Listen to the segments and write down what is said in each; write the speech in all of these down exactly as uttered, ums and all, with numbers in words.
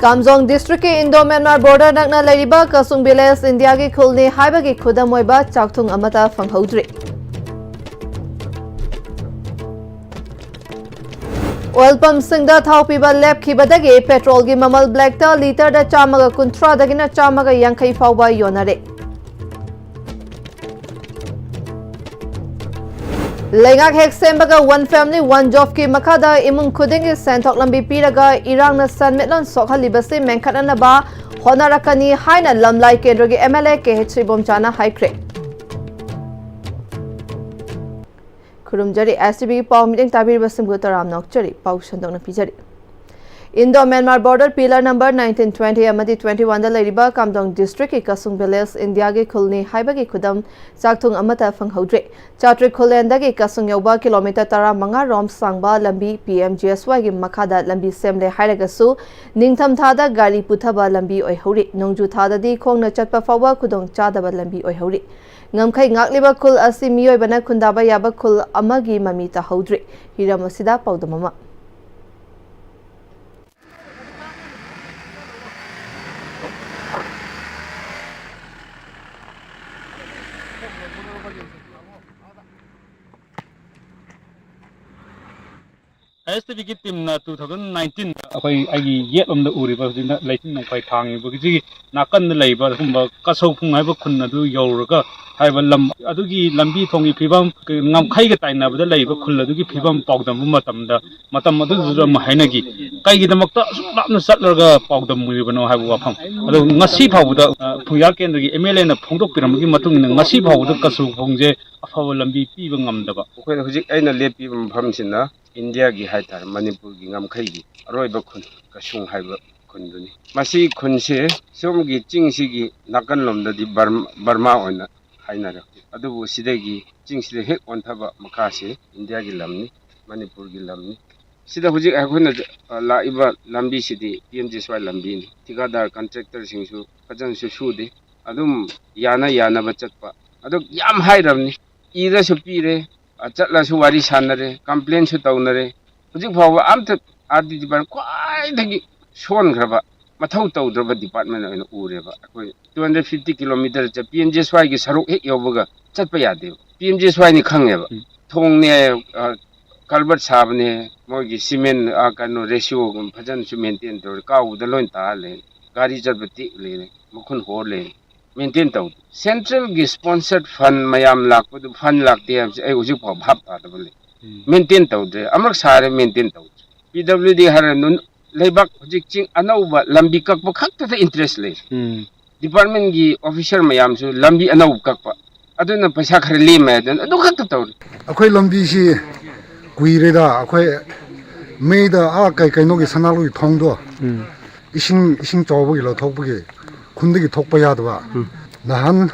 ꯀꯥꯝꯖꯣꯡ ꯗꯤꯁꯇ꯭ꯔꯤꯛꯀꯤ Indo Myanmar border ꯅꯛꯅ ꯂꯩꯔꯤꯕ ꯀꯁꯨꯡ ꯚꯤꯂꯦꯖ ꯏꯟꯗꯤꯌꯥꯒꯤ ꯈꯨꯜꯅꯤ ꯍꯥꯏꯕꯒꯤ ꯈꯨꯗꯝ ꯑꯣꯏꯕ ꯆꯥꯛꯊꯨꯡ ꯑꯃꯠꯇ ꯐꯪꯍꯧꯗ꯭ꯔꯤ꯫ ꯑꯣꯏꯜ ꯄꯝꯁꯤꯡꯗ ꯊꯥꯎ ꯄꯤꯕ ꯂꯦꯞꯈꯤꯕꯗꯒꯤ ꯄꯦꯇ꯭ꯔꯣꯜꯒꯤ ꯃꯃꯜ ꯕ꯭ꯂꯦꯛꯇ ꯂꯤꯇꯔꯗ ꯆꯥꯝꯃꯒ ꯀꯨꯟꯊ꯭ꯔꯥꯗꯒꯤꯅ ꯆꯥꯝꯃꯒ ꯌꯥꯡꯈꯩ ꯐꯥꯎꯕ ꯌꯣꯟꯅꯔꯦ꯫ ꯂꯩꯉꯥꯛ ꯍꯦꯛ ꯁꯦꯝꯕꯒ One Family One Jobꯀꯤ ꯃꯈꯥꯗ ꯏꯃꯨꯡ ꯈꯨꯗꯤꯡꯒꯤ ꯁꯦꯟꯊꯣꯛ ꯂꯝꯕꯤ ꯄꯤꯔꯒ ꯏꯔꯥꯡꯅ ꯁꯦꯟꯃꯤꯠꯂꯣꯟ ꯁꯣꯛꯍꯜꯂꯤꯕꯁꯤ ꯃꯦꯟꯈꯠꯅꯅꯕ ꯍꯣꯠꯅꯔꯛꯀꯅꯤ ꯍꯥꯏꯅ ꯂꯝꯂꯥꯏ ꯀꯦꯟꯗ꯭ꯔꯒꯤ MLA KH ꯏꯕꯣꯝꯆꯥꯅ ꯍꯥꯏꯈ꯭ꯔꯦ꯫ ꯈꯨꯔꯨꯝꯖꯔꯤ, STVꯒꯤ ꯄꯥꯎ ꯃꯤꯠꯌꯦꯡ ꯇꯥꯕꯤꯔꯤꯕꯁꯤꯡꯕꯨ ꯇꯔꯥꯝꯅ ꯑꯣꯛꯆꯔꯤ꯫ ꯄꯥꯎ ꯁꯟꯗꯣꯛꯅ ꯄꯤꯖꯔꯤ꯫ Indo Myanmar border pillar number nineteen, twenty ꯑꯃꯗꯤ twenty-oneꯗ ꯂꯩꯔꯤꯕ ꯀꯥꯝꯗꯣꯡ ꯗꯤꯁꯇ꯭ꯔꯤꯛꯀꯤ ꯀꯁꯨꯡ ꯚꯤꯂꯦꯖ ꯏꯟꯗꯤꯌꯥꯒꯤ ꯈꯨꯜꯅꯤ ꯍꯥꯏꯕꯒꯤ ꯈꯨꯗꯝ ꯆꯥꯛꯊꯨꯡ ꯑꯃꯠꯇ ꯐꯪꯍꯧꯗ꯭ꯔꯤ꯫ ꯆꯥꯇ꯭ꯔꯤꯛ ꯈꯨꯜꯂꯦꯟꯗꯒꯤ ꯀꯁꯨꯡ ꯌꯧꯕ ꯀꯤꯂꯣꯃꯤꯇꯔ ꯇꯔꯥꯃꯉꯥ ꯔꯣꯝ ꯁꯥꯡꯕ ꯂꯝꯕꯤ PMGSYꯒꯤ ꯃꯈꯥꯗ ꯂꯝꯕꯤ ꯁꯦꯝꯂꯦ ꯍꯥꯏꯔꯒꯁꯨ, ꯅꯤꯡꯊꯝꯊꯥꯗ ꯒꯥꯔꯤ ꯄꯨꯊꯕ ꯂꯝꯕꯤ ꯑꯣꯏꯍꯧꯔꯤ꯫ ꯅꯣꯡꯖꯨ ꯊꯥꯗꯗꯤ ꯈꯣꯡꯅ ꯆꯠꯄ ꯐꯥꯎꯕ ꯈꯨꯗꯣꯡ ꯆꯥꯗꯕ ꯂꯝꯕꯤ ꯑꯣꯏꯍꯧꯔꯤ꯫ ꯉꯝꯈꯩ ꯉꯥꯛꯂꯤꯕ ꯈꯨꯜ ꯑꯁꯤ ꯃꯤꯑꯣꯏꯕꯅ ꯈꯨꯟꯗꯥꯕ ꯌꯥꯕ ꯈꯨꯜ ꯑꯃꯒꯤ ꯃꯃꯤ ꯇꯥꯍꯧꯗ꯭ꯔꯤ꯫ ꯍꯤꯔꯝ ꯑꯁꯤꯗ ꯄꯥꯎꯗꯝ ꯑꯃ꯫ STVꯒꯤ ꯇꯤꯝꯅ two thousand nineteen ꯑꯩꯈꯣꯏ ꯑꯩꯒꯤ ꯌꯦꯠꯂꯣꯝꯗ ꯎꯔꯤꯕ ꯍꯧꯖꯤꯛꯅ ꯂꯩꯆꯤꯟ ꯅꯣꯡꯐꯥꯏ ꯊꯥꯡꯉꯤꯕ ꯍꯧꯖꯤꯛꯀꯤ ꯅꯥꯀꯟꯗ ꯂꯩꯕ ꯑꯗꯨꯒꯨꯝꯕ ꯀꯁꯧ ꯈꯨꯡ ꯍꯥꯏꯕ ꯈꯨꯟ ꯑꯗꯨ ꯌꯧꯔꯒ ꯍꯥꯏꯕ ꯂꯝ ꯑꯗꯨꯒꯤ ꯂꯝꯕꯤ ꯊꯣꯡꯒꯤ ꯐꯤꯕꯝ, ꯉꯝꯈꯩꯒ ꯇꯥꯏꯅꯕꯗ ꯂꯩꯕ ꯈꯨꯜ ꯑꯗꯨꯒꯤ ꯐꯤꯕꯝ ꯄꯥꯎꯗꯝꯕ ꯃꯇꯝꯗ, ꯃꯇꯝ ꯑꯗꯨꯗꯨꯗ ꯑꯃꯨꯛ ꯍꯥꯏꯅꯈꯤ, "ꯀꯩꯒꯤꯗꯃꯛꯇ ꯑꯁꯨꯛ ꯂꯥꯞꯅ ꯆꯠꯂꯒ ꯄꯥꯎꯗꯝꯃꯨꯔꯤꯕꯅꯣ?" ꯍꯥꯏꯕ ꯋꯥꯐꯝ꯫ ꯑꯗꯣ ꯉꯁꯤ ꯐꯥꯎꯕꯗ, ꯑ, ꯐꯨꯡꯌꯥꯔ ꯀꯦꯟꯗ꯭ꯔꯒꯤ MLAꯅ ꯐꯣꯡꯗꯣꯛꯄꯤꯔꯝꯕꯒꯤ ꯃꯇꯨꯡ ꯏꯟꯅ ꯉꯁꯤ ꯐꯥꯎꯕꯗ ꯀꯁꯧ ꯈꯨꯡꯁꯦ ꯑꯐꯕ ꯂꯝꯕꯤ ꯄꯤꯕ ꯉꯝꯗꯕ꯫ ꯑꯩꯈꯣꯏꯅ ꯍꯧꯖꯤꯛ ꯑꯩꯅ ꯂꯦꯞꯄꯤꯕ ꯃꯐꯝꯁꯤꯅ ꯏꯟꯗꯤꯌꯥꯒꯤ ꯍꯥꯏꯇꯥꯔꯦ, ꯃꯅꯤꯄꯨꯔꯒꯤ ꯉꯝꯈꯩꯒꯤ ꯑꯔꯣꯏꯕ ꯈꯨꯟ ꯀꯁꯨꯡ ꯍꯥꯏꯕ ꯈꯨꯟꯗꯨꯅꯤ꯫ ꯃꯁꯤ ꯈꯨꯟꯁꯦ ꯁꯣꯝꯒꯤ ꯆꯤꯡꯁꯤꯒꯤ ꯅꯥꯀꯟꯂꯣꯝꯗꯗꯤ ꯕꯔꯃ, ꯕꯔꯃꯥ ꯑꯣꯏꯅ ꯍꯥꯏꯅꯔꯦ꯫ ꯑꯗꯨꯕꯨ ꯁꯤꯗꯒꯤ ꯆꯤꯡꯁꯤꯗ ꯍꯦꯛ ꯑꯣꯟꯊꯕ ꯃꯈꯥꯁꯤ ꯏꯟꯗꯤꯌꯥꯒꯤ ꯂꯝꯅꯤ, ꯃꯅꯤꯄꯨꯔꯒꯤ ꯂꯝꯅꯤ꯫ ꯁꯤꯗ ꯍꯧꯖꯤꯛ ꯑꯩꯈꯣꯏꯅ, ꯑ, ꯂꯥꯛꯏꯕ ꯂꯝꯕꯤꯁꯤꯗꯤ PMGSY ꯂꯝꯕꯤꯅꯤ꯫ ꯊꯤꯀꯥꯗꯥꯔ ꯀꯟꯇ꯭ꯔꯦꯛꯇꯔꯁꯤꯡꯁꯨ ꯐꯖꯅꯁꯨ ꯁꯨꯗꯦ꯫ ꯑꯗꯨꯝ ꯌꯥꯅ ꯌꯥꯅꯕ ꯆꯠꯄ꯫ ꯑꯗꯨ ꯌꯥꯝ ꯍꯥꯏꯔꯕꯅꯤ꯫ ꯏꯔꯁꯨ ꯄꯤꯔꯦ, ꯑ, ꯆꯠꯂꯁꯨ ꯋꯥꯔꯤ ꯁꯥꯟꯅꯔꯦ, ꯀꯝꯄ꯭ꯂꯦꯟꯁꯨ ꯇꯧꯅꯔꯦ꯫ ꯍꯧꯖꯤꯛ ꯐꯥꯎꯕ ꯑꯝꯇ RD department ꯈ꯭ꯋꯥꯏꯗꯒꯤ ꯁꯣꯟꯈ꯭ꯔꯕ ꯃꯊꯧ ꯇꯧꯗ꯭ꯔꯕ ꯗꯤꯄꯥꯔꯠꯃꯦꯟ ꯑꯣꯏꯅ ꯎꯔꯦꯕ꯫ ꯑꯩꯈꯣꯏ ꯇꯨ ꯍꯟꯗ꯭ꯔꯦꯠ ꯐꯤꯐꯇꯤ ꯀꯤꯂꯣꯃꯤꯇꯔ ꯆꯠ-, ꯄꯤ ꯑꯦꯝ ꯖꯤ ꯑꯦꯁ ꯋꯥꯏꯒꯤ ꯁꯔꯨꯛ ꯍꯦꯛ ꯌꯧꯕꯒ ꯆꯠꯄ ꯌꯥꯗꯦꯕ꯫ ꯄꯤ ꯑꯦꯝ ꯖꯤ ꯑꯦꯁ ꯋꯥꯏꯅꯤ ꯈꯪꯉꯦꯕ꯫ ꯎꯝ꯫ ꯊꯣꯡꯅꯦ, ꯑ, ꯀꯜꯕꯔꯠ ꯁꯥꯕꯅꯦ, ꯃꯣꯏꯒꯤ ꯁꯤꯃꯦꯟ, ꯑ, ꯀꯩꯅꯣ, ꯔꯦꯁꯤꯌꯣꯒꯨꯝꯕ ꯐꯖꯅꯁꯨ ꯃꯦꯟꯇꯦꯟ ꯇꯧꯔꯦ, ꯀꯥꯎꯕꯗ ꯂꯣꯏ ꯇꯥꯔ ꯂꯩꯔꯦ, ꯒꯥꯔꯤ ꯆꯠꯄ ꯇꯦꯛ ꯂꯩꯔꯦ, ꯃꯈꯨꯟ ꯍꯣꯔ ꯂꯩꯔꯦ, ꯃꯦꯟꯇꯦꯟ ꯇꯧꯗꯦ꯫ ꯁꯦꯟꯇ꯭ꯔꯦꯜꯒꯤ ꯁ꯭ꯄꯣꯟꯁꯔ ꯐꯟ ꯃꯌꯥꯝ ꯂꯥꯛꯄꯗꯨ, ꯐꯟ ꯂꯥꯛꯇꯦ ꯍꯥꯏꯕꯁꯦ ꯑꯩ ꯍꯧꯖꯤꯛ ꯐꯥꯎ ꯚꯥꯞ ꯇꯥꯗꯕ ꯂꯩ꯫ ꯎꯝ꯫ ꯃꯦꯟꯇꯦꯟ ꯇꯧꯗ꯭ꯔꯦ, ꯑꯃꯔꯛ ꯁꯥꯔꯦ, ꯃꯦꯟꯇꯦꯟ ꯇꯧꯗ꯭ꯔꯦ꯫ ꯄꯤ ꯗꯕ꯭ꯂꯤꯎ ꯗꯤ ꯍꯥꯏꯔ ꯅꯨꯟ-, ꯂꯩꯕꯥꯛ ꯍꯧꯖꯤꯛ ꯆꯤꯡ ꯑꯅꯧꯕ ꯂꯝꯕꯤ ꯀꯛꯄ ꯈꯛꯇꯗ ꯏꯟꯇꯔꯦꯁ ꯂꯩ꯫ ꯎꯝ꯫ ꯗꯤꯄꯥꯔꯠꯃꯦꯟꯒꯤ ꯑꯣꯐꯤꯁꯔ ꯃꯌꯥꯝꯁꯨ ꯂꯝꯕꯤ ꯑꯅꯧꯕ ꯀꯛꯄ, ꯑꯗꯨꯅ ꯄꯩꯁꯥ ꯈꯔ ꯂꯦꯝꯃꯦ ꯍꯥꯏꯗꯅ ꯑꯗꯨ ꯈꯛꯇ ꯇꯧꯔꯤ꯫ ꯑꯩꯈꯣꯏ ꯂꯝꯕꯤꯁꯤ ꯀꯨꯏꯔꯦꯗ, ꯑꯩꯈꯣꯏ ꯃꯩꯗ, ꯑꯥ, ꯀꯩ ꯀꯩꯅꯣꯒꯤ ꯁꯅꯥꯂꯨꯒꯤ ꯊꯣꯡꯗꯣ, ꯎꯝ꯫ ꯏꯁꯤꯡ, ꯏꯁꯤꯡ ꯆꯥꯎꯕꯒꯤ ꯂꯧꯊꯣꯛꯄꯒꯤ ꯈꯨꯟꯗꯒꯤ ꯊꯣꯛꯄ ꯌꯥꯗꯕ꯫ ꯎꯝ꯫ ꯅꯍꯥꯟ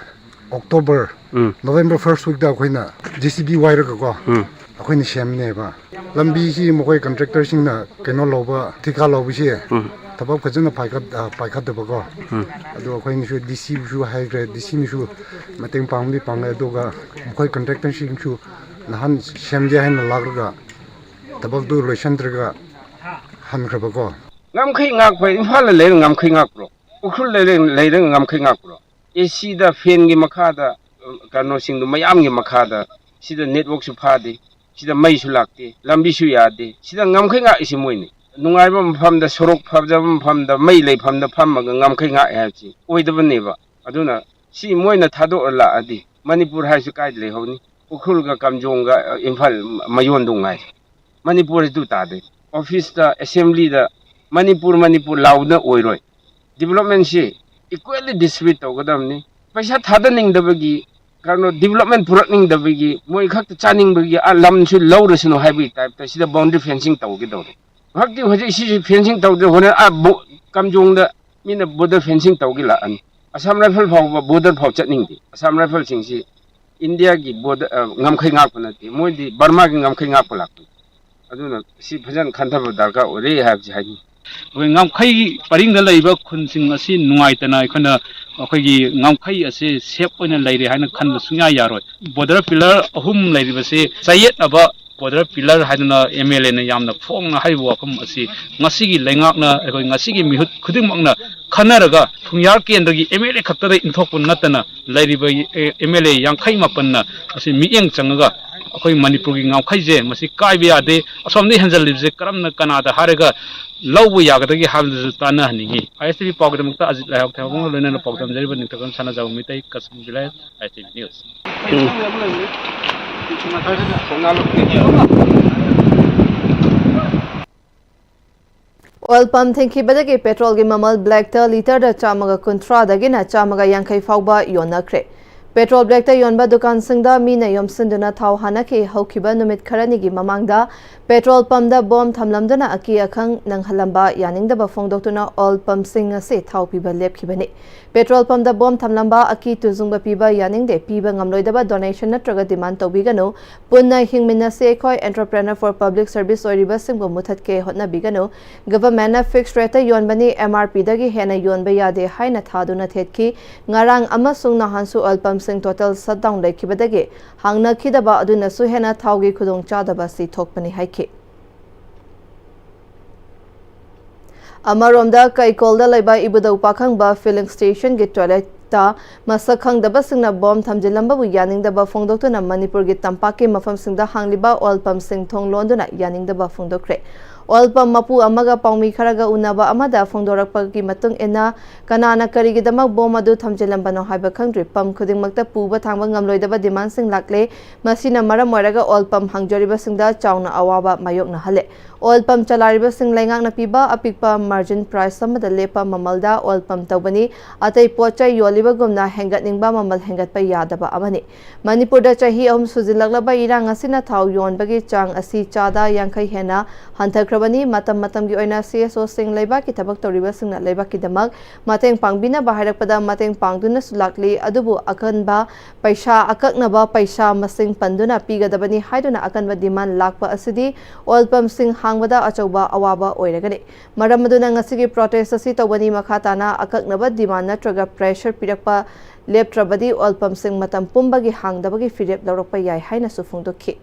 ꯑꯣꯛꯇꯣꯕꯔ, ꯎꯝ꯫ ꯅꯣꯕꯦꯝꯕꯔ ꯐꯥꯔꯁ ꯋꯤꯛꯇ ꯑꯩꯈꯣꯏꯅ ꯖꯦ ꯁꯤ ꯕꯤ ꯋꯥꯏꯔꯒꯀꯣ, ꯎꯝ꯫ ꯑꯩꯈꯣꯏꯅ ꯁꯦꯝꯕꯅꯦꯕ꯫ ꯂꯝꯕꯤꯁꯤ ꯃꯈꯣꯏ ꯀꯟꯇ꯭ꯔꯦꯛꯇꯔꯁꯤꯡꯅ ꯀꯩꯅꯣ ꯂꯧꯕ, ꯊꯤꯀꯥ ꯂꯧꯕꯁꯤ ꯎꯝ꯫ ꯊꯕꯛ ꯐꯖꯅ ꯄꯥꯏꯈꯠ-, ꯑ, ꯄꯥꯏꯈꯠꯇꯕꯀꯣ꯫ ꯎꯝ꯫ ꯑꯗꯨ ꯑꯩꯈꯣꯏꯅꯁꯨ ꯗꯤ ꯁꯤꯕꯨꯁꯨ ꯍꯥꯏꯈ꯭ꯔꯦ, ꯗꯤ ꯁꯤꯅꯁꯨ ꯃꯇꯦꯡ ꯄꯥꯡꯕꯗꯤ ꯄꯥꯡꯉꯦ, ꯑꯗꯨꯒ ꯃꯈꯣꯏ ꯀꯟꯇ꯭ꯔꯦꯛꯇꯔꯁꯤꯡꯁꯨ ꯅꯍꯥꯟ ꯁꯦꯝꯒꯦ ꯍꯥꯏꯅ ꯂꯥꯛꯂꯒ ꯊꯕꯛꯇꯨ ꯂꯣꯏꯁꯤꯟꯗ꯭ꯔꯒ ꯍꯟꯈ꯭ꯔꯕꯀꯣ꯫ ꯉꯝꯈꯩ ꯉꯥꯛꯄ, ꯏꯝꯐꯥꯜꯗ ꯂꯩꯔ ꯉꯝꯈꯩ ꯉꯥꯛꯄ꯭ꯔꯣ? ꯎꯈ꯭ꯔꯨꯜꯗ ꯂꯩꯔ, ꯂꯩꯔ ꯉꯝꯈꯩ ꯉꯥꯛꯄ꯭ꯔꯣ? ꯑꯦ ꯁꯤꯗ, ꯐꯦꯟꯒꯤ ꯃꯈꯥꯗ, ꯀꯩꯅꯣꯁꯤꯡꯗꯨ ꯃꯌꯥꯝꯒꯤ ꯃꯈꯥꯗ, ꯁꯤꯗ ꯅꯦꯠꯋꯥꯛꯁꯨ ꯐꯥꯗꯦ, ꯁꯤꯗ ꯃꯩꯁꯨ ꯂꯥꯛꯇꯦ, ꯂꯝꯕꯤꯁꯨ ꯌꯥꯗꯦ, ꯁꯤꯗ ꯉꯝꯈꯩ ꯉꯥꯛꯏꯁꯤ ꯃꯣꯏꯅꯤ꯫ ꯅꯨꯡꯉꯥꯏꯕ ꯃꯐꯝꯗ, ꯁꯣꯔꯣꯛ ꯐꯖꯕ ꯃꯐꯝꯗ, ꯃꯩ ꯂꯩꯐꯝꯗ ꯐꯝꯃꯒ ꯉꯝꯈꯩ ꯉꯥꯛꯑꯦ ꯍꯥꯏꯕꯁꯤ ꯑꯣꯏꯗꯕꯅꯦꯕ꯫ ꯑꯗꯨꯅ ꯁꯤ ꯃꯣꯏꯅ ꯊꯥꯗꯣꯛꯑ ꯂꯥꯛꯑꯗꯤ ꯃꯅꯤꯄꯨꯔ ꯍꯥꯏꯁꯤ ꯀꯥꯏꯗ ꯂꯩꯍꯧꯅꯤ? ꯎꯈ꯭ꯔꯨꯜꯒ ꯀꯥꯝꯖꯣꯡꯒ, ꯑ, ꯏꯝꯐꯥꯜ ꯃꯌꯣꯟꯗꯨ ꯉꯥꯏ꯫ ꯃꯅꯤꯄꯨꯔ ꯑꯗꯨ ꯇꯥꯗꯦ꯫ ꯑꯣꯐꯤꯁꯇ, ꯑꯦꯁꯦꯝꯕ꯭ꯂꯤꯗ ꯃꯅꯤꯄꯨꯔ, ꯃꯅꯤꯄꯨꯔ ꯂꯥꯎꯗꯅ ꯑꯣꯏꯔꯣꯏ꯫ ꯗꯤꯕꯂꯞꯃꯦꯟꯁꯤ ꯏꯀ꯭ꯋꯦꯜꯂꯤ ꯗꯤꯁꯇ꯭ꯔꯤꯕ꯭ꯌꯨꯠ ꯇꯧꯒꯗꯕꯅꯤ꯫ ꯄꯩꯁꯥ ꯊꯥꯗꯅꯤꯡꯗꯕꯒꯤ, ꯀꯩꯅꯣ, ꯗꯤꯕꯂꯞꯃꯦꯟ ꯄꯨꯔꯛꯅꯤꯡꯗꯕꯒꯤ, ꯃꯣꯏ ꯈꯛꯇ ꯆꯥꯅꯤꯡꯕꯒꯤ, ꯑꯥ, ꯂꯝꯁꯨ ꯂꯧꯔꯁꯅꯨ ꯍꯥꯏꯕꯒꯤ ꯇꯥꯏꯞꯇ ꯁꯤꯗ ꯕꯥꯎꯟꯗꯔꯤ ꯐꯦꯟꯁꯤꯡ ꯇꯧꯒꯦ ꯇꯧꯔꯦ꯫ ꯉꯥꯏꯍꯥꯛꯇꯤ ꯍꯧꯖꯤꯛ ꯁꯤꯁꯤ ꯐꯦꯟꯁꯤꯡ ꯇꯧꯗ꯭ꯔꯦ, ꯍꯣꯔꯦꯟ ꯑꯥ ꯕꯣ-, ꯀꯥꯝꯖꯣꯡꯗ ꯃꯤꯅ ꯕꯣꯔꯗꯔ ꯐꯦꯟꯁꯤꯡ ꯇꯧꯒꯦ ꯂꯥꯛꯑꯅꯤ꯫ ꯑꯁꯥꯝ ꯔꯥꯏꯐꯜ ꯐꯥꯎꯕ ꯕꯣꯔꯗꯔ ꯐꯥꯎ ꯆꯠꯅꯤꯡꯗꯦ꯫ ꯑꯁꯥꯝ ꯔꯥꯏꯐꯜꯁꯤꯡꯁꯤ ꯏꯟꯗꯤꯌꯥꯒꯤ ꯕꯣꯔꯗꯔ, ꯑ, ꯉꯝꯈꯩ ꯉꯥꯛꯄ ꯅꯠꯇꯦ, ꯃꯣꯏꯗꯤ ꯕꯔꯃꯥꯒꯤ ꯉꯝꯈꯩ ꯉꯥꯛꯄ ꯂꯥꯛꯄꯅꯤ꯫ ꯑꯗꯨꯅ ꯁꯤ ꯐꯖꯅ ꯈꯟꯊꯕ ꯗꯔꯀꯥꯔ ꯑꯣꯏꯔꯦ ꯍꯥꯏꯕꯁꯤ ꯍꯥꯏꯅꯤꯡꯉꯤ꯫ ꯑꯩꯈꯣꯏ ꯉꯝꯈꯩ ꯄꯔꯤꯡꯗ ꯂꯩꯕ ꯈꯨꯟꯁꯤꯡ ꯑꯁꯤ ꯅꯨꯡꯉꯥꯏꯇꯅ ꯑꯩꯈꯣꯏꯅ, ꯑꯩꯈꯣꯏꯒꯤ ꯉꯝꯈꯩ ꯑꯁꯤ ꯁꯦꯞ ꯑꯣꯏꯅ ꯂꯩꯔꯦ ꯍꯥꯏꯅ ꯈꯟꯕ ꯁꯨꯡꯌꯥ ꯌꯥꯔꯣꯏ꯫ ꯕꯣꯔꯗꯔ ꯄꯤꯂꯔ ꯑꯍꯨꯝ ꯂꯩꯔꯤꯕꯁꯤ ꯆꯌꯦꯠꯅꯕ ꯕꯣꯔꯗꯔ ꯄꯤꯂꯔ ꯍꯥꯏꯗꯨꯅ ꯑꯦꯝ ꯑꯦꯜ ꯑꯦꯅ ꯌꯥꯝꯅ ꯐꯣꯡꯅ ꯍꯥꯏꯔꯤꯕ ꯋꯥꯐꯝ ꯑꯁꯤ ꯉꯁꯤꯒꯤ ꯂꯩꯉꯥꯛꯅ, ꯑꯩꯈꯣꯏ ꯉꯁꯤꯒꯤ ꯃꯤꯍꯨꯠ ꯈꯨꯗꯤꯡꯃꯛꯅ ꯈꯟꯅꯔꯒ ꯊꯨꯡꯌꯥꯔ ꯀꯦꯟꯗ꯭ꯔꯒꯤ ꯑꯦꯝ ꯑꯦꯜ ꯑꯦ ꯈꯛꯇꯗ ꯏꯟꯊꯣꯛꯄ ꯅꯠꯇꯅ ꯂꯩꯔꯤꯕ ꯑꯦꯝ ꯑꯦꯜ ꯑꯦ ꯌꯥꯡꯈꯩ ꯃꯥꯄꯟꯅ ꯑꯁꯤ ꯃꯤꯠꯌꯦꯡ ꯆꯪꯉꯒ ꯑꯩꯈꯣꯏ ꯃꯅꯤꯄꯨꯔꯒꯤ ꯉꯝꯈꯩꯁꯦ ꯃꯁꯤ ꯀꯥꯏꯕ ꯌꯥꯗꯦ, ꯑꯁꯣꯝꯗ ꯍꯦꯟꯖꯜꯂꯤꯕꯁꯦ ꯀꯔꯝꯅ ꯀꯅꯥꯗ ꯍꯥꯏꯔꯒ ꯂꯧꯕ ꯌꯥꯒꯗꯒꯦ ꯍꯥꯏꯕꯗꯨꯁꯨ ꯇꯥꯟꯅꯍꯟꯅꯤꯡꯉꯤ꯫ ꯑꯥꯏ ꯑꯦꯁ ꯇꯤ ꯚꯤ ꯄꯥꯎꯒꯤꯗꯃꯛꯇ ꯑꯖꯤꯠ ꯂꯥꯏꯍꯥꯎ ꯊꯦꯝꯕꯒ ꯂꯣꯏꯅꯅ ꯄꯥꯎ ꯇꯝꯖꯔꯤꯕ Ningthoujam Sanajaoba Meitei, Kashmir village, I S T V news. Oil pump ꯊꯤꯡꯈꯤꯕꯗꯒꯤ ꯄꯦꯇ꯭ꯔꯣꯜꯒꯤ ꯃꯃꯜ ꯕ꯭ꯂꯦꯛꯇ ꯂꯤꯇꯔꯗ ꯆꯥꯝꯃꯒ ꯀꯨꯟꯊ꯭ꯔꯥꯗꯒꯤꯅ ꯆꯥꯝꯃꯒ ꯌꯥꯡꯈꯩ ꯐꯥꯎꯕ ꯌꯣꯟꯅꯈ꯭ꯔꯦ꯫ ꯄꯦꯇ꯭ꯔꯣꯜ ꯕ꯭ꯂꯦꯛꯇ ꯌꯣꯟꯕ ꯗꯨꯀꯥꯟꯁꯤꯡꯗ ꯃꯤꯅ ꯌꯣꯝꯁꯤꯟꯗꯨꯅ ꯊꯥꯎ ꯍꯥꯟꯅꯈꯤ꯫ ꯍꯧꯈꯤꯕ ꯅꯨꯃꯤꯠ ꯈꯔꯅꯤꯒꯤ ꯃꯃꯥꯡꯗ ꯄꯦꯇ꯭ꯔꯣꯜ ꯄꯝꯗ ꯕꯣꯝ ꯊꯝꯂꯝꯗꯨꯅ ꯑꯀꯤ ꯑꯈꯪ ꯅꯪꯍꯜꯂꯝꯕ ꯌꯥꯅꯤꯡꯗꯕ ꯐꯣꯡꯗꯣꯛꯇꯨꯅ ꯑꯣꯏꯜ ꯄꯝꯁꯤꯡ ꯑꯁꯤ ꯊꯥꯎ ꯄꯤꯕ ꯂꯦꯞꯈꯤꯕꯅꯤ꯫ ꯄꯦꯇ꯭ꯔꯣꯜ ꯄꯝꯗ ꯕꯣꯝ ꯊꯝꯂꯝꯕ ꯑꯀꯤ ꯇꯨꯖꯨꯡꯕ ꯄꯤꯕ ꯌꯥꯅꯤꯡꯗꯦ, ꯄꯤꯕ ꯉꯝꯂꯣꯏꯗꯕ ꯗꯣꯅꯦꯁꯟ ꯅꯠꯇ꯭ꯔꯒ ꯗꯤꯃꯥꯟ ꯇꯧꯕꯤꯒꯅꯨ, ꯄꯨꯟꯅ ꯍꯤꯡꯃꯤꯟꯅꯁꯤ, ꯑꯩꯈꯣꯏ Entrepreneur for Public Service ꯑꯣꯏꯔꯤꯕꯁꯤꯡꯕꯨ ꯃꯨꯊꯠꯀꯦ ꯍꯣꯠꯅꯕꯤꯒꯅꯨ꯫ ꯒꯚꯔꯟꯃꯦꯟꯠꯅ ꯐꯤꯛꯁ ꯔꯦꯠꯇ ꯌꯣꯟꯕꯅꯤ, ꯑꯦꯝ ꯑꯥꯔ ꯄꯤꯗꯒꯤ ꯍꯦꯟꯅ ꯌꯣꯟꯕ ꯌꯥꯗꯦ ꯍꯥꯏꯅ ꯊꯥꯗꯨꯅ ꯊꯦꯠꯈꯤ꯫ ꯉꯔꯥꯡ ꯑꯃꯁꯨꯡ ꯅꯍꯥꯟꯁꯨ ꯑꯣꯏꯜ ꯄꯝꯁꯤꯡ ꯇꯣꯇꯦꯜ ꯁꯠꯗꯥꯎꯟ ꯂꯩꯈꯤꯕꯗꯒꯤ ꯍꯥꯡꯅꯈꯤꯗꯕ ꯑꯗꯨꯅꯁꯨ ꯍꯦꯟꯅ ꯊꯥꯎꯒꯤ ꯈꯨꯗꯣꯡꯆꯥꯗꯕ ꯑꯁꯤ ꯊꯣꯛꯄꯅꯤ ꯍꯥꯏꯈꯤ꯫ ꯑꯃꯔꯣꯝꯗ, ꯀꯩꯀꯣꯜꯗ ꯂꯩꯕ ꯏꯕꯨꯙꯧ ꯄꯥꯈꯪꯕ ꯐꯤꯂꯤꯡ ꯁ꯭ꯇꯦꯁꯟꯒꯤ ꯇꯣꯏꯂꯦꯠꯇ ꯃꯁꯛ ꯈꯪꯗꯕꯁꯤꯡꯅ ꯕꯣꯝ ꯊꯝꯖꯤꯜꯂꯝꯕꯕꯨ ꯌꯥꯅꯤꯡꯗꯕ ꯐꯣꯡꯗꯣꯛꯇꯨꯅ ꯃꯅꯤꯄꯨꯔꯒꯤ ꯇꯝꯄꯥꯛꯀꯤ ꯃꯐꯝꯁꯤꯡꯗ ꯍꯥꯡꯂꯤꯕ ꯑꯣꯏꯜ ꯄꯝꯁꯤꯡ ꯊꯣꯡ ꯂꯣꯟꯗꯨꯅ ꯌꯥꯅꯤꯡꯗꯕ ꯐꯣꯡꯗꯣꯛꯈ꯭ꯔꯦ꯫ ꯑꯣꯏꯜ ꯄꯝ ꯃꯄꯨ ꯑꯃꯒ ꯄꯥꯎꯃꯤ ꯈꯔꯒ ꯎꯅꯕ ꯑꯃꯗ ꯐꯣꯡꯗꯣꯔꯛꯄꯒꯤ ꯃꯇꯨꯡ ꯏꯟꯅ, ꯀꯅꯥꯅ ꯀꯔꯤꯒꯤꯗꯃꯛ ꯕꯣꯝ ꯑꯗꯨ ꯊꯝꯖꯤꯜꯂꯝꯕꯅꯣ ꯍꯥꯏꯕ ꯈꯪꯗ꯭ꯔꯤ꯫ ꯄꯝ ꯈꯨꯗꯤꯡꯃꯛꯇ ꯄꯨꯕ ꯊꯥꯡꯕ ꯉꯝꯂꯣꯏꯗꯕ ꯗꯤꯃꯥꯟꯁꯤꯡ ꯂꯥꯛꯂꯦ꯫ ꯃꯁꯤꯅ ꯃꯔꯝ ꯑꯣꯏꯔꯒ ꯑꯣꯏꯜ ꯄꯝ ꯍꯥꯡꯖꯔꯤꯕꯁꯤꯡꯗ ꯆꯥꯎꯅ ꯑꯋꯥꯕ ꯃꯥꯌꯣꯛꯅꯍꯜꯂꯦ꯫ ꯑꯣꯏꯜ ꯄꯝ ꯆꯂꯥꯏꯔꯤꯕꯁꯤꯡ ꯂꯩꯉꯥꯛꯅ ꯄꯤꯕ ꯑꯄꯤꯛꯄ ꯃꯥꯔꯖꯤꯟ ꯄ꯭ꯔꯥꯏꯁ ꯑꯃꯗ ꯂꯦꯞꯄ ꯃꯃꯜꯗ ꯑꯣꯏꯜ ꯄꯝ ꯇꯧꯕꯅꯤ꯫ ꯑꯇꯩ ꯄꯣꯠ ꯆꯩ ꯌꯣꯜꯂꯤꯕꯒꯨꯝꯅ ꯍꯦꯟꯒꯠꯅꯤꯡꯕ ꯃꯃꯜ ꯍꯦꯟꯒꯠꯄ ꯌꯥꯗꯕ ꯑꯃꯅꯤ꯫ ꯃꯅꯤꯄꯨꯔꯗ ꯆꯍꯤ ꯑꯍꯨꯝ ꯁꯨꯖꯤꯜꯂꯛꯂꯕ ꯏꯔꯥꯡ ꯑꯁꯤꯅ ꯊꯥꯎ ꯌꯣꯟꯕꯒꯤ ꯆꯥꯡ ꯑꯁꯤ ꯆꯥꯗ ꯌꯥꯡꯈꯩ ꯍꯦꯟꯅ ꯍꯟꯊꯈ꯭ꯔꯕꯅꯤ꯫ ꯃꯇꯝ ꯃꯇꯝꯒꯤ ꯑꯣꯏꯅ ꯁꯤ ꯑꯦꯁ ꯑꯣꯁꯤꯡ, ꯂꯩꯕꯥꯛꯀꯤ ꯊꯕꯛ ꯇꯧꯔꯤꯕꯁꯤꯡꯅ ꯂꯩꯕꯥꯛꯀꯤꯗꯃꯛ ꯃꯇꯦꯡ ꯄꯥꯡꯕꯤꯅꯕ ꯍꯥꯏꯔꯛꯄꯗ ꯃꯇꯦꯡ ꯄꯥꯡꯗꯨꯅꯁꯨ ꯂꯥꯛꯂꯤ꯫ ꯑꯗꯨꯕꯨ ꯑꯀꯟꯕ ꯄꯩꯁꯥ, ꯑꯀꯛꯅꯕ ꯄꯩꯁꯥ ꯃꯁꯤꯡ ꯄꯟꯗꯨꯅ ꯄꯤꯒꯗꯕꯅꯤ ꯍꯥꯏꯗꯨꯅ ꯑꯀꯟꯕ ꯗꯤꯃꯥꯟ ꯂꯥꯛꯄ ꯑꯁꯤꯗꯤ ꯑꯣꯏꯜ ꯄꯝꯁꯤꯡ ꯍꯥꯡꯕꯗ ꯑꯆꯧꯕ ꯑꯋꯥꯕ ꯑꯣꯏꯔꯒꯅꯤ꯫ ꯃꯔꯝ ꯑꯗꯨꯅ ꯉꯁꯤꯒꯤ ꯄ꯭ꯔꯣꯇꯦꯁ ꯑꯁꯤ ꯇꯧꯕꯅꯤ꯫ ꯃꯈꯥ ꯇꯥꯅ ꯑꯀꯛꯅꯕ ꯗꯤꯃꯥꯟ ꯅꯠꯇ꯭ꯔꯒ ꯄ꯭ꯔꯦꯁꯔ ꯄꯤꯔꯛꯄ ꯂꯦꯞꯇ꯭ꯔꯕꯗꯤ ꯑꯣꯏꯜ ꯄꯝꯁꯤꯡ ꯃꯇꯝ ꯄꯨꯝꯕꯒꯤ ꯍꯥꯡꯗꯕꯒꯤ ꯐꯤꯔꯦꯞ ꯂꯧꯔꯛꯄ ꯌꯥꯏ ꯍꯥꯏꯅꯁꯨ ꯐꯣꯡꯗꯣꯛꯈꯤ꯫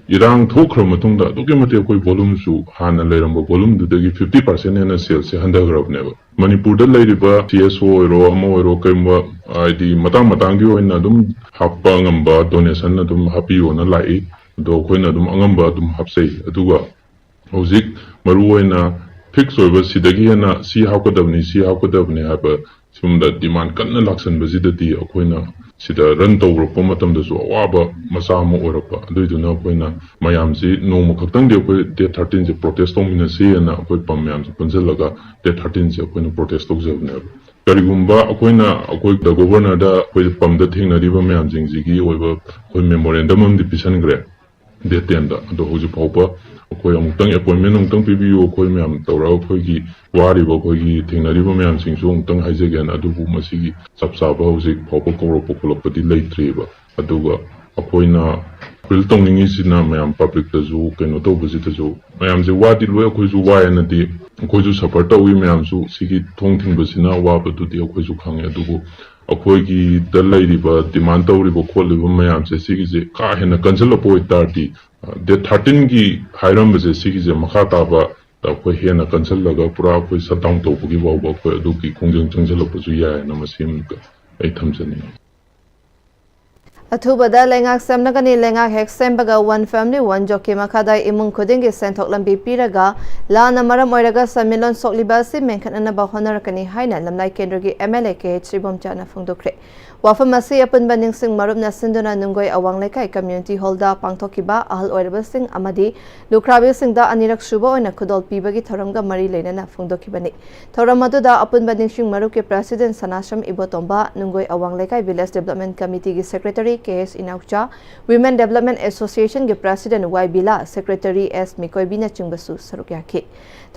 ꯏꯔꯥꯡ ꯊꯣꯛꯈ꯭ꯔ ꯃꯇꯨꯡꯗ ꯑꯗꯨꯛꯀꯤ ꯃꯇꯤꯛ ꯑꯩꯈꯣꯏ volume ꯁꯨ ꯍꯥꯟꯅ ꯂꯩꯔꯝꯕ volume ꯗꯨꯗꯒꯤ fifty percent ꯍꯦꯟꯅ sales ꯁꯦ ꯍꯟꯊꯈ꯭ꯔꯕꯅꯦꯕ꯫ ꯃꯅꯤꯄꯨꯔꯗ ꯂꯩꯔꯤꯕ C S O ꯑꯣꯏꯔꯣ, ꯑꯃ ꯑꯣꯏꯔꯣ, ꯀꯔꯤꯒꯨꯝꯕ ꯍꯥꯏꯗꯤ ꯃꯇꯥꯡ ꯃꯇꯥꯡꯒꯤ ꯑꯣꯏꯅ ꯑꯗꯨꯝ ꯍꯥꯞꯄ ꯉꯝꯕ donation ꯑꯗꯨꯝ ꯍꯥꯞꯄꯤꯌꯣꯅ ꯂꯥꯛꯏ꯫ ꯑꯗꯣ ꯑꯩꯈꯣꯏꯅ ꯑꯗꯨꯝ ꯑꯉꯝꯕ ꯑꯗꯨꯝ ꯍꯥꯞꯆꯩ꯫ ꯑꯗꯨꯒ ꯍꯧꯖꯤꯛ ꯃꯔꯨꯑꯣꯏꯅ fix ꯑꯣꯏꯕ ꯁꯤꯗꯒꯤ ꯍꯦꯟꯅ ꯁꯤ ꯍꯥꯞꯀꯗꯕꯅꯤ, ꯁꯤ ꯍꯥꯞꯀꯗꯕꯅꯤ ꯍꯥꯏꯕ ꯁꯤꯒꯨꯝꯕꯗ demand ꯀꯟꯅ ꯂꯥꯛꯁꯟꯕꯁꯤꯗꯗꯤ ꯑꯩꯈꯣꯏꯅ ꯁꯤꯗ run ꯇꯧꯔꯛꯄ ꯃꯇꯝꯗꯁꯨ ꯑꯋꯥꯕ ꯃꯆꯥ ꯑꯃ ꯑꯣꯏꯔꯛꯄ꯫ ꯑꯗꯨꯏꯗꯨꯅ ꯑꯩꯈꯣꯏꯅ ꯃꯌꯥꯝꯁꯤ ꯅꯣꯡꯃ ꯈꯛꯇꯪꯗꯤ ꯑꯩꯈꯣꯏ date thirteen ꯁꯦ protest ꯇꯧꯃꯤꯟꯅꯁꯤꯅ ꯑꯩꯈꯣꯏ ꯄꯝ ꯃꯌꯥꯝꯁꯦ ꯄꯨꯟꯁꯤꯜꯂꯒ date thirteen ꯁꯦ ꯑꯩꯈꯣꯏꯅ protest ꯇꯧꯖꯕꯅꯦꯕ꯫ ꯀꯔꯤꯒꯨꯝꯕ ꯑꯩꯈꯣꯏꯅ ꯑꯩꯈꯣꯏ the governor ꯗ ꯑꯩꯈꯣꯏ ꯄꯝꯗ ꯊꯦꯡꯅꯔꯤꯕ ꯃꯌꯥꯝꯁꯤꯡꯁꯤꯒꯤ ꯑꯣꯏꯕ ꯑꯩꯈꯣꯏ memorandum ꯑꯃꯗꯤ ꯄꯤꯁꯟꯈ꯭ꯔꯦ date ten ꯗ꯫ ꯑꯗꯣ ꯍꯧꯖꯤꯛ ꯐꯥꯎꯕ ꯑꯩꯈꯣꯏ ꯑꯃꯨꯛꯇꯪ appointment ꯑꯃꯨꯛꯇꯪ ꯄꯤꯕꯤꯌꯨ, ꯑꯩꯈꯣꯏ ꯃꯌꯥꯝ ꯇꯧꯔꯒ ꯑꯩꯈꯣꯏꯒꯤ ꯋꯥꯔꯤꯕ ꯑꯩꯈꯣꯏꯒꯤ ꯊꯦꯡꯅꯔꯤꯕ ꯃꯌꯥꯝꯁꯤꯡꯁꯨ ꯑꯃꯨꯛꯇꯪ ꯍꯥꯏꯖꯒꯦꯅ꯫ ꯑꯗꯨꯕꯨ ꯃꯁꯤꯒꯤ ꯆꯞ ꯆꯥꯕ ꯍꯧꯖꯤꯛ ꯐꯥꯎꯕ ꯀꯧꯔꯛꯄ ꯈꯣꯠꯂꯛꯄꯗꯤ ꯂꯩꯇ꯭ꯔꯤꯕ꯫ ꯑꯗꯨꯒ ꯑꯩꯈꯣꯏꯅ appeal ꯇꯧꯅꯤꯡꯉꯤꯁꯤꯅ ꯃꯌꯥꯝ public ꯇꯁꯨ ꯀꯩꯅꯣ ꯇꯧꯕꯁꯤꯗꯁꯨ ꯃꯌꯥꯝꯁꯦ ꯋꯥꯗꯤ ꯂꯣꯏ ꯑꯩꯈꯣꯏꯁꯨ ꯋꯥꯏꯅꯗꯤ ꯑꯩꯈꯣꯏꯁꯨ suffer ꯇꯧꯏ ꯃꯌꯥꯝꯁꯨ꯫ ꯁꯤꯒꯤ ꯊꯣꯡ ꯊꯤꯡꯕꯁꯤꯅ ꯑꯋꯥꯕꯗꯨꯗꯤ ꯑꯩꯈꯣꯏꯁꯨ ꯈꯪꯉꯦ꯫ ꯑꯗꯨꯕꯨ ꯑꯩꯈꯣꯏꯒꯤꯗ ꯂꯩꯔꯤꯕ demand ꯇꯧꯔꯤꯕ ꯈꯣꯠꯂꯤꯕ ꯃꯌꯥꯝꯁꯦ ꯁꯤꯒꯤꯁꯦ ꯀꯥ ꯍꯦꯟꯅ ꯀꯟꯁꯤꯜꯂꯛꯄ ꯑꯣꯏꯇꯥꯔꯗꯤ, date thirteen ꯒꯤ ꯍꯥꯏꯔꯝꯕꯁꯦ ꯁꯤꯒꯤꯁꯦ ꯃꯈꯥ ꯇꯥꯕ ꯑꯩꯈꯣꯏ ꯍꯦꯟꯅ ꯀꯟꯁꯤꯜꯂꯒ ꯄꯨꯔꯥ ꯑꯩꯈꯣꯏ shutdown ꯇꯧꯕꯒꯤ ꯐꯥꯎꯕ ꯑꯩꯈꯣꯏ ꯑꯗꯨꯒꯤ ꯈꯣꯡꯖꯪ ꯆꯪꯁꯤꯜꯂꯛꯄꯁꯨ ꯌꯥꯏꯅ ꯃꯁꯤ ꯑꯃꯨꯛꯀ ꯑꯩ ꯊꯝꯖꯅꯤꯡꯉꯤ꯫ ꯑꯊꯨꯕꯗ ꯂꯩꯉꯥꯛ ꯁꯦꯝꯂꯒꯅꯤ꯫ ꯂꯩꯉꯥꯛ ꯍꯦꯛ ꯁꯦꯝꯕꯒ One Family One Job ꯀꯤ ꯃꯈꯥꯗ ꯏꯃꯨꯡ ꯈꯨꯗꯤꯡꯒꯤ ꯁꯦꯟꯊꯣꯛ ꯂꯝꯕꯤ ꯄꯤꯔꯒ ꯂꯥꯟꯅ ꯃꯔꯝ ꯑꯣꯏꯔꯒ ꯁꯦꯟꯃꯤꯠꯂꯣꯟ ꯁꯣꯛꯂꯤꯕ ꯑꯁꯤ ꯃꯦꯟꯈꯠꯅꯅꯕ ꯍꯣꯠꯅꯔꯛꯀꯅꯤ ꯍꯥꯏꯅ ꯂꯝꯂꯥꯏ ꯀꯦꯟꯗ꯭ꯔꯒꯤ M L A K H ꯏꯕꯣꯝꯆꯥꯅ ꯐꯣꯡꯗꯣꯛꯈ꯭ꯔꯦ꯫ ꯋꯥꯐꯝ ꯑꯁꯤ ꯑꯄꯨꯟꯕ ꯅꯤꯡꯁꯤꯡ ꯃꯔꯨꯞꯅ ꯁꯤꯟꯗꯨꯅ ꯅꯨꯡꯒꯣꯏ ꯑꯋꯥꯡ ꯂꯩꯀꯥꯏ community hall ꯗ ꯄꯥꯡꯊꯣꯛꯈꯤꯕ ꯑꯍꯜ ꯑꯣꯏꯔꯕꯁꯤꯡ ꯑꯃꯗꯤ ꯂꯨꯈ꯭ꯔꯥꯕꯤꯁꯤꯡꯗ ꯑꯅꯤꯔꯛ ꯁꯨꯕ ꯑꯣꯏꯅ ꯈꯨꯗꯣꯜ ꯄꯤꯕꯒꯤ ꯊꯧꯔꯝꯒ ꯃꯔꯤ ꯂꯩꯅꯅ ꯐꯣꯡꯗꯣꯛꯈꯤꯕꯅꯤ꯫ ꯊꯧꯔꯝ ꯑꯗꯨꯗ ꯑꯄꯨꯟꯕ ꯅꯤꯡꯁꯤꯡ ꯃꯔꯨꯞꯀꯤ president ꯁꯅꯥꯁꯝ ꯏꯕꯣꯇꯣꯝꯕ, ꯅꯨꯡꯒꯣꯏ ꯑꯋꯥꯡ ꯂꯩꯀꯥꯏ village development committee ꯒꯤ secretary ꯀꯦ ꯑꯦꯁ ꯏꯅꯥꯎꯆꯥ, Women Development Association ꯒꯤ president ꯋꯥꯏ ꯕꯤꯂꯥ, secretary ꯑꯦꯁ ꯃꯤꯀꯣꯏꯕꯤꯅꯆꯤꯡꯕꯁꯨ ꯁꯔꯨꯛ ꯌꯥꯈꯤ꯫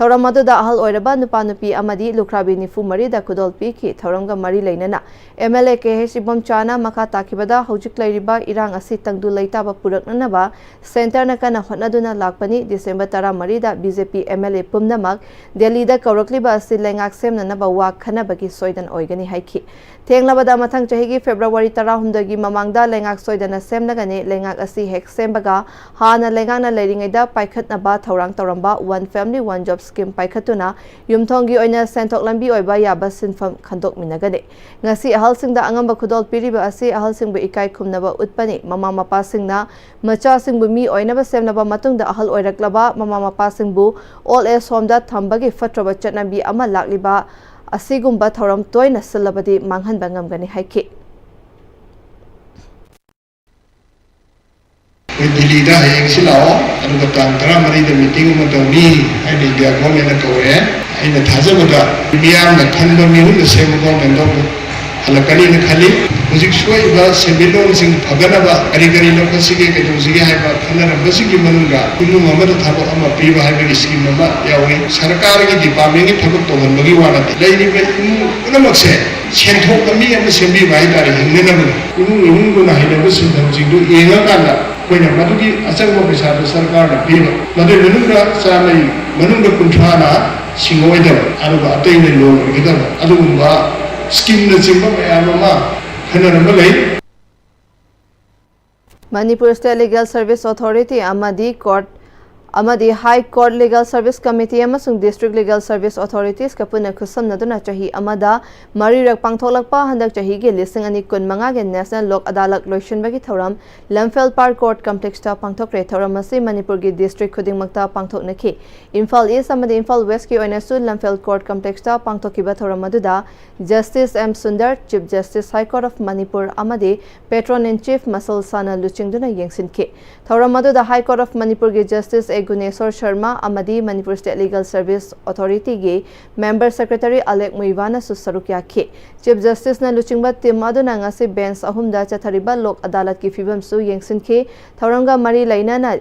ꯊꯧꯔꯝ ꯑꯗꯨꯗ ꯑꯍꯜ ꯑꯣꯏꯔꯕ ꯅꯨꯄꯥ ꯅꯨꯄꯤ ꯑꯃꯗꯤ ꯂꯨꯈ꯭ꯔꯥꯕꯤ ꯅꯤꯐꯨ ꯃꯔꯤꯗ ꯈꯨꯗꯣꯜ ꯄꯤꯈꯤ꯫ ꯊꯧꯔꯝꯒ ꯃꯔꯤ ꯂꯩꯅꯅ MLA ꯀꯦ ꯑꯩꯆ ꯏꯕꯣꯝꯆꯥꯅ ꯃꯈꯥ ꯇꯥꯈꯤꯕꯗ, ꯍꯧꯖꯤꯛ ꯂꯩꯔꯤꯕ ꯏꯔꯥꯡ ꯑꯁꯤ ꯇꯪꯗꯨ ꯂꯩꯇꯥꯕ ꯄꯨꯔꯛꯅꯅꯕ ꯁꯦꯟꯇꯔꯅ ꯀꯟꯅ ꯍꯣꯠꯅꯗꯨꯅ ꯂꯥꯛꯄꯅꯤ꯫ ꯗꯤꯁꯦꯝꯕꯔ ꯇꯔꯥꯃꯔꯤꯗ BJP MLA ꯄꯨꯝꯅꯃꯛ ꯗꯦꯜꯂꯤꯗ ꯀꯧꯔꯛꯂꯤꯕ ꯑꯁꯤ ꯂꯩꯉꯥꯛ ꯁꯦꯝꯅꯅꯕ ꯋꯥ ꯈꯟꯅꯕꯒꯤ ꯁꯣꯏꯗꯅ ꯑꯣꯏꯒꯅꯤ ꯍꯥꯏꯈꯤ꯫ ꯊꯦꯡꯂꯕꯗ ꯃꯊꯪ ꯆꯍꯤꯒꯤ ꯐꯦꯕ꯭ꯔꯨꯋꯥꯔꯤ ꯇꯔꯥꯍꯨꯝꯗꯣꯏꯒꯤ ꯃꯃꯥꯡꯗ ꯂꯩꯉꯥꯛ ꯁꯣꯏꯗꯅ ꯁꯦꯝꯂꯒꯅꯤ꯫ ꯂꯩꯉꯥꯛ ꯑꯁꯤ ꯍꯦꯛ ꯁꯦꯝꯕꯒ ꯍꯥꯟꯅ ꯂꯩꯉꯥꯛꯅ ꯂꯩꯔꯤꯉꯩꯗ ꯄꯥꯏꯈꯠꯅꯕ ꯊꯧꯔꯥꯡ ꯇꯧꯔꯝꯕ One Family One Job Scheme ꯄꯥꯏꯈꯠꯇꯨꯅ ꯌꯨꯝꯊꯣꯡꯒꯤ ꯑꯣꯏꯅ ꯁꯦꯟꯊꯣꯛ ꯂꯝꯕꯤ ꯑꯣꯏꯕ ꯌꯥꯕ ꯁꯤꯟꯐꯝ ꯈꯟꯗꯣꯛꯃꯤꯟꯅꯒꯅꯤ꯫ ꯉꯁꯤ ꯑꯍꯜꯁꯤꯡꯗ ꯑꯉꯝꯕ ꯈꯨꯗꯣꯜ ꯄꯤꯔꯤꯕ ꯑꯁꯤ ꯑꯍꯜꯁꯤꯡꯕꯨ ꯏꯀꯥꯏ ꯈꯨꯝꯅꯕ ꯎꯠꯄꯅꯤ꯫ ꯃꯃꯥ ꯃꯄꯥꯁꯤꯡꯅ ꯃꯆꯥꯁꯤꯡꯕꯨ ꯃꯤ ꯑꯣꯏꯅꯕ ꯁꯦꯝꯂꯕ ꯃꯇꯨꯡꯗ, ꯑꯍꯜ ꯑꯣꯏꯔꯛꯂꯕ ꯃꯃꯥ ꯃꯄꯥꯁꯤꯡꯕꯨ old age homeꯗ ꯊꯝꯕꯒꯤ ꯐꯠꯇ꯭ꯔꯕ ꯆꯠꯅꯕꯤ ꯑꯃ ꯂꯥꯛꯂꯤꯕ ꯑꯁꯤꯒꯨꯝꯕ ꯊꯧꯔꯝ ꯇꯣꯏꯅ ꯁꯤꯜꯂꯕꯗꯤ ꯃꯥꯡꯍꯟꯕ ꯉꯝꯒꯅꯤ ꯍꯥꯏꯈꯤ꯫ ꯑꯩꯈꯣꯏ ꯗꯤꯜꯂꯤꯗ ꯍꯌꯦꯡꯁꯤ ꯂꯥꯛꯑꯣ, ꯑꯗꯨꯒ ꯇꯥꯡ ꯇꯔꯥꯃꯔꯤꯗ meeting ꯑꯃ ꯇꯧꯅꯤ ꯍꯥꯏꯅ India governmentꯅ ꯀꯧꯔꯦ꯫ ꯑꯩꯅ ꯊꯥꯖꯕꯗ ꯃꯤꯌꯥꯝꯅ ꯈꯟꯕ, ꯃꯤꯍꯨꯠꯅ ꯁꯦꯝꯕ governmentꯗꯣ ꯑꯃꯨꯛ ꯍꯜꯂꯛꯀꯅꯤꯅ ꯈꯜꯂꯤ꯫ ꯍꯧꯖꯤꯛ ꯁꯣꯛꯏꯕ ꯁꯦꯟꯃꯤꯠꯂꯣꯟꯁꯤꯡ ꯐꯒꯠꯅꯕ ꯀꯔꯤ ꯀꯔꯤ ꯂꯧꯈꯠꯁꯤꯒꯦ, ꯀꯩꯗꯧꯁꯤꯒꯦ ꯍꯥꯏꯕ ꯈꯟꯅꯔꯝꯕꯁꯤꯡꯒꯤ ꯃꯅꯨꯡꯗ ꯏꯃꯨꯡ ꯑꯃꯗ ꯊꯕꯛ ꯑꯃ ꯄꯤꯕ ꯍꯥꯏꯕꯒꯤ scheme ꯑꯃ ꯌꯥꯎꯏ꯫ ꯁꯔꯀꯥꯔꯒꯤ departmentꯀꯤ ꯊꯕꯛ ꯇꯧꯍꯟꯕꯒꯤ ꯋꯥ ꯅꯠꯇꯦ꯫ ꯂꯩꯔꯤꯕ ꯏꯃꯨꯡ ꯄꯨꯝꯅꯃꯛꯁꯦ ꯁꯦꯟꯊꯣꯛ ꯂꯝꯕꯤ ꯑꯃ ꯁꯦꯝꯕꯤꯕ ꯍꯥꯏꯇꯥꯔꯦ, ꯍꯤꯡꯅꯅꯕ꯫ ꯏꯃꯨꯡ ꯏꯃꯨꯡꯗꯨꯅ ꯍꯩꯅꯕ ꯁꯤꯟꯐꯝꯁꯤꯡꯗꯨ ꯌꯦꯡꯉꯀꯥꯟꯗ ꯑꯩꯈꯣꯏꯅ ꯃꯗꯨꯒꯤ ꯑꯆꯪꯕ ꯄꯩꯁꯥꯗꯨ ꯁꯔꯀꯥꯔꯅ ꯄꯤꯕ꯫ ꯃꯗꯨꯒꯤ ꯃꯅꯨꯡꯗ ꯆꯥꯝꯃꯩ ꯃꯅꯨꯡꯗ ꯀꯨꯟꯊ꯭ꯔꯥꯅ ꯁꯤꯡꯑꯣꯏꯗꯕ, ꯑꯗꯨꯒ ꯑꯇꯩꯅ ꯂꯣꯟ ꯑꯣꯏꯒꯗꯕ, ꯑꯗꯨꯒꯨꯝꯕ scheme ꯅꯆꯤꯡꯕ ꯃꯌꯥꯝ ꯑꯃ ꯈꯟꯅꯔꯝꯕ ꯂꯩ꯫ Manipur State Legal Service Authority ꯑꯃꯗꯤ Court ꯑꯃꯗꯤ High Court Legal Service Committee ꯑꯃꯁꯨꯡ District Legal Service Authoritiesꯀ ꯄꯨꯟꯅ ꯈꯨꯠꯁꯝꯅꯗꯨꯅ ꯆꯍꯤ ꯑꯃꯗ ꯃꯔꯤꯔꯛ ꯄꯥꯡꯊꯣꯛꯂꯛꯄ ꯍꯟꯗꯛ ꯆꯍꯤꯒꯤ ꯂꯤꯁꯤꯡ ꯑꯅꯤ ꯀꯨꯟꯃꯉꯥꯒꯤ National Loc Adalat ꯂꯣꯏꯁꯤꯟꯕꯒꯤ ꯊꯧꯔꯝ ꯂꯝꯐꯦꯜ ꯄꯥꯔꯛ Court Complexꯇ ꯄꯥꯡꯊꯣꯛꯈ꯭ꯔꯦ꯫ ꯊꯧꯔꯝ ꯑꯁꯤ ꯃꯅꯤꯄꯨꯔꯒꯤ district ꯈꯨꯗꯤꯡꯃꯛꯇ ꯄꯥꯡꯊꯣꯛꯅꯈꯤ꯫ ꯏꯝꯐꯥꯜ East ꯑꯃꯗꯤ ꯏꯝꯐꯥꯜ Westꯀꯤ ꯑꯣꯏꯅꯁꯨ ꯂꯝꯐꯦꯜ Court Complexꯇ ꯄꯥꯡꯊꯣꯛꯈꯤꯕ ꯊꯧꯔꯝ ꯑꯗꯨꯗ Justice M Sundar, Chief Justice High Court of Manipur ꯑꯃꯗꯤ Patron in Chief ꯃꯁꯜ ꯁꯥꯅ ꯂꯨꯆꯤꯡꯗꯨꯅ ꯌꯦꯡꯁꯤꯟꯈꯤ꯫ ꯊꯧꯔꯝ ꯑꯗꯨꯗ High Court of Manipurꯒꯤ Justice A Guneshor Sharma ꯑꯃꯗꯤ Manipur State Legal Service Authorityꯒꯤ Member Secretary ꯑꯂꯦꯛ ꯃꯨꯏꯕꯥꯅꯁꯨ ꯁꯔꯨꯛ ꯌꯥꯈꯤ꯫ Chief Justiceꯅ ꯂꯨꯆꯤꯡꯕ team ꯑꯗꯨꯅ ꯉꯁꯤ bench ꯑꯍꯨꯝꯗ ꯆꯠꯊꯔꯤꯕ ꯂꯣꯛ ꯑꯗꯥꯂꯠꯀꯤ ꯐꯤꯕꯝꯁꯨ ꯌꯦꯡꯁꯤꯟꯈꯤ꯫ ꯊꯧꯔꯝꯒ ꯃꯔꯤ ꯂꯩꯅꯅ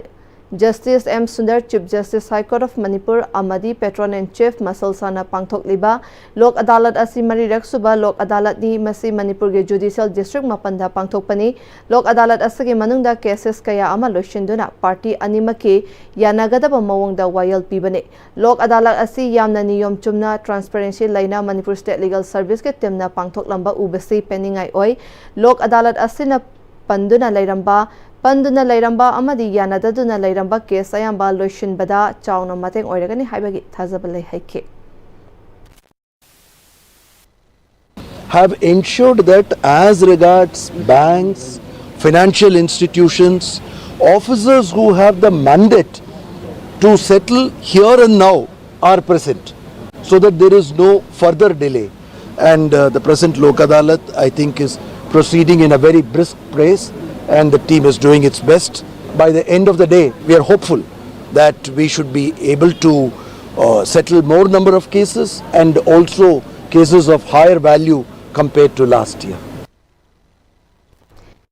Justice M Sundar, Chief Justice, High Court of Manipur ꯑꯃꯗꯤ Patron in Chief ꯃꯁꯜ ꯁꯥꯅ ꯄꯥꯡꯊꯣꯛꯂꯤꯕ ꯂꯣꯛ ꯑꯗꯥꯂꯠ ꯑꯁꯤ ꯃꯔꯤꯔꯛ ꯁꯨꯕ ꯂꯣꯛ ꯑꯗꯥꯂꯠꯅꯤ꯫ ꯃꯁꯤ ꯃꯅꯤꯄꯨꯔꯒꯤ judicial district ꯃꯥꯄꯟꯗ ꯄꯥꯡꯊꯣꯛꯄꯅꯤ꯫ ꯂꯣꯛ ꯑꯗꯥꯂꯠ ꯑꯁꯤꯒꯤ ꯃꯅꯨꯡꯗ cases ꯀꯌꯥ ꯑꯃ ꯂꯣꯏꯁꯤꯟꯗꯨꯅ party ꯑꯅꯤꯃꯛꯀꯤ ꯌꯥꯅꯒꯗꯕ ꯃꯑꯣꯡꯗ ꯋꯥꯌꯦꯜ ꯄꯤꯕꯅꯤ꯫ ꯂꯣꯛ ꯑꯗꯥꯂꯠ ꯑꯁꯤ ꯌꯥꯝꯅ ꯅꯤꯌꯣꯝ ꯆꯨꯝꯅ, transparency ꯂꯩꯅ Manipur State Legal Service ꯀꯤ team ꯅ ꯄꯥꯡꯊꯣꯛꯂꯝꯕ ꯎꯕꯁꯤ ꯄꯦꯟꯅꯤꯡꯉꯥꯏ ꯑꯣꯏ꯫ ꯂꯣꯛ ꯑꯗꯥꯂꯠ ꯑꯁꯤꯅ ꯄꯟꯗꯨꯅ ꯂꯩꯔꯝꯕ, ꯄꯟꯗꯨꯅ ꯂꯩꯔꯝꯕ ꯑꯃꯗꯤ ꯌꯥꯅꯗꯗꯨꯅ ꯂꯩꯔꯝꯕ case ꯑꯌꯥꯝꯕ ꯂꯣꯏꯁꯤꯟꯕꯗ ꯆꯥꯎꯅ ꯃꯇꯦꯡ ꯑꯣꯏꯔꯒꯅꯤ ꯍꯥꯏꯕꯒꯤ ꯊꯥꯖꯕ ꯂꯩ ꯍꯥꯏꯈꯤ꯫ Have ensured that as regards banks, financial institutions, officers who have the mandate to settle here and now are present, so that there is no further delay. And uh, the present Lok Adalat, I think, is proceeding in a very brisk pace, and the team is doing its best. By the end of the day, we are hopeful that we should be able to uh, settle more number of cases and also cases of higher value compared to last year.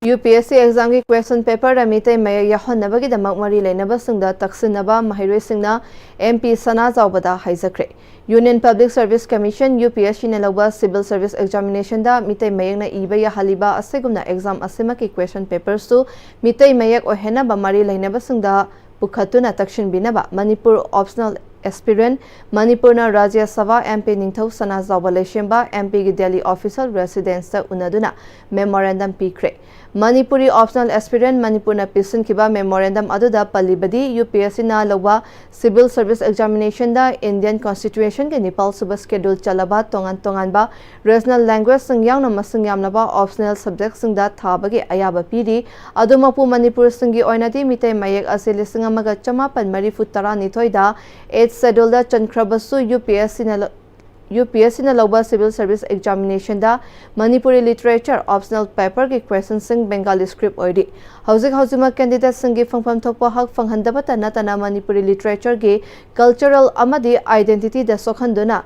UPSC exam ꯒꯤ question paper ꯗ ꯃꯤꯇꯩ ꯃꯌꯦꯛ ꯌꯥꯎꯍꯟꯅꯕꯒꯤꯗꯃꯛ ꯃꯔꯤ ꯂꯩꯅꯕꯁꯤꯡꯗ ꯇꯛꯁꯤꯟꯅꯕ ꯃꯍꯩꯔꯣꯏꯁꯤꯡꯅ MP ꯁꯅꯥꯖꯥꯎꯕꯗ ꯍꯥꯏꯖꯈ꯭ꯔꯦ꯫ Union Public Service Commission, UPSC ꯅ ꯂꯧꯕ civil service examination ꯗ ꯃꯤꯇꯩ ꯃꯌꯦꯛꯅ ꯏꯕ ꯌꯥꯍꯜꯂꯤꯕ ꯑꯁꯤꯒꯨꯝꯅ exam ꯑꯁꯤꯃꯛꯀꯤ question paper ꯁꯨ ꯃꯤꯇꯩ ꯃꯌꯦꯛ ꯑꯣꯏꯍꯟꯅꯕ ꯃꯔꯤ ꯂꯩꯅꯕꯁꯤꯡꯗ ꯄꯨꯈꯠꯇꯨꯅ ꯇꯛꯁꯤꯟꯕꯤꯅꯕ ꯃꯅꯤꯄꯨꯔ optional aspirant, ꯃꯅꯤꯄꯨꯔꯅ ꯔꯥꯖ꯭ꯌ ꯁꯚꯥ MP ꯅꯤꯡꯊꯧ ꯁꯅꯥꯖꯥꯎꯕ ꯂꯩꯁꯦꯝꯕ MP ꯒꯤ Delhi official residence ꯇ ꯎꯅꯗꯨꯅ memorandum ꯄꯤꯈ꯭ꯔꯦ꯫ ꯃꯅꯤꯄꯨꯔꯤ optional aspirant ꯃꯅꯤꯄꯨꯔꯅ ꯄꯤꯁꯤꯟꯈꯤꯕ memorandum ꯑꯗꯨꯗ ꯄꯜꯂꯤꯕꯗꯤ, UPSC ꯅ ꯂꯧꯕ civil service examination ꯗ Indian Constitution ꯒꯤ ꯅꯤꯄꯥꯜ ꯁꯨꯕ schedule ꯆꯜꯂꯕ ꯇꯣꯉꯥꯟ ꯇꯣꯉꯥꯟꯕ regional language ꯁꯤꯡ ꯌꯥꯎꯅ ꯃꯁꯤꯡ ꯌꯥꯝꯂꯕ optional subject ꯁꯤꯡꯗ ꯊꯥꯕꯒꯤ ꯑꯌꯥꯕ ꯄꯤꯔꯤ꯫ ꯑꯗꯨꯃꯛꯄꯨ ꯃꯅꯤꯄꯨꯔꯁꯤꯡꯒꯤ ꯑꯣꯏꯅꯗꯤ ꯃꯤꯇꯩ ꯃꯌꯦꯛ ꯑꯁꯤ ꯂꯤꯁꯤꯡ ꯑꯃꯒ ꯆꯃꯥꯄꯟ ꯃꯔꯤꯐꯨ ꯇꯔꯥꯅꯤꯊꯣꯏꯗ eighth schedule ꯗ ꯆꯟꯈ꯭ꯔꯕꯁꯨ, UPSC ꯅ ꯂ-, UPSC ꯅ ꯂꯧꯕ civil service examination ꯗ ꯃꯅꯤꯄꯨꯔꯤ literature optional paper ꯒꯤ question ꯁꯤꯡ Bengali script ꯑꯣꯏꯔꯤ꯫ ꯍꯧꯖꯤꯛ ꯍꯧꯖꯤꯛꯃꯛ candidate ꯁꯤꯡꯒꯤ ꯐꯪꯐꯝ ꯊꯣꯛꯄ ꯍꯛ ꯐꯪꯍꯟꯗꯕꯇ ꯅꯠꯇꯅ ꯃꯅꯤꯄꯨꯔꯤ literature ꯒꯤ cultural ꯑꯃꯗꯤ identity ꯗ ꯁꯣꯛꯍꯟꯗꯨꯅ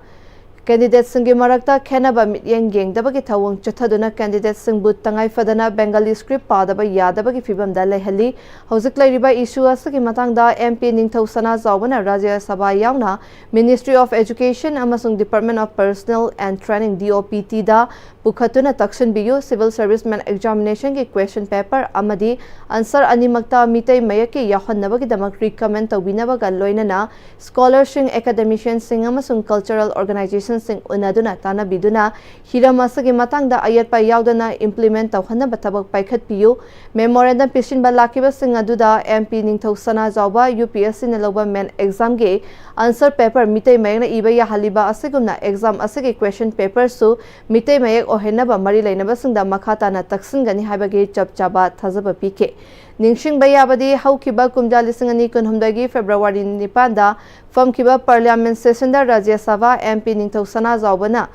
Candidatesꯁꯤꯡꯒꯤ ꯃꯔꯛꯇ ꯈꯦꯟꯅꯕ ꯃꯤꯠꯌꯦꯡ ꯌꯦꯡꯗꯕꯒꯤ ꯊꯧꯑꯣꯡ ꯆꯠꯊꯗꯨꯅ candidatesꯁꯤꯡꯕꯨ ꯇꯉꯥꯏ ꯐꯗꯅ Bengali script ꯄꯥꯗꯕ ꯌꯥꯗꯕꯒꯤ ꯐꯤꯕꯝꯗ ꯂꯩꯍꯜꯂꯤ꯫ ꯍꯧꯖꯤꯛ ꯂꯩꯔꯤꯕ issue ꯑꯁꯤꯒꯤ ꯃꯇꯥꯡꯗ MP ꯅꯤꯡꯊꯧ ꯁꯅꯥꯖꯥꯎꯕꯅ ꯔꯥꯖ꯭ꯌ ꯁꯚꯥ ꯌꯥꯎꯅ Ministry of Education ꯑꯃꯁꯨꯡ Department of Personnel and Training, DOPTꯗ ꯄꯨꯈꯠꯇꯨꯅ ꯇꯛꯁꯤꯟꯕꯤꯌꯨ꯫ Civil Servicemen examinationꯒꯤ question paper ꯑꯃꯗꯤ answer ꯑꯅꯤꯃꯛꯇ ꯃꯤꯇꯩ ꯃꯌꯦꯛꯀꯤ ꯌꯥꯎꯍꯟꯅꯕꯒꯤꯗꯃꯛ recommend ꯇꯧꯕꯤꯅꯕꯒ ꯂꯣꯏꯅꯅ scholarꯁꯤꯡ, academicianꯁꯤꯡ ꯑꯃꯁꯨꯡ cultural organizationꯁꯤꯡ ꯎꯅꯗꯨꯅ ꯇꯥꯟꯅꯕꯤꯗꯨꯅ ꯍꯤꯔꯝ ꯑꯁꯤꯒꯤ ꯃꯇꯥꯡꯗ ꯑꯌꯦꯠꯄ ꯌꯥꯎꯗꯅ implement ꯇꯧꯍꯟꯅꯕ ꯊꯕꯛ ꯄꯥꯏꯈꯠꯄꯤꯌꯨ꯫ Memorandum ꯄꯤꯁꯤꯟꯕ ꯂꯥꯛꯈꯤꯕꯁꯤꯡ ꯑꯗꯨꯗ MP ꯅꯤꯡꯊꯧ ꯁꯅꯥꯖꯥꯎꯕ UPSCꯅ ꯂꯧꯕ main examꯒꯤ answer paper ꯃꯤꯇꯩ ꯃꯌꯦꯛꯅ ꯏꯕ ꯌꯥꯍꯜꯂꯤꯕ ꯑꯁꯤꯒꯨꯝꯅ exam ꯑꯁꯤꯒꯤ question paperꯁꯨ ꯃꯤꯇꯩ ꯃꯌꯦꯛ ꯑꯣꯏꯍꯟꯅꯕ ꯃꯔꯤ ꯂꯩꯅꯕꯁꯤꯡꯗ ꯃꯈꯥ ꯇꯥꯅ ꯇꯛꯁꯤꯟꯒꯅꯤ ꯍꯥꯏꯕꯒꯤ ꯆꯞ ꯆꯥꯕ ꯊꯥꯖꯕ ꯄꯤꯈꯤ꯫ ꯅꯤꯡꯁꯤꯡꯕ ꯌꯥꯕꯗꯤ, ꯍꯧꯈꯤꯕ ꯀꯨꯝꯖꯥ ꯂꯤꯁꯤꯡ ꯑꯅꯤ ꯀꯨꯟꯍꯨꯝꯗꯣꯏꯒꯤ February ꯅꯤꯄꯥꯟꯗ ꯐꯝꯈꯤꯕ Parliament sessionꯗ ꯔꯥꯖ꯭ꯌ ꯁꯚꯥ MP ꯅꯤꯡꯊꯧ ꯁꯅꯥꯖꯥꯎꯕꯅ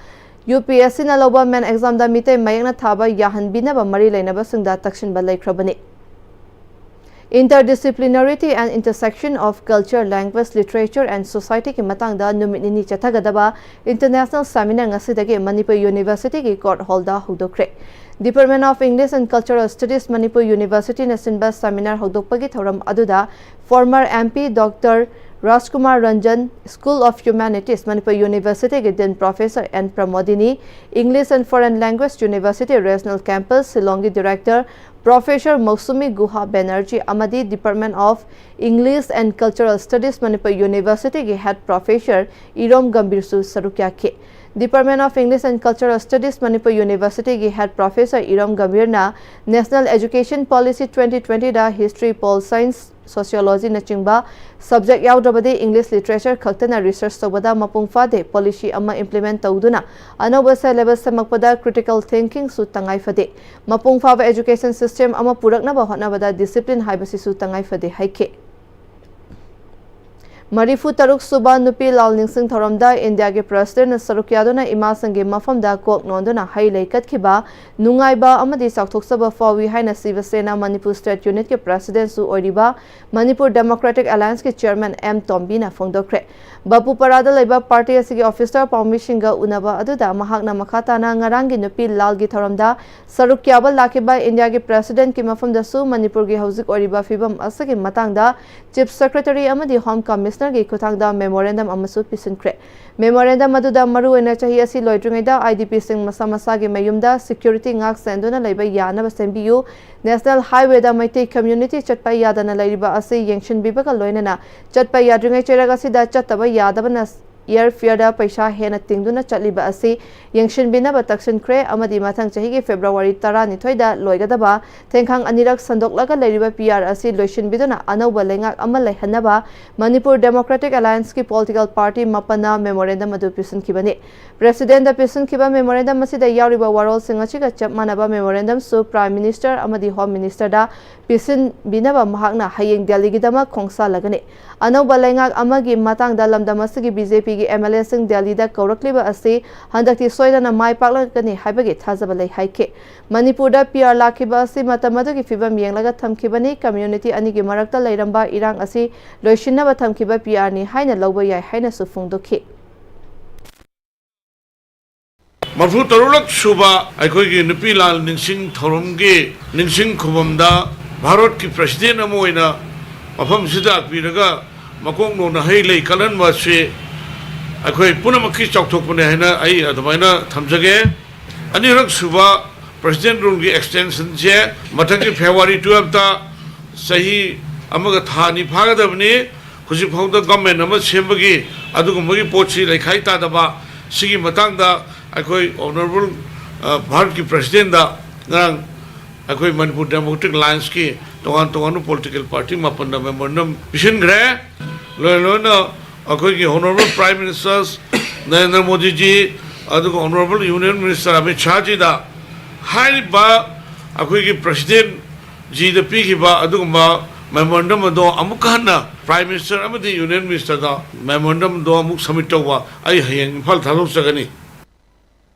UPSCꯅ ꯂꯧꯕ main examꯗ ꯃꯤꯇꯩ ꯃꯌꯦꯛꯅ ꯊꯥꯕ ꯌꯥꯍꯟꯕꯤꯅꯕ ꯃꯔꯤ ꯂꯩꯅꯕꯁꯤꯡꯗ ꯇꯛꯁꯤꯟꯕ ꯂꯩꯈ꯭ꯔꯕꯅꯤ꯫ Interdisciplinarity and Intersection of Culture, Language, Literature and Societyꯒꯤ ꯃꯇꯥꯡꯗ ꯅꯨꯃꯤꯠ ꯅꯤꯅꯤ ꯆꯠꯊꯒꯗꯕ international seminar ꯉꯁꯤꯗꯒꯤ Manipur Universityꯒꯤ court hallꯗ ꯍꯧꯗꯣꯛꯈ꯭ꯔꯦ꯫ Department of English and Cultural Studies, Manipur Universityꯅ ꯁꯤꯟꯕ seminar ꯍꯧꯗꯣꯛꯄꯒꯤ ꯊꯧꯔꯝ ꯑꯗꯨꯗ former MP Doctor Rajkumar Ranjan, School of Humanities, Manipur Universityꯒꯤ Dean Professor N Pramodini, English and Foreign Language University Regional Campus Shillongꯒꯤ Director Professor Mousumi Guha Banerjee ꯑꯃꯗꯤ Department of English and Cultural Studies, Manipur Universityꯒꯤ Head Professor ꯏꯔꯣꯝ ꯒꯝꯚꯤꯔꯁꯨ ꯁꯔꯨꯛ ꯌꯥꯈꯤ꯫ Department of English and Cultural Studies, Manipur Universityꯒꯤ Head Professor Irom ꯒꯝꯚꯤꯔꯅ National Education Policy twenty twentyꯗ History, Pol Science, Sociologyꯅꯆꯤꯡꯕ subject ꯌꯥꯎꯗ꯭ꯔꯕꯗꯤ English Literature ꯈꯛꯇꯅ research ꯇꯧꯕꯗ ꯃꯄꯨꯡ ꯐꯥꯗꯦ, policy ꯑꯃ implement ꯇꯧꯗꯨꯅ ꯑꯅꯧꯕ syllabus ꯁꯦꯝꯃꯛꯄꯗ critical thinkingꯁꯨ ꯇꯉꯥꯏ ꯐꯗꯦ꯫ ꯃꯄꯨꯡ ꯐꯥꯕ education system ꯑꯃ ꯄꯨꯔꯛꯅꯕ ꯍꯣꯠꯅꯕꯗ discipline ꯍꯥꯏꯕꯁꯤꯁꯨ ꯇꯉꯥꯏ ꯐꯗꯦ ꯍꯥꯏꯈꯤ꯫ ꯃꯔꯤꯐꯨ ꯇꯔꯨꯛ ꯁꯨꯕ ꯅꯨꯄꯤ ꯂꯥꯜ ꯅꯤꯡꯁꯤꯡ ꯊꯧꯔꯝꯗ ꯏꯟꯗꯤꯌꯥꯒꯤ Presidentꯅ ꯁꯔꯨꯛ ꯌꯥꯗꯨꯅ ꯏꯃꯥꯁꯤꯡꯒꯤ ꯃꯐꯝꯗ ꯀꯣꯛ ꯅꯣꯟꯗꯨꯅ ꯍꯩ ꯂꯩ ꯀꯠꯈꯤꯕ ꯅꯨꯡꯉꯥꯏꯕ ꯑꯃꯗꯤ ꯆꯥꯎꯊꯣꯛꯆꯕ ꯐꯥꯎꯏ ꯍꯥꯏꯅ ꯁꯤꯕ ꯁꯦꯅꯥ ꯃꯅꯤꯄꯨꯔ State Unitꯀꯤ Presidentꯁꯨ ꯑꯣꯏꯔꯤꯕ Manipur Democratic Allianceꯀꯤ Chairman M ꯇꯣꯝꯕꯤꯅ ꯐꯣꯡꯗꯣꯛꯈ꯭ꯔꯦ꯫ ꯕꯥꯄꯨꯄꯥꯔꯥꯗ ꯂꯩꯕ ꯄꯥꯔꯇꯤ ꯑꯁꯤꯒꯤ ꯑꯣꯐꯤꯁꯔ ꯄꯥꯎꯃꯤꯁꯤꯡꯒ ꯎꯅꯕ ꯑꯗꯨꯗ ꯃꯍꯥꯛꯅ ꯃꯈꯥ ꯇꯥꯅ ꯉꯔꯥꯡꯒꯤ ꯅꯨꯄꯤ ꯂꯥꯜꯒꯤ ꯊꯧꯔꯝꯗ ꯁꯔꯨꯛ ꯌꯥꯕ ꯂꯥꯛꯈꯤꯕ ꯏꯟꯗꯤꯌꯥꯒꯤ ꯄ꯭ꯔꯦꯁꯤꯗꯦꯟꯠꯀꯤ ꯃꯐꯝꯗꯁꯨ ꯃꯅꯤꯄꯨꯔꯒꯤ ꯍꯧꯖꯤꯛ ꯑꯣꯏꯔꯤꯕ ꯐꯤꯕꯝ ꯑꯁꯤꯒꯤ ꯃꯇꯥꯡꯗ ꯆꯤꯐ ꯁꯦꯀ꯭ꯔꯦꯇꯔꯤ ꯑꯃꯗꯤ ꯍꯣꯝ ꯀꯃꯤꯁꯅꯔꯒꯤ ꯈꯨꯠꯊꯥꯡꯗ ꯃꯦꯃꯣꯔꯦꯟꯗꯝ ꯑꯃꯁꯨ ꯄꯤꯁꯤꯟꯈ꯭ꯔꯦ꯫ ꯃꯦꯃꯣꯔꯦꯟꯗꯝ ꯑꯗꯨꯗ ꯃꯔꯨꯑꯣꯏꯅ ꯆꯍꯤ ꯑꯁꯤ ꯂꯣꯏꯗ꯭ꯔꯤꯉꯩꯗ ꯑꯥꯏ ꯗꯤ ꯄꯤꯁꯤꯡ ꯃꯁꯥ ꯃꯁꯥꯒꯤ ꯃꯌꯨꯝꯗ ꯁꯦꯀ꯭ꯌꯨꯔꯤꯇꯤ ꯉꯥꯛ ꯁꯦꯟꯗꯨꯅ ꯂꯩꯕ ꯌꯥꯅꯕ ꯁꯦꯝꯕꯤꯌꯨ, ꯅꯦꯁꯅꯦꯜ ꯍꯥꯏꯋꯦꯗ ꯃꯩꯇꯩ ꯀꯝꯃ꯭ꯌꯨꯅꯤꯇꯤ ꯆꯠꯄ ꯌꯥꯗꯅ ꯂꯩꯔꯤꯕ ꯑꯁꯤ ꯌꯦꯡꯁꯤꯟꯕꯤꯕꯒ ꯂꯣꯏꯅꯅ ꯆꯠꯄ ꯌꯥꯗ꯭ꯔꯤꯉꯩ ꯆꯩꯔꯛ ꯑꯁꯤꯗ ꯆꯠꯇꯕ ꯌꯥꯗꯕꯅ ꯑꯦꯌꯔ ꯐꯤꯌꯔꯗ ꯄꯩꯁꯥ ꯍꯦꯟꯅ ꯇꯤꯡꯗꯨꯅ ꯆꯠꯂꯤꯕ ꯑꯁꯤ ꯌꯦꯡꯁꯤꯟꯕꯤꯅꯕ ꯇꯛꯁꯤꯟꯈ꯭ꯔꯦ ꯑꯃꯗꯤ ꯃꯊꯪ ꯆꯍꯤꯒꯤ ꯐꯦꯕ꯭ꯔꯨꯋꯥꯔꯤ ꯇꯔꯥꯅꯤꯊꯣꯏꯗ ꯂꯣꯏꯒꯗꯕ ꯊꯦꯡꯈꯥꯡ ꯑꯅꯤꯔꯛ ꯁꯟꯗꯣꯛꯂꯒ ꯂꯩꯔꯤꯕ ꯄꯤ ꯑꯥꯔ ꯑꯁꯤ ꯂꯣꯏꯁꯤꯟꯕꯤꯗꯨꯅ ꯑꯅꯧꯕ ꯂꯩꯉꯥꯛ ꯑꯃ ꯂꯩꯍꯟꯅꯕ ꯃꯅꯤꯄꯨꯔ ꯗꯦꯃꯣꯀ꯭ꯔꯦꯇꯤꯛ ꯑꯦꯂꯥꯌꯟꯁꯀꯤ ꯄꯣꯂꯤꯇꯤꯀꯦꯜ ꯄꯥꯔꯇꯤ ꯃꯥꯄꯟꯅ ꯃꯦꯃꯣꯔꯦꯟꯗꯝ ꯑꯗꯨ ꯄꯤꯁꯤꯟꯈꯤꯕꯅꯤ꯫ ꯄ꯭ꯔꯦꯁꯤꯗꯦꯟꯠꯗ ꯄꯤꯁꯤꯟꯈꯤꯕ ꯃꯦꯃꯣꯔꯦꯟꯗꯝ ꯑꯁꯤꯗ ꯌꯥꯎꯔꯤꯕ ꯋꯥꯔꯣꯜꯁꯤꯡ ꯑꯁꯤꯒ ꯆꯞ ꯃꯥꯟꯅꯕ ꯃꯦꯃꯣꯔꯦꯟꯗꯝꯁꯨ ꯄ꯭ꯔꯥꯏꯝ ꯃꯤꯅꯤꯁꯇꯔ ꯑꯃꯗꯤ ꯍꯣꯝ ꯃꯤꯅꯤꯁꯇꯔꯗ ꯄꯤꯁꯤꯟꯕꯤꯅꯕ ꯃꯍꯥꯛꯅ ꯍꯌꯦꯡ ꯗꯦꯜꯂꯤꯒꯤꯗꯃꯛ ꯈꯣꯡꯁꯥꯜꯂꯒꯅꯤ꯫ ꯑꯅꯧꯕ ꯂꯩꯉꯥꯛ ꯑꯃꯒꯤ ꯃꯇꯥꯡꯗ ꯂꯝꯗꯝ ꯑꯁꯤꯒꯤ ꯕꯤ ꯖꯦ ꯄꯤꯒꯤ ꯑꯦꯝ ꯑꯦꯜ ꯑꯦꯁꯤꯡ ꯗꯦꯜꯂꯤꯗ ꯀꯧꯔꯛꯂꯤꯕ ꯑꯁꯤ ꯍꯟꯗꯛꯇꯤ ꯁꯣꯏꯗꯅ ꯃꯥꯏ ꯄꯥꯛꯂꯒꯅꯤ ꯍꯥꯏꯕꯒꯤ ꯊꯥꯖꯕ ꯂꯩ ꯍꯥꯏꯈꯤ꯫ ꯃꯅꯤꯄꯨꯔꯗ ꯄꯤ ꯑꯥꯔ ꯂꯥꯛꯈꯤꯕ ꯑꯁꯤ ꯃꯇꯝ ꯑꯗꯨꯒꯤ ꯐꯤꯕꯝ ꯌꯦꯡꯂꯒ ꯊꯝꯈꯤꯕꯅꯤ꯫ ꯀꯝꯃ꯭ꯌꯨꯅꯤꯇꯤ ꯑꯅꯤꯒꯤ ꯃꯔꯛꯇ ꯂꯩꯔꯝꯕ ꯏꯔꯥꯡ ꯑꯁꯤ ꯂꯣꯏꯁꯤꯟꯅꯕ ꯊꯝꯈꯤꯕ ꯄꯤ ꯑꯥꯔꯅꯤ ꯍꯥꯏꯅ ꯂꯧꯕ ꯌꯥꯏ ꯍꯥꯏꯅꯁꯨ ꯐꯣꯡꯗꯣꯛꯈꯤ꯫ ꯃꯔꯤꯐꯨ ꯇꯔꯨꯛꯂꯛ ꯁꯨꯕ ꯑꯩꯈꯣꯏꯒꯤ ꯅꯨꯄꯤ ꯂꯥꯜ ꯅꯤꯡꯁꯤꯡ ꯊꯧꯔꯝꯒꯤ ꯅꯤꯡꯁꯤꯡ ꯈꯨꯕꯝꯗ ꯚꯥꯔꯠꯀꯤ ꯄ꯭ꯔꯁꯤꯗꯦꯟ ꯑꯃ ꯑꯣꯏꯅ ꯃꯐꯝꯁꯤꯗ ꯂꯥꯛꯄꯤꯔꯒ ꯃꯀꯣꯛ ꯅꯧꯅ ꯍꯩ ꯂꯩ ꯀꯠꯍꯟꯕ ꯑꯁꯤ ꯑꯩꯈꯣꯏ ꯄꯨꯝꯅꯃꯛꯀꯤ ꯆꯥꯎꯊꯣꯛꯄꯅꯦ ꯍꯥꯏꯅ ꯑꯩ ꯑꯗꯨꯃꯥꯏꯅ ꯊꯝꯖꯒꯦ꯫ ꯑꯅꯤꯔꯛ ꯁꯨꯕ ꯄ꯭ꯔꯁꯤꯗꯦꯟ ꯔꯨꯜꯒꯤ ꯑꯦꯛꯁꯇꯦꯟꯁꯟꯁꯦ ꯃꯊꯪꯒꯤ ꯐꯦꯕ꯭ꯔꯨꯋꯥꯔꯤ ꯇꯨꯌꯦꯜꯞꯇ ꯆꯍꯤ ꯑꯃꯒ ꯊꯥ ꯑꯅꯤ ꯐꯥꯒꯗꯕꯅꯤ꯫ ꯍꯧꯖꯤꯛ ꯐꯥꯎꯗ ꯒꯚꯔꯟꯃꯦꯟ ꯑꯃ ꯁꯦꯝꯕꯒꯤ ꯑꯗꯨꯒꯨꯝꯕꯒꯤ ꯄꯣꯠꯁꯤ ꯂꯩꯈꯥꯏ ꯇꯥꯗꯕ, ꯁꯤꯒꯤ ꯃꯇꯥꯡꯗ ꯑꯩꯈꯣꯏ ꯑꯣꯅꯔꯦꯕꯜ ꯚꯥꯔꯠꯀꯤ ꯄ꯭ꯔꯁꯤꯗꯦꯟꯗ ꯉꯔꯥꯡ ꯑꯩꯈꯣꯏ ꯃꯅꯤꯄꯨꯔ ꯗꯦꯃꯣꯀ꯭ꯔꯦꯇꯤꯛ ꯑꯦꯂꯥꯌꯟꯁꯀꯤ ꯇꯣꯉꯥꯟ ꯇꯣꯉꯥꯟꯕ ꯄꯣꯂꯤꯇꯤꯀꯦꯜ ꯄꯥꯔꯇꯤ ꯃꯥꯄꯟꯗ ꯃꯦꯃꯣꯔꯦꯟꯗꯝ ꯄꯤꯁꯤꯟꯈ꯭ꯔꯦ꯫ ꯂꯣꯏꯅ ꯂꯣꯏꯅ ꯑꯩꯈꯣꯏꯒꯤ ꯑꯣꯅꯔꯦꯕꯜ ꯄ꯭ꯔꯥꯏꯝ ꯃꯤꯅꯤꯁꯇꯔ ꯅꯔꯦꯟꯗ꯭ꯔ ꯃꯣꯗꯤꯖꯤ ꯑꯗꯨꯒ ꯑꯣꯅꯔꯦꯕꯜ ꯌꯨꯅꯤꯌꯟ ꯃꯤꯅꯤꯁꯇꯔ ꯑꯃꯤꯠ ꯁꯥꯍꯖꯤꯗ ꯍꯥꯏꯔꯤꯕ ꯑꯩꯈꯣꯏꯒꯤ ꯄ꯭ꯔꯁꯤꯗꯦꯟ ꯖꯤꯗ ꯄꯤꯈꯤꯕ ꯑꯗꯨꯒꯨꯝꯕ ꯃꯦꯃꯣꯔꯦꯟꯗꯝ ꯑꯗꯣ ꯑꯃꯨꯛꯀ ꯍꯟꯅ ꯄ꯭ꯔꯥꯏꯝ ꯃꯤꯅꯤꯁꯇꯔ ꯑꯃꯗꯤ ꯌꯨꯅꯤꯌꯟ ꯃꯤꯅꯤꯁꯇꯔꯗ ꯃꯦꯃꯣꯔꯦꯟꯗꯝ ꯑꯗꯣ ꯑꯃꯨꯛ ꯁꯕꯃꯤꯠ ꯇꯧꯕ ꯑꯩ ꯍꯌꯦꯡ ꯏꯝꯐꯥꯜ ꯊꯥꯗꯣꯛꯆꯒꯅꯤ꯫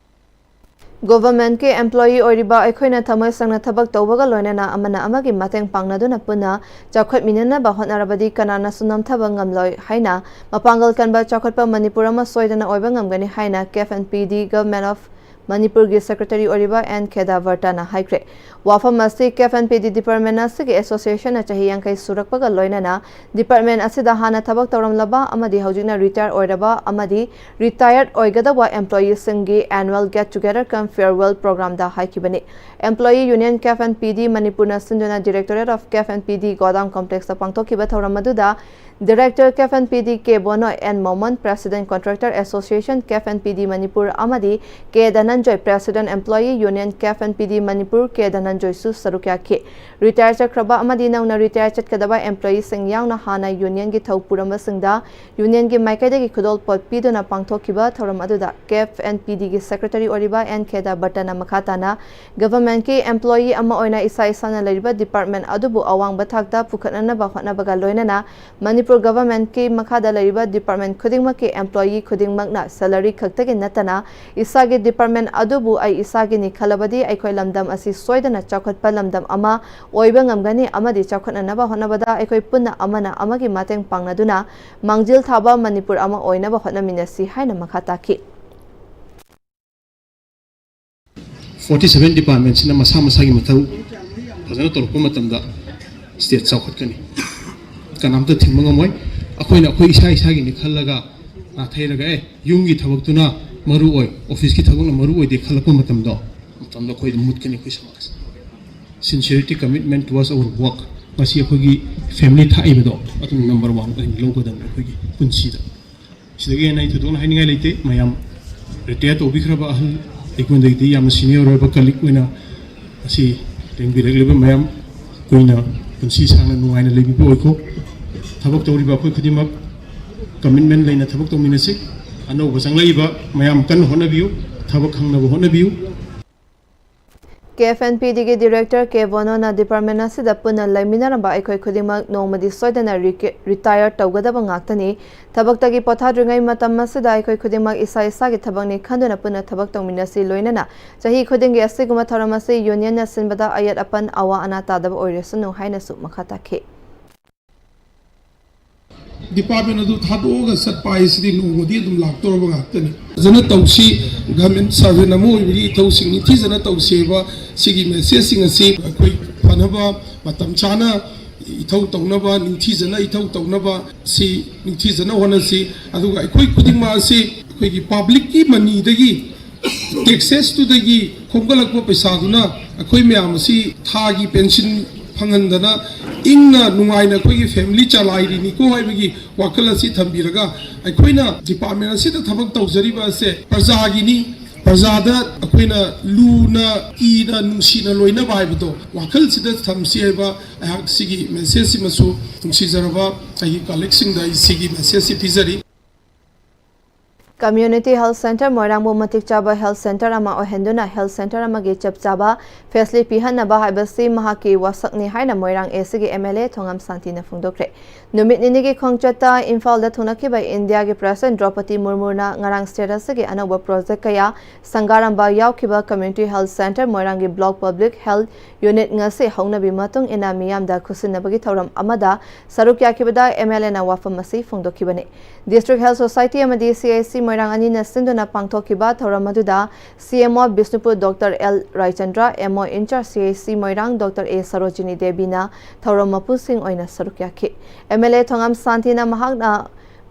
ꯒꯣꯚꯔꯟꯃꯦꯟꯠꯀꯤ ꯑꯦꯝꯄ꯭ꯂꯣꯌꯤ ꯑꯣꯏꯔꯤꯕ ꯑꯩꯈꯣꯏꯅ ꯊꯃꯣꯏ ꯁꯦꯡꯅ ꯊꯕꯛ ꯇꯧꯕꯒ ꯂꯣꯏꯅꯅ ꯑꯃꯅ ꯑꯃꯒꯤ ꯃꯇꯦꯡ ꯄꯥꯡꯅꯗꯨꯅ ꯄꯨꯟꯅ ꯆꯥꯎꯈꯠꯃꯤꯟꯅꯅꯕ ꯍꯣꯠꯅꯔꯕꯗꯤ ꯀꯅꯥꯅꯁꯨ ꯅꯝꯊꯕ ꯉꯝꯂꯣꯏ ꯍꯥꯏꯅ ꯃꯄꯥꯡꯒꯜ ꯀꯟꯕ ꯆꯥꯎꯈꯠꯄ ꯃꯅꯤꯄꯨꯔ ꯑꯃ ꯁꯣꯏꯗꯅ ꯑꯣꯏꯕ ꯉꯝꯒꯅꯤ ꯍꯥꯏꯅ cafe and P D government of ꯃꯅꯤꯄꯨꯔꯒꯤ ꯁꯦꯀ꯭ꯔꯦꯇꯔꯤ ꯑꯣꯏꯔꯤꯕ ꯑꯦꯟ ꯈꯦꯗꯥꯚꯔꯇꯅ ꯍꯥꯏꯈ꯭ꯔꯦ꯫ ꯋꯥꯐꯝ ꯑꯁꯤ ꯀꯦꯐ ꯑꯦꯟ ꯄꯤ ꯗꯤ ꯗꯤꯄꯥꯔꯠꯃꯦꯟꯠ ꯑꯁꯤꯒꯤ ꯑꯦꯁꯣꯁꯤꯌꯦꯁꯟꯅ ꯆꯍꯤ ꯌꯥꯡꯈꯩ ꯁꯨꯔꯛꯄꯒ ꯂꯣꯏꯅꯅ ꯗꯤꯄꯥꯔꯠꯃꯦꯟꯠ ꯑꯁꯤꯗ ꯍꯥꯟꯅ ꯊꯕꯛ ꯇꯧꯔꯝꯂꯕ ꯑꯃꯗꯤ ꯍꯧꯖꯤꯛꯅ ꯔꯤꯇꯥꯌꯔ ꯑꯣꯏꯔꯕ ꯑꯃꯗꯤ ꯔꯤꯇꯥꯌꯔ ꯑꯣꯏꯒꯗꯧꯕ ꯑꯦꯝꯄ꯭ꯂꯣꯌꯤꯁꯤꯡꯒꯤ annual get together cum farewell programꯗ ꯍꯥꯏꯈꯤꯕꯅꯤ꯫ Employee union cafe and P D ꯃꯅꯤꯄꯨꯔꯅ ꯁꯤꯟꯗꯨꯅ Directorate of Cafe and P D Godown Complexꯇ ꯄꯥꯡꯊꯣꯛꯈꯤꯕ ꯊꯧꯔꯝ ꯑꯗꯨꯗ Director Cafe and P D K Bonoi, N Moman, President Contractor Association Cafe and P D Manipur ꯑꯃꯗꯤ K ꯙꯅꯟꯖꯣꯏ, President Employee Union Cafe and P D Manipur, ꯀꯦ ꯙꯅꯟꯖꯣꯏꯁꯨ ꯁꯔꯨꯛ ꯌꯥꯈꯤ꯫ Retire ꯆꯠꯈ꯭ꯔꯕ ꯑꯃꯗꯤ ꯅꯧꯅ ꯔꯤꯇꯥꯌꯔ ꯆꯠꯀꯗꯕ ꯑꯦꯝꯄ꯭ꯂꯣꯌꯤꯁꯤꯡ ꯌꯥꯎꯅ ꯍꯥꯟꯅ ꯌꯨꯅꯤꯌꯟꯒꯤ ꯊꯧ ꯄꯨꯔꯝꯕꯁꯤꯡꯗ ꯌꯨꯅꯤꯌꯟꯒꯤ ꯃꯥꯏꯀꯩꯗꯒꯤ ꯈꯨꯗꯣꯜꯄꯣꯠ ꯄꯤꯗꯨꯅ ꯄꯥꯡꯊꯣꯛꯈꯤꯕ ꯊꯧꯔꯝ ꯑꯗꯨꯗ ꯀꯦꯐ ꯑꯦꯟ ꯄꯤ ꯗꯤꯒꯤ ꯁꯦꯀ꯭ꯔꯦꯇꯔꯤ ꯑꯣꯏꯔꯤꯕ ꯑꯦꯟ ꯈꯦꯗꯥꯚꯔꯇꯅ ꯃꯈꯥ ꯇꯥꯅ ꯒꯚꯔꯟꯃꯦꯟꯠꯀꯤ ꯑꯦꯝꯄ꯭ꯂꯣꯌꯤ ꯑꯃ ꯑꯣꯏꯅ ꯏꯁꯥ ꯏꯁꯥꯅ ꯂꯩꯔꯤꯕ ꯗꯤꯄꯥꯔꯠꯃꯦꯟꯠ ꯑꯗꯨꯕꯨ ꯑꯋꯥꯡꯕ ꯊꯥꯛꯇ ꯄꯨꯈꯠꯅꯅꯕ ꯍꯣꯠꯅꯕꯒ ꯂꯣꯏꯅꯅ ꯃꯅꯤꯄꯨꯔ ꯒꯚꯔꯟꯃꯦꯟꯠꯀꯤ ꯃꯈꯥꯗ ꯂꯩꯔꯤꯕ ꯗꯤꯄꯥꯔꯠꯃꯦꯟꯠ ꯈꯨꯗꯤꯡꯃꯛꯀꯤ ꯑꯦꯝꯄ꯭ꯂꯣꯌꯤ ꯈꯨꯗꯤꯡꯃꯛꯅ ꯁꯦꯂꯔꯤ ꯈꯛꯇꯒꯤ ꯅꯠꯇꯅ ꯏꯁꯥꯒꯤ ꯗꯤꯄꯥꯔꯠꯃꯦꯟꯠ ꯑꯗꯨꯕꯨ ꯑꯩ ꯏꯁꯥꯒꯤꯅꯤ ꯈꯜꯂꯕꯗꯤ ꯑꯩꯈꯣꯏ ꯂꯝꯗꯝ ꯑꯁꯤ ꯁꯣꯏꯗꯅ ꯆꯥꯎꯈꯠꯄ ꯂꯝꯗꯝ ꯑꯃ ꯑꯣꯏꯕ ꯉꯝꯒꯅꯤ ꯑꯃꯗꯤ ꯆꯥꯎꯈꯠꯅꯅꯕ ꯍꯣꯠꯅꯕꯗ ꯑꯩꯈꯣꯏ ꯄꯨꯟꯅ ꯑꯃꯅ ꯑꯃꯒꯤ ꯃꯇꯦꯡ ꯄꯥꯡꯅꯗꯨꯅ ꯃꯥꯡꯖꯤꯜ ꯊꯥꯕ ꯃꯅꯤꯄꯨꯔ ꯑꯃ ꯑꯣꯏꯅꯕ ꯍꯣꯠꯅꯃꯤꯟꯅꯁꯤ ꯍꯥꯏꯅ ꯃꯈꯥ ꯇꯥꯈꯤ꯫ ꯐꯣꯔꯇꯤ ꯁꯚꯦꯟ ꯗꯤꯄꯥꯔꯠꯃꯦꯟꯠꯁꯤꯅ ꯃꯁꯥ ꯃꯁꯥꯒꯤ ꯃꯊꯧ ꯐꯖꯅ ꯇꯧꯔꯛꯄ ꯃꯇꯝꯗ ꯁ꯭ꯇꯦꯠ ꯆꯥꯎꯈꯠꯀꯅꯤ꯫ ꯀꯅꯥꯝꯇ ꯊꯤꯡꯕ ꯉꯝꯃꯣꯏ꯫ ꯑꯩꯈꯣꯏꯅ ꯑꯩꯈꯣꯏ ꯏꯁꯥ ꯏꯁꯥꯒꯤꯅꯤ ꯈꯜꯂꯒ ꯅꯥꯊꯩꯔꯒ ꯑꯦ ꯌꯨꯝꯒꯤ ꯊꯕꯛꯇꯨꯅ ꯃꯔꯨ ꯑꯣꯏ, ꯑꯣꯐꯤꯁꯀꯤ ꯊꯕꯛꯅ ꯃꯔꯨ ꯑꯣꯏꯗꯦ ꯈꯜꯂꯛꯄ ꯃꯇꯝꯗꯣ, ꯃꯇꯝꯗ ꯑꯩꯈꯣꯏ ꯑꯗꯨꯝ ꯃꯨꯠꯀꯅꯤ ꯑꯩꯈꯣꯏ ꯁꯃꯥꯖ꯫ Sincerity, commitment towards our work, ꯃꯁꯤ ꯑꯩꯈꯣꯏꯒꯤ ꯐꯦꯃꯤꯂꯤ ꯊꯥꯛꯏꯕꯗꯣ ꯑꯗꯨꯝ ꯅꯝꯕꯔ ꯋꯥꯟ ꯑꯣꯏꯅ ꯂꯧꯒꯗꯕꯅꯤ ꯑꯩꯈꯣꯏꯒꯤ ꯄꯨꯟꯁꯤꯗ꯫ ꯁꯤꯗꯒꯤ ꯍꯦꯟꯅ ꯑꯩ ꯊꯣꯏꯗꯣꯛꯅ ꯍꯥꯏꯅꯤꯡꯉꯥꯏ ꯂꯩꯇꯦ꯫ ꯃꯌꯥꯝ ꯔꯤꯇꯥꯌꯔ ꯇꯧꯕꯤꯈ꯭ꯔꯕ ꯑꯍꯜ ꯑꯩꯉꯣꯟꯗꯒꯤꯗꯤ ꯌꯥꯝꯅ ꯁꯤꯅꯤꯌꯔ ꯑꯣꯏꯕ ꯀꯂꯤꯛ ꯑꯣꯏꯅ ꯑꯁꯤ ꯂꯦꯡꯕꯤꯔꯛꯂꯤꯕ ꯃꯌꯥꯝ ꯀꯨꯏꯅ ꯄꯨꯟꯁꯤ ꯁꯥꯡꯅ ꯅꯨꯡꯉꯥꯏꯅ ꯂꯩꯕꯤꯕ ꯑꯣꯏꯈꯣ꯫ ꯊꯕꯛ ꯇꯧꯔꯤꯕ ꯑꯩꯈꯣꯏ ꯈꯨꯗꯤꯡꯃꯛ ꯀꯃꯤꯠꯃꯦꯟ ꯂꯩꯅ ꯊꯕꯛ ꯇꯧꯃꯤꯟꯅꯁꯤ꯫ ꯑꯅꯧꯕ ꯆꯪꯂꯛꯏꯕ ꯃꯌꯥꯝ ꯀꯟꯅ ꯍꯣꯠꯅꯕꯤꯌꯨ, ꯊꯕꯛ ꯈꯪꯅꯕ ꯍꯣꯠꯅꯕꯤꯌꯨ꯫ ꯀꯦ ꯑꯦꯐ ꯑꯦꯟ ꯄꯤ ꯗꯤꯒꯤ ꯗꯤꯔꯦꯛꯇꯔ ꯀꯦ ꯕꯣꯅꯣꯅ ꯗꯤꯄꯥꯔꯠꯃꯦꯟ ꯑꯁꯤꯗ ꯄꯨꯟꯅ ꯂꯩꯃꯤꯟꯅꯔꯝꯕ ꯑꯩꯈꯣꯏ ꯈꯨꯗꯤꯡꯃꯛ ꯅꯣꯡꯃꯗꯤ ꯁꯣꯏꯗꯅ ꯔꯤꯀꯦ-, ꯔꯤꯇꯥꯌꯔ ꯇꯧꯒꯗꯕ ꯉꯥꯛꯇꯅꯤ꯫ ꯊꯕꯛꯇꯒꯤ ꯄꯣꯊꯥꯗ꯭ꯔꯤꯉꯩ ꯃꯇꯝ ꯑꯁꯤꯗ ꯑꯩꯈꯣꯏ ꯈꯨꯗꯤꯡꯃꯛ ꯏꯁꯥ ꯏꯁꯥꯒꯤ ꯊꯕꯛꯅꯤ ꯈꯟꯗꯨꯅ ꯄꯨꯟꯅ ꯊꯕꯛ ꯇꯧꯃꯤꯟꯅꯁꯤ꯫ ꯂꯣꯏꯅꯅ ꯆꯍꯤ ꯈꯨꯗꯤꯡꯒꯤ ꯑꯁꯤꯒꯨꯝꯕ ꯊꯧꯔꯝ ꯑꯁꯤ ꯌꯨꯅꯤꯌꯟꯅ ꯁꯤꯟꯕꯗ ꯑꯌꯦꯠ ꯑꯄꯟ, ꯑꯋꯥ ꯑꯅꯥ ꯇꯥꯗꯕ ꯑꯣꯏꯔꯁꯅꯨ ꯍꯥꯏꯅꯁꯨ ꯃꯈꯥ ꯇꯥꯈꯤ꯫ ꯗꯤꯄꯥꯔꯠꯃꯦꯟ ꯑꯗꯨ ꯊꯥꯗꯣꯛꯑꯒ ꯆꯠꯄ ꯍꯥꯏꯁꯤꯗꯤ ꯅꯣꯡꯃꯗꯤ ꯑꯗꯨꯝ ꯂꯥꯛꯇꯧꯔꯕ ꯉꯥꯛꯇꯅꯤ꯫ ꯐꯖꯅ ꯇꯧꯁꯤ, ꯒꯚꯔꯟꯃꯦꯟ ꯁꯥꯔꯚꯦꯟ ꯑꯃ ꯑꯣꯏꯕꯒꯤ ꯏꯊꯧꯁꯤꯡ ꯅꯤꯡꯊꯤꯖꯅ ꯇꯧꯁꯦꯕ꯫ ꯁꯤꯒꯤ ꯃꯦꯁꯦꯖꯁꯤꯡ ꯑꯁꯤ ꯑꯩꯈꯣꯏ ꯐꯅꯕ, ꯃꯇꯝ ꯆꯥꯅ ꯏꯊꯧ ꯇꯧꯅꯕ, ꯅꯤꯡꯊꯤꯖꯅ ꯏꯊꯧ ꯇꯧꯅꯕ ꯁꯤ ꯅꯤꯡꯊꯤꯖꯅ ꯍꯣꯠꯅꯁꯤ꯫ ꯑꯗꯨꯒ ꯑꯩꯈꯣꯏ ꯈꯨꯗꯤꯡꯃꯛ ꯑꯁꯤ ꯑꯩꯈꯣꯏꯒꯤ ꯄꯕ꯭ꯂꯤꯛꯀꯤ ꯃꯅꯤꯗꯒꯤ, ꯇꯦꯛꯁꯦꯁꯇꯨꯗꯒꯤ ꯈꯣꯝꯒꯠꯂꯛꯄ ꯄꯩꯁꯥꯗꯨꯅ ꯑꯩꯈꯣꯏ ꯃꯌꯥꯝ ꯑꯁꯤ ꯊꯥꯒꯤ ꯄꯦꯟꯁꯤꯟ ꯐꯪꯍꯟꯗꯅ ꯏꯪꯅ ꯅꯨꯡꯉꯥꯏꯅ ꯑꯩꯈꯣꯏꯒꯤ ꯐꯦꯃꯤꯂꯤ ꯆꯂꯥꯏꯔꯤꯅꯤꯀꯣ ꯍꯥꯏꯕꯒꯤ ꯋꯥꯈꯜ ꯑꯁꯤ ꯊꯝꯕꯤꯔꯒ, ꯑꯩꯈꯣꯏꯅ ꯗꯤꯄꯥꯔꯠꯃꯦꯟ ꯑꯁꯤꯗ ꯊꯕꯛ ꯇꯧꯖꯔꯤꯕ ꯑꯁꯦ ꯄ꯭ꯔꯖꯥꯒꯤꯅꯤ꯫ ꯄ꯭ꯔꯖꯥꯗ ꯑꯩꯈꯣꯏꯅ ꯂꯨꯅ, ꯀꯤꯅ, ꯅꯨꯡꯁꯤꯅ ꯂꯣꯏꯅꯕ ꯍꯥꯏꯕꯗꯣ ꯋꯥꯈꯜꯁꯤꯗ ꯊꯝꯁꯤ ꯍꯥꯏꯕ ꯑꯩꯍꯥꯛ ꯁꯤꯒꯤ ꯃꯦꯁꯦꯖꯁꯤꯃꯁꯨ ꯅꯨꯡꯁꯤꯖꯔꯕ ꯑꯩꯒꯤ ꯀꯂꯤꯛꯁꯤꯡꯗ ꯑꯩ ꯁꯤꯒꯤ ꯃꯦꯁꯦꯖꯁꯤ ꯄꯤꯖꯔꯤ꯫ ꯀꯝꯃ꯭ꯌꯨꯅꯤꯇꯤ ꯍꯦꯜꯊ ꯁꯦꯟꯇꯔ ꯃꯣꯏꯔꯥꯡꯕꯨ ꯃꯇꯤꯛ ꯆꯥꯕ ꯍꯦꯜꯊ ꯁꯦꯟꯇꯔ ꯑꯃ ꯑꯣꯏꯍꯟꯗꯨꯅ ꯍꯦꯜꯊ ꯁꯦꯟꯇꯔ ꯑꯃꯒꯤ ꯆꯞ ꯆꯥꯕ ꯐꯦꯁꯤꯂꯤꯇꯤ ꯄꯤꯍꯟꯅꯕ ꯍꯥꯏꯕꯁꯤ ꯃꯍꯥꯛꯀꯤ ꯋꯥꯁꯛꯅꯤ ꯍꯥꯏꯅ ꯃꯣꯏꯔꯥꯡ ꯑꯦ ꯁꯤꯒꯤ ꯑꯦꯝ ꯑꯦꯜ ꯑꯦ ꯊꯣꯉꯝ ꯁꯥꯟꯇꯤꯅ ꯐꯣꯡꯗꯣꯛꯈ꯭ꯔꯦ꯫ ꯅꯨꯃꯤꯠ ꯅꯤꯅꯤꯒꯤ ꯈꯣꯡꯆꯠꯇ ꯏꯝꯐꯥꯜꯗ ꯊꯨꯡꯂꯈꯤꯕ ꯏꯟꯗꯤꯌꯥꯒꯤ ꯄ꯭ꯔꯦꯁꯤꯗꯦꯟꯠ ꯗ꯭ꯔꯧꯄꯗꯤ ꯃꯨꯔꯃꯨꯅ ꯉꯔꯥꯡ ꯁ꯭ꯇꯦꯠ ꯑꯁꯤꯒꯤ ꯑꯅꯧꯕ ꯄ꯭ꯔꯣꯖꯦꯛ ꯀꯌꯥ ꯁꯪꯒꯥꯔꯝꯕ ꯌꯥꯎꯈꯤꯕ ꯀꯝꯃ꯭ꯌꯨꯅꯤꯇꯤ ꯍꯦꯜꯊ ꯁꯦꯟꯇꯔ ꯃꯣꯏꯔꯥꯡꯒꯤ ꯕ꯭ꯂꯣꯛ ꯄꯕ꯭ꯂꯤꯛ ꯍꯦꯜꯊ ꯌꯨꯅꯤꯠ ꯉꯁꯤ ꯍꯧꯅꯕꯤ ꯃꯇꯨꯡ ꯏꯟꯅ ꯃꯤꯌꯥꯝꯗ ꯈꯨꯠꯁꯤꯟꯅꯕꯒꯤ ꯊꯧꯔꯝ ꯑꯃꯗ ꯁꯔꯨꯛ ꯌꯥꯈꯤꯕꯗ ꯑꯦꯝ ꯑꯦꯜ ꯑꯦꯅ ꯋꯥꯐꯝ ꯑꯁꯤ ꯐꯣꯡꯗꯣꯛꯈꯤꯕꯅꯤ꯫ ꯗꯤꯁꯇ꯭ꯔꯤꯛ ꯍꯦꯜꯊ ꯁꯣꯁꯥꯏꯇꯤ ꯑꯃꯗꯤ ꯁꯤ ꯑꯩꯆ ꯁꯤ ꯃꯣꯏꯔꯥꯡ ꯑꯅꯤꯅ ꯁꯤꯟꯗꯨꯅ ꯄꯥꯡꯊꯣꯛꯈꯤꯕ ꯊꯧꯔꯝ ꯑꯗꯨꯗ ꯁꯤ M O Bishnupur doctor L Raichandra, M O in-charge ꯁꯤ ꯑꯩꯆ ꯁꯤ ꯃꯣꯏꯔꯥꯡ ꯗꯣꯛꯇꯔ ꯑꯦ ꯁꯔꯣꯖꯤꯅꯤ ꯗꯦꯕꯤꯅ ꯊꯧꯔꯝ ꯃꯄꯨꯁꯤꯡ ꯑꯣꯏꯅ ꯁꯔꯨꯛ ꯌꯥꯈꯤ꯫ ꯑꯦꯝ ꯑꯦꯜ ꯑꯦ ꯊꯣꯉꯥꯝ ꯁꯥꯟꯇꯤꯅ ꯃꯍꯥꯛꯅ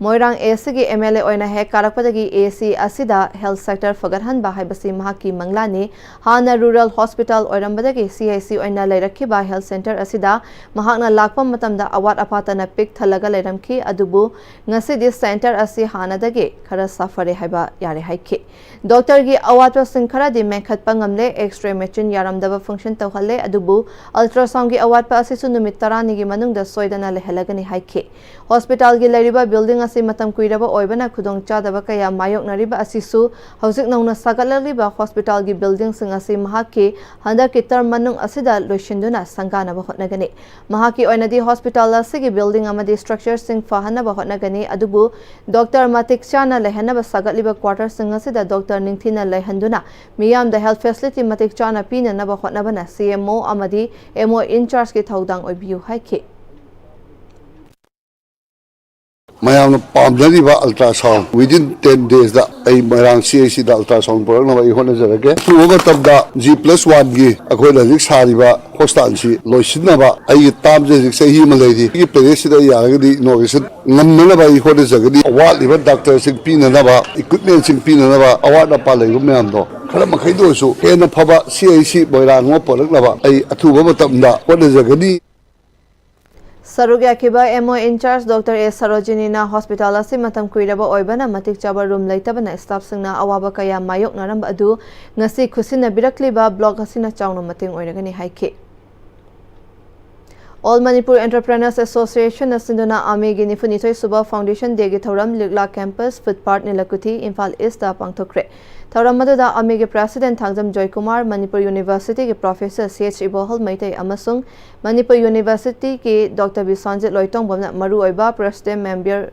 ꯃꯣꯏꯔꯥꯡ ꯑꯦ ꯁꯤꯒꯤ ꯑꯦꯝ ꯑꯦꯜ ꯑꯦ ꯑꯣꯏꯅ ꯍꯦꯛ ꯀꯥꯔꯛꯄꯗꯒꯤ ꯑꯦ ꯁꯤ ꯑꯁꯤꯗ ꯍꯦꯜꯊ ꯁꯦꯛꯇꯔ ꯐꯒꯠꯍꯟꯕ ꯍꯥꯏꯕꯁꯤ ꯃꯍꯥꯛꯀꯤ ꯃꯪꯂꯥꯟꯅꯤ꯫ ꯍꯥꯟꯅ ꯔꯨꯔꯦꯜ ꯍꯣꯁꯄꯤꯇꯥꯜ ꯑꯣꯏꯔꯝꯕꯗꯒꯤ ꯁꯤ ꯑꯩꯆ ꯁꯤ ꯑꯣꯏꯅ ꯂꯩꯔꯛꯈꯤꯕ ꯍꯦꯜꯊ ꯁꯦꯟꯇꯔ ꯑꯁꯤꯗ ꯃꯍꯥꯛꯅ ꯂꯥꯛꯄ ꯃꯇꯝꯗ ꯑꯋꯥꯠ ꯑꯄꯥꯇꯅ ꯄꯤꯛ ꯊꯜꯂꯒ ꯂꯩꯔꯝꯈꯤ, ꯑꯗꯨꯕꯨ ꯉꯁꯤꯗꯤ ꯁꯦꯟꯇꯔ ꯑꯁꯤ ꯍꯥꯟꯅꯗꯒꯤ ꯈꯔ ꯁꯥꯐꯔꯦ ꯍꯥꯏꯕ ꯌꯥꯔꯦ ꯍꯥꯏꯈꯤ꯫ ꯗꯣꯛꯇꯔꯒꯤ ꯑꯋꯥꯠꯄꯁꯤꯡ ꯈꯔꯗꯤ ꯃꯦꯟꯈꯠꯄ ꯉꯝꯂꯦ꯫ ꯑꯦꯛꯁ-ꯔꯦ ꯃꯦꯆꯤꯟ ꯌꯥꯔꯝꯗꯕ ꯐꯪꯁꯟ ꯇꯧꯍꯜꯂꯦ, ꯑꯗꯨꯕꯨ ꯑꯜꯇ꯭ꯔꯥꯁꯥꯎꯟꯒꯤ ꯑꯋꯥꯠꯄ ꯑꯁꯤꯁꯨ ꯅꯨꯃꯤꯠ ꯇꯔꯥꯅꯤꯒꯤ ꯃꯅꯨꯡꯗ ꯁꯣꯏꯗꯅ ꯂꯩꯍꯜꯂꯒꯅꯤ ꯍꯥꯏꯈꯤ꯫ ꯍꯣꯁꯄꯤꯇꯥꯜꯒꯤ ꯂꯩꯔꯤꯕ ꯕꯤꯜꯗꯤꯡ ꯑꯁꯤ ꯃꯇꯝ ꯀꯨꯏꯔꯕ ꯑꯣꯏꯕꯅ ꯈꯨꯗꯣꯡꯆꯥꯗꯕ ꯀꯌꯥ ꯃꯥꯌꯣꯛꯅꯔꯤꯕ ꯑꯁꯤꯁꯨ ꯍꯧꯖꯤꯛ ꯅꯧꯅ ꯁꯥꯒꯠꯂꯛꯂꯤꯕ ꯍꯣꯁꯄꯤꯇꯥꯜꯒꯤ ꯕꯤꯜꯗꯤꯡꯁꯤꯡ ꯑꯁꯤ ꯃꯍꯥꯛꯀꯤ ꯍꯟꯗꯛꯀꯤ ꯇꯔꯝ ꯃꯅꯨꯡ ꯑꯁꯤꯗ ꯂꯣꯏꯁꯤꯟꯗꯨꯅ ꯁꯪꯒꯥꯅꯕ ꯍꯣꯠꯅꯒꯅꯤ꯫ ꯃꯍꯥꯛꯀꯤ ꯑꯣꯏꯅꯗꯤ ꯍꯣꯁꯄꯤꯇꯥꯜ ꯑꯁꯤꯒꯤ ꯕꯤꯜꯗꯤꯡ ꯑꯃꯗꯤ ꯁ꯭ꯇ꯭ꯔꯛꯆꯔꯁꯤꯡ ꯐꯍꯟꯅꯕ ꯍꯣꯠꯅꯒꯅꯤ, ꯑꯗꯨꯕꯨ ꯗꯣꯛꯇꯔ ꯃꯇꯤꯛ ꯆꯥꯅ ꯂꯩꯍꯟꯅꯕ ꯁꯥꯒꯠꯂꯤꯕ ꯀ꯭ꯋꯥꯇꯔꯁꯤꯡ ꯑꯁꯤꯗ ꯗꯣꯛꯇꯔ ꯅꯤꯡꯊꯤꯅ ꯂꯩꯍꯟꯗꯨꯅ ꯃꯤꯌꯥꯝꯗ ꯍꯦꯜꯊ ꯐꯦꯁꯤꯂꯤꯇꯤ ꯃꯇꯤꯛ ꯆꯥꯅ ꯄꯤꯅꯅꯕ ꯍꯣꯠꯅꯕꯅ ꯁꯤ ꯑꯦꯝ ꯑꯣ ꯑꯃꯗꯤ ꯑꯦꯝ ꯑꯣ ꯏꯟꯆꯥꯔꯖꯀꯤ ꯊꯧꯗꯥꯡ ꯑꯣꯏꯕꯤꯌꯨ ꯍꯥꯏꯈꯤ꯫ ꯃꯌꯥꯝꯅ ꯄꯥꯝꯅꯔꯤꯕ ꯑꯜꯇ꯭ꯔꯥꯁꯥꯎꯟ within ten days ꯗ ꯑꯩ ꯃꯣꯏꯔꯥꯡ ꯁꯤ ꯑꯩꯆ ꯁꯤ ꯗ ꯑꯜꯇ꯭ꯔꯥꯁꯥꯎꯟ ꯄꯨꯔꯛꯅꯕ ꯑꯩ ꯍꯣꯠꯅꯖꯔꯒꯦ꯫ ꯑꯊꯨꯕ ꯃꯇꯝꯗ ꯖꯤ ꯄ꯭ꯂꯁ ꯋꯥꯟꯒꯤ ꯑꯩꯈꯣꯏꯅ ꯍꯧꯖꯤꯛ ꯁꯥꯔꯤꯕ ꯍꯣꯁꯄꯤꯇꯥꯜꯁꯤ ꯂꯣꯏꯁꯤꯟꯅꯕ ꯑꯩꯒꯤ ꯇꯥꯝꯁꯦ ꯍꯧꯖꯤꯛ ꯆꯍꯤ ꯑꯃ ꯂꯩꯔꯤ꯫ ꯑꯩꯒꯤ ꯄꯦꯔꯦꯟꯁꯁꯤꯗ ꯌꯥꯔꯒꯗꯤ ꯏꯅꯣꯒ꯭ꯔꯦꯁꯟ ꯉꯝꯅꯅꯕ ꯑꯩ ꯍꯣꯠꯅꯖꯒꯅꯤ꯫ ꯑꯋꯥꯠꯂꯤꯕ ꯗꯥꯛꯇꯔꯁꯤꯡ ꯄꯤꯅꯅꯕ, ꯏꯀ꯭ꯋꯤꯞꯃꯦꯟꯁꯤꯡ ꯄꯤꯅꯅꯕ, ꯑꯋꯥꯠ ꯑꯄꯥ ꯂꯩꯕ ꯃꯌꯥꯝꯗꯣ ꯈꯔ ꯃꯈꯩꯗ ꯑꯣꯏꯔꯁꯨ ꯍꯦꯟꯅ ꯐꯕ ꯁꯤ ꯑꯩꯆ ꯁꯤ ꯃꯣꯏꯔꯥꯡ ꯑꯃ ꯄꯨꯔꯛꯅꯕ ꯑꯩ ꯑꯊꯨꯕ ꯃꯇꯝꯗ ꯍꯣꯠꯅꯖꯒꯅꯤ꯫ ꯁꯔꯨꯛ ꯌꯥꯈꯤꯕ ꯑꯦꯝ ꯑꯣ ꯏꯟꯆꯥꯔꯖ ꯗꯣꯛꯇꯔ ꯑꯦ ꯁꯔꯣꯖꯤꯅꯤꯅ ꯍꯣꯁꯄꯤꯇꯥꯜ ꯑꯁꯤ ꯃꯇꯝ ꯀꯨꯏꯔꯕ ꯑꯣꯏꯕꯅ ꯃꯇꯤꯛ ꯆꯥꯕ ꯔꯨꯝ ꯂꯩꯇꯕꯅ ꯁ꯭ꯇꯥꯐꯁꯤꯡꯅ ꯑꯋꯥꯕ ꯀꯌꯥ ꯃꯥꯌꯣꯛꯅꯔꯝꯕ ꯑꯗꯨ ꯉꯁꯤ ꯈꯨꯠꯁꯤꯟꯅꯕꯤꯔꯛꯂꯤꯕ ꯕ꯭ꯂꯣꯛ ꯑꯁꯤꯅ ꯆꯥꯎꯅ ꯃꯇꯦꯡ ꯑꯣꯏꯔꯒꯅꯤ ꯍꯥꯏꯈꯤ꯫ ꯑꯣꯜ ꯃꯅꯤꯄꯨꯔ ꯑꯦꯟꯇꯔꯄ꯭ꯔꯦꯅꯔꯁ ꯑꯦꯁꯣꯁꯤꯌꯦꯁꯟꯅ ꯁꯤꯟꯗꯨꯅ ꯑꯃꯦꯒꯤ ꯅꯤꯐꯨꯅꯤꯊꯣꯏ ꯁꯨꯕ ꯐꯥꯎꯟꯗꯦꯁꯟ ꯗꯦꯒꯤ ꯊꯧꯔꯝ ꯂꯤꯛꯂꯥ ꯀꯦꯝꯄꯁ, ꯐꯨꯠꯄꯥꯠ, ꯅꯤꯂꯀꯨꯊꯤ, ꯏꯝꯐꯥꯜ ꯏꯁꯇ ꯄꯥꯡꯊꯣꯛꯈ꯭ꯔꯦ꯫ ꯊꯧꯔꯝ ꯑꯗꯨꯗ ꯑꯃꯦꯒꯤ ꯄ꯭ꯔꯦꯁꯤꯗꯦꯟꯠ ꯊꯥꯡꯖꯝ ꯖꯣꯏꯀꯨꯃꯥꯔ, ꯃꯅꯤꯄꯨꯔ ꯌꯨꯅꯤꯚꯔꯁꯤꯇꯤꯒꯤ ꯄ꯭ꯔꯣꯐꯦꯁꯔ ꯁꯤ ꯑꯩꯆ ꯏꯕꯣꯍꯜ ꯃꯩꯇꯩ ꯑꯃꯁꯨꯡ ꯃꯅꯤꯄꯨꯔ ꯌꯨꯅꯤꯚꯔꯁꯤꯇꯤꯒꯤ ꯗꯣꯛꯇꯔ ꯕꯤꯁ꯭ꯋꯥꯟꯖꯤꯠ ꯂꯣꯏꯇꯣꯡꯕꯝꯅ ꯃꯔꯨꯑꯣꯏꯕ ꯄ꯭ꯔꯦꯁꯤꯗꯦꯟꯠ ꯃꯦꯝꯕꯔ,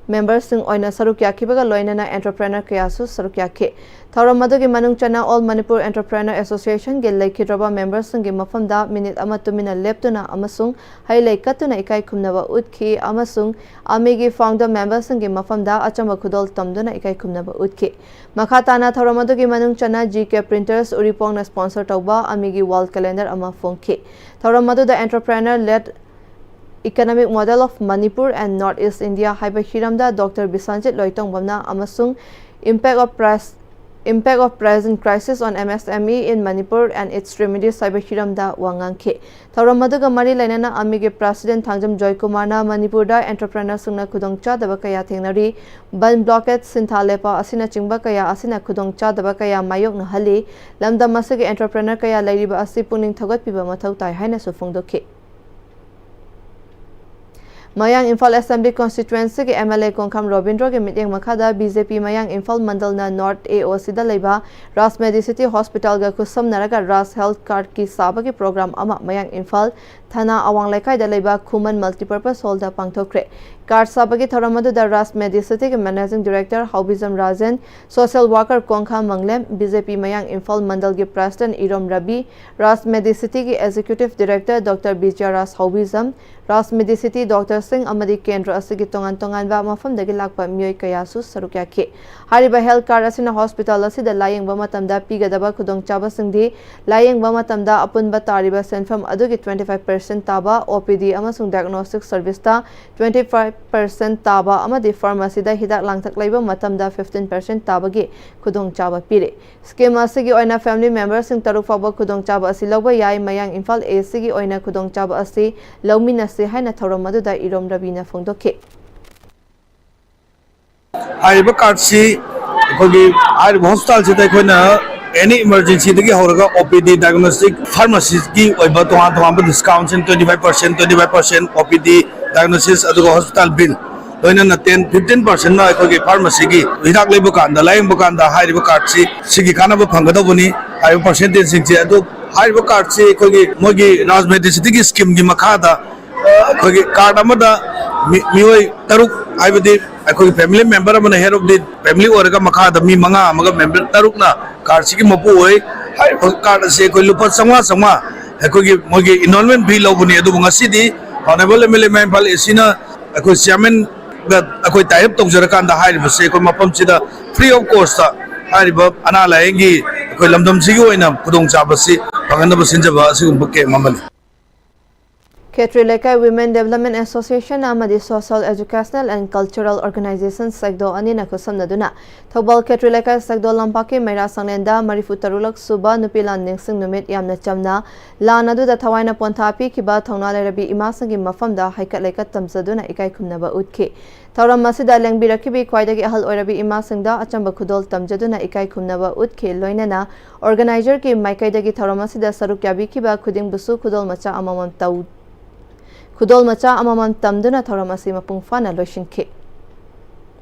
ꯃꯦꯝꯕꯔꯁꯤꯡ ꯑꯣꯏꯅ ꯁꯔꯨꯛ ꯌꯥꯈꯤꯕꯒ ꯂꯣꯏꯅꯅ ꯑꯦꯟꯇꯔꯄ꯭ꯔꯦꯅꯔ ꯀꯌꯥꯁꯨ ꯁꯔꯨꯛ ꯌꯥꯈꯤ꯫ ꯊꯧꯔꯝ ꯑꯗꯨꯒꯤ ꯃꯅꯨꯡ ꯆꯟꯅ ꯑꯣꯜ ꯃꯅꯤꯄꯨꯔ ꯑꯦꯟꯇꯔꯄ꯭ꯔꯦꯅꯔ ꯑꯦꯁꯣꯁꯤꯌꯦꯁꯟꯒꯤ ꯂꯩꯈꯤꯗ꯭ꯔꯕ ꯃꯦꯝꯕꯔꯁꯤꯡꯒꯤ ꯃꯐꯝꯗ ꯃꯤꯅꯤꯠ ꯑꯃ ꯇꯨꯃꯤꯟꯅ ꯂꯦꯞꯇꯨꯅ ꯑꯃꯁꯨꯡ ꯍꯩ ꯂꯩ ꯀꯠꯇꯨꯅ ꯏꯀꯥꯏ ꯈꯨꯝꯅꯕ ꯎꯠꯈꯤ ꯑꯃꯁꯨꯡ ꯑꯃꯦꯒꯤ ꯐꯥꯎꯟꯗꯔ ꯃꯦꯝꯕꯔꯁꯤꯡꯒꯤ ꯃꯐꯝꯗ ꯑꯆꯝꯕ ꯈꯨꯗꯣꯜ ꯇꯝꯗꯨꯅ ꯏꯀꯥꯏ ꯈꯨꯝꯅꯕ ꯎꯠꯈꯤ꯫ ꯃꯈꯥ ꯇꯥꯅ ꯊꯧꯔꯝ ꯑꯗꯨꯒꯤ ꯃꯅꯨꯡ ꯆꯟꯅ ꯖꯤ ꯀꯦ ꯄ꯭ꯔꯤꯟꯇꯔꯁ ꯎꯔꯤꯄꯣꯛꯅ ꯁ꯭ꯄꯣꯟꯁꯔ ꯇꯧꯕ ꯑꯃꯦꯒꯤ ꯋꯥꯜ ꯀꯦꯂꯦꯟꯗꯔ ꯑꯃ ꯐꯣꯡꯈꯤ꯫ ꯊꯧꯔꯝ ꯑꯗꯨꯗ Entrepreneur Led Economic Model of Manipur and North East India ꯍꯥꯏꯕ ꯍꯤꯔꯝꯗ ꯗꯣꯛꯇꯔ ꯕꯤꯁ꯭ꯋꯥꯟꯖꯤꯠ ꯂꯣꯏꯇꯣꯡꯕꯝꯅ ꯑꯃꯁꯨꯡ Impact of Price Impact of Present Crisis on M S M E in Manipur and Its Remedies ꯍꯥꯏꯕ ꯍꯤꯔꯝꯗ ꯋꯥ ꯉꯥꯡꯈꯤ꯫ ꯊꯧꯔꯝ ꯑꯗꯨꯒ ꯃꯔꯤ ꯂꯩꯅꯅ ꯑꯃꯤꯒꯤ president ꯊꯥꯡꯖꯝ ꯖꯣꯏꯀꯨꯃꯥꯔꯅ ꯃꯅꯤꯄꯨꯔꯗ entrepreneurꯁꯤꯡꯅ ꯈꯨꯗꯣꯡꯆꯥꯗꯕ ꯀꯌꯥ ꯊꯦꯡꯅꯔꯤ, ꯕꯟ blockade, ꯁꯤꯟꯊꯥ ꯂꯦꯞꯄ ꯑꯁꯤꯅꯆꯤꯡꯕ ꯀꯌꯥ ꯑꯁꯤꯅ ꯈꯨꯗꯣꯡꯆꯥꯗꯕ ꯀꯌꯥ ꯃꯥꯌꯣꯛꯅꯍꯜꯂꯤ, ꯂꯝꯗꯝ ꯑꯁꯤꯒꯤ entrepreneur ꯀꯌꯥ ꯂꯩꯔꯤꯕ ꯑꯁꯤ ꯄꯨꯛꯅꯤꯡ ꯊꯧꯒꯠꯄꯤꯕ ꯃꯊꯧ ꯇꯥꯏ ꯍꯥꯏꯅꯁꯨ ꯐꯣꯡꯗꯣꯛꯈꯤ꯫ ꯃꯌꯥꯡ Imphal Assembly Constituencyꯒꯤ M L A ꯀꯣꯡꯈꯥꯝ ꯔꯣꯕꯤꯟꯗ꯭ꯔꯣꯒꯤ ꯃꯤꯠꯌꯦꯡ ꯃꯈꯥꯗ B J P ꯃꯌꯥꯡ ꯏꯝꯐꯥꯜ ꯃꯟꯗꯜꯅ North A O Cꯗ ꯂꯩꯕ Raj Medicity Hospitalꯒ ꯈꯨꯠꯁꯝꯅꯔꯒ Raj Health Cardꯀꯤ ꯁꯥꯕꯒꯤ program ꯑꯃ ꯃꯌꯥꯡ ꯏꯝꯐꯥꯜ ꯊꯅꯥ ꯑꯋꯥꯡ ꯂꯩꯀꯥꯏꯗ ꯂꯩꯕ ꯈꯨꯃꯟ Multipurpose Hallꯗ ꯄꯥꯡꯊꯣꯛꯈ꯭ꯔꯦ꯫ Card ꯁꯥꯕꯒꯤ ꯊꯧꯔꯝ ꯑꯗꯨꯗ Raj Medicityꯒꯤ Managing Director ꯍꯥꯎꯕꯤꯖꯝ Rajen, social worker ꯀꯣꯡꯈꯥ ꯃꯪꯂꯦꯝ, B J P ꯃꯌꯥꯡ ꯏꯝꯐꯥꯜ ꯃꯟꯗꯜꯒꯤ president ꯏꯔꯣꯝ Ravi, Raj Medicityꯒꯤ Executive Director Doctor ꯕꯤꯖꯌꯔꯥꯖ ꯍꯥꯎꯕꯤꯖꯝ, Raj Medicity doctorꯁꯤꯡ ꯑꯃꯗꯤ ꯀꯦꯟꯗ꯭ꯔ ꯑꯁꯤꯒꯤ ꯇꯣꯉꯥꯟ ꯇꯣꯉꯥꯟꯕ ꯃꯐꯝꯗꯒꯤ ꯂꯥꯛꯄ ꯃꯤꯑꯣꯏ ꯀꯌꯥꯁꯨ ꯁꯔꯨꯛ ꯌꯥꯈꯤ꯫ ꯍꯥꯏꯔꯤꯕ health card ꯑꯁꯤꯅ hospital ꯑꯁꯤꯗ ꯂꯥꯌꯦꯡꯕ ꯃꯇꯝꯗ ꯄꯤꯒꯗꯕ ꯈꯨꯗꯣꯡꯆꯥꯕꯁꯤꯡꯗꯤ, ꯂꯥꯌꯦꯡꯕ ꯃꯇꯝꯗ ꯑꯄꯨꯟꯕ ꯇꯥꯔꯤꯕ ꯁꯦꯟꯐꯝ ꯑꯗꯨꯒꯤ twenty five percent ꯇꯥꯕ, O P D ꯑꯃꯁꯨꯡ diagnostic serviceꯇ twenty five percent ꯇꯥꯕ ꯑꯃꯗꯤ pharmacyꯗ ꯍꯤꯗꯥꯛ ꯂꯥꯡꯊꯛ ꯂꯩꯕ ꯃꯇꯝꯗ fifteen percent ꯇꯥꯕꯒꯤ ꯈꯨꯗꯣꯡꯆꯥꯕ ꯄꯤꯔꯤ꯫ Scheme ꯑꯁꯤꯒꯤ ꯑꯣꯏꯅ family memberꯁꯤꯡ ꯇꯔꯨꯛ ꯐꯥꯎꯕ ꯈꯨꯗꯣꯡꯆꯥꯕ ꯑꯁꯤ ꯂꯧꯕ ꯌꯥꯏ꯫ ꯃꯌꯥꯡ ꯏꯝꯐꯥꯜ A Cꯒꯤ ꯑꯣꯏꯅ ꯈꯨꯗꯣꯡꯆꯥꯕ ꯑꯁꯤ ꯂꯧꯃꯤꯟꯅꯁꯤ ꯍꯥꯏꯅ ꯊꯧꯔꯝ ꯑꯗꯨꯗ ꯏꯔꯣꯝ ꯔꯕꯤꯅ ꯐꯣꯡꯗꯣꯛꯈꯤ꯫ ꯍꯥꯏꯔꯤꯕ cardꯁꯤ ꯑꯩꯈꯣꯏꯒꯤ ꯍꯥꯏꯔꯤꯕ hospitalꯁꯤꯗ ꯑꯩꯈꯣꯏꯅ any emergencyꯗꯒꯤ ꯍꯧꯔꯒ O P D, diagnostic, pharmacyꯒꯤ ꯑꯣꯏꯕ ꯇꯣꯉꯥꯟ ꯇꯣꯉꯥꯟꯕ discountꯁꯤꯡ, twenty five percent, twenty five percent O P D, diagnosis, ꯑꯗꯨꯒ hospital bill, ꯂꯣꯏꯅꯅ ten, fifteen percentꯅ ꯑꯩꯈꯣꯏꯒꯤ pharmacyꯒꯤ ꯍꯤꯗꯥꯛ ꯂꯩꯕ ꯀꯥꯟꯗ, ꯂꯥꯌꯦꯡꯕ ꯀꯥꯟꯗ ꯍꯥꯏꯔꯤꯕ cardꯁꯤ, ꯁꯤꯒꯤ ꯀꯥꯟꯅꯕ ꯐꯪꯒꯗꯧꯕꯅꯤ꯫ ꯍꯥꯏꯔꯤꯕ percentageꯁꯤꯡꯁꯦ, ꯑꯗꯨ ꯍꯥꯏꯔꯤꯕ cardꯁꯤ ꯑꯩꯈꯣꯏꯒꯤ ꯃꯣꯏꯒꯤ Raj Medicityꯒꯤ schemeꯒꯤ ꯃꯈꯥꯗ ꯑꯩꯈꯣꯏꯒꯤ card ꯑꯃꯗ ꯃꯤ-, ꯃꯤꯑꯣꯏ ꯇꯔꯨꯛ, ꯍꯥꯏꯕꯗꯤ ꯑꯩꯈꯣꯏꯒꯤ family member ꯑꯃꯅ head of the family ꯑꯣꯏꯔꯒ, ꯃꯈꯥꯗ ꯃꯤ ꯃꯉꯥ ꯑꯃꯒ member ꯇꯔꯨꯛꯅ cardꯁꯤꯒꯤ ꯃꯄꯨ ꯑꯣꯏ꯫ ꯍꯥꯏꯔꯤꯕ card ꯑꯁꯤ ꯑꯩꯈꯣꯏ ꯂꯨꯄꯥ ꯆꯥꯝꯃꯉꯥ ꯆꯥꯝꯃꯉꯥ ꯑꯩꯈꯣꯏꯒꯤ ꯃꯣꯏꯒꯤ enrollment fee ꯂꯧꯕꯅꯤ꯫ ꯑꯗꯨꯕꯨ ꯉꯁꯤꯗꯤ Honorable M L A ꯃꯌꯥꯡ ꯏꯝꯐꯥꯜ A Cꯅ ꯑꯩꯈꯣꯏ chairmanꯒ ꯑꯩꯈꯣꯏ tie up ꯇꯧꯖꯔꯀꯥꯟꯗ ꯍꯥꯏꯔꯤꯕꯁꯤ ꯑꯩꯈꯣꯏ ꯃꯐꯝꯁꯤꯗ free of costꯇ ꯍꯥꯏꯔꯤꯕ ꯑꯅꯥ ꯂꯥꯌꯦꯡꯒꯤ ꯑꯩꯈꯣꯏ ꯂꯝꯗꯝꯁꯤꯒꯤ ꯑꯣꯏꯅ ꯈꯨꯗꯣꯡꯆꯥꯕꯁꯤ ꯐꯪꯍꯟꯅꯕ ꯁꯤꯟꯖꯕ ꯑꯁꯤꯒꯨꯝꯕ camp ꯑꯃꯅꯤ꯫ ꯈꯦꯇ꯭ꯔꯤ ꯂꯩꯀꯥꯏ Women Development Association ꯑꯃꯗꯤ Social Educational and Cultural Organization ꯁꯦꯛꯗꯣ ꯑꯅꯤꯅ ꯈꯨꯠꯁꯝꯅꯗꯨꯅ ꯊꯧꯕꯥꯜ ꯈꯦꯇ꯭ꯔꯤ ꯂꯩꯀꯥꯏ ꯁꯦꯛꯗꯣ ꯂꯝꯄꯥꯛꯀꯤ ꯃꯩꯔꯥ ꯁꯪꯂꯦꯟꯗ ꯃꯔꯤꯐꯨ ꯇꯔꯨꯛꯂꯛ ꯁꯨꯕ ꯅꯨꯄꯤ ꯂꯥꯟ ꯅꯤꯡꯁꯤꯡ ꯅꯨꯃꯤꯠ ꯌꯥꯝꯅ ꯆꯝꯅ ꯂꯥꯟ ꯑꯗꯨꯗ ꯊꯋꯥꯏꯅ ꯄꯣꯟꯊꯥ ꯄꯤꯈꯤꯕ ꯊꯧꯅꯥ ꯂꯩꯔꯕꯤ ꯏꯃꯥꯁꯤꯡꯒꯤ ꯃꯐꯝꯗ ꯍꯩꯀꯠ ꯂꯩꯀꯠ ꯇꯝꯖꯗꯨꯅ ꯏꯀꯥꯏ ꯈꯨꯝꯅꯕ ꯎꯠꯈꯤ꯫ ꯊꯧꯔꯝ ꯑꯁꯤꯗ ꯂꯦꯡꯕꯤꯔꯛꯈꯤꯕꯤ ꯈ꯭ꯋꯥꯏꯗꯒꯤ ꯑꯍꯜ ꯑꯣꯏꯔꯕꯤ ꯏꯃꯥꯁꯤꯡꯗ ꯑꯆꯝꯕ ꯈꯨꯗꯣꯜ ꯇꯝꯖꯗꯨꯅ ꯏꯀꯥꯏ ꯈꯨꯝꯅꯕ ꯎꯠꯈꯤ꯫ ꯂꯣꯏꯅꯅ organizer ꯀꯤ ꯃꯥꯏꯀꯩꯗꯒꯤ ꯊꯧꯔꯝ ꯑꯁꯤꯗ ꯁꯔꯨꯛ ꯌꯥꯕꯤꯈꯤꯕ ꯈꯨꯗꯤꯡꯕꯨꯁꯨ ꯈꯨꯗꯣꯜ ꯃꯆꯥ ꯑꯃꯃꯝ ꯇꯧ-, ꯈꯨꯗꯣꯜ ꯃꯆꯥ ꯑꯃꯃꯝ ꯇꯝꯗꯨꯅ ꯊꯧꯔꯝ ꯑꯁꯤ ꯃꯄꯨꯡ ꯐꯥꯅ ꯂꯣꯏꯁꯤꯟꯈꯤ꯫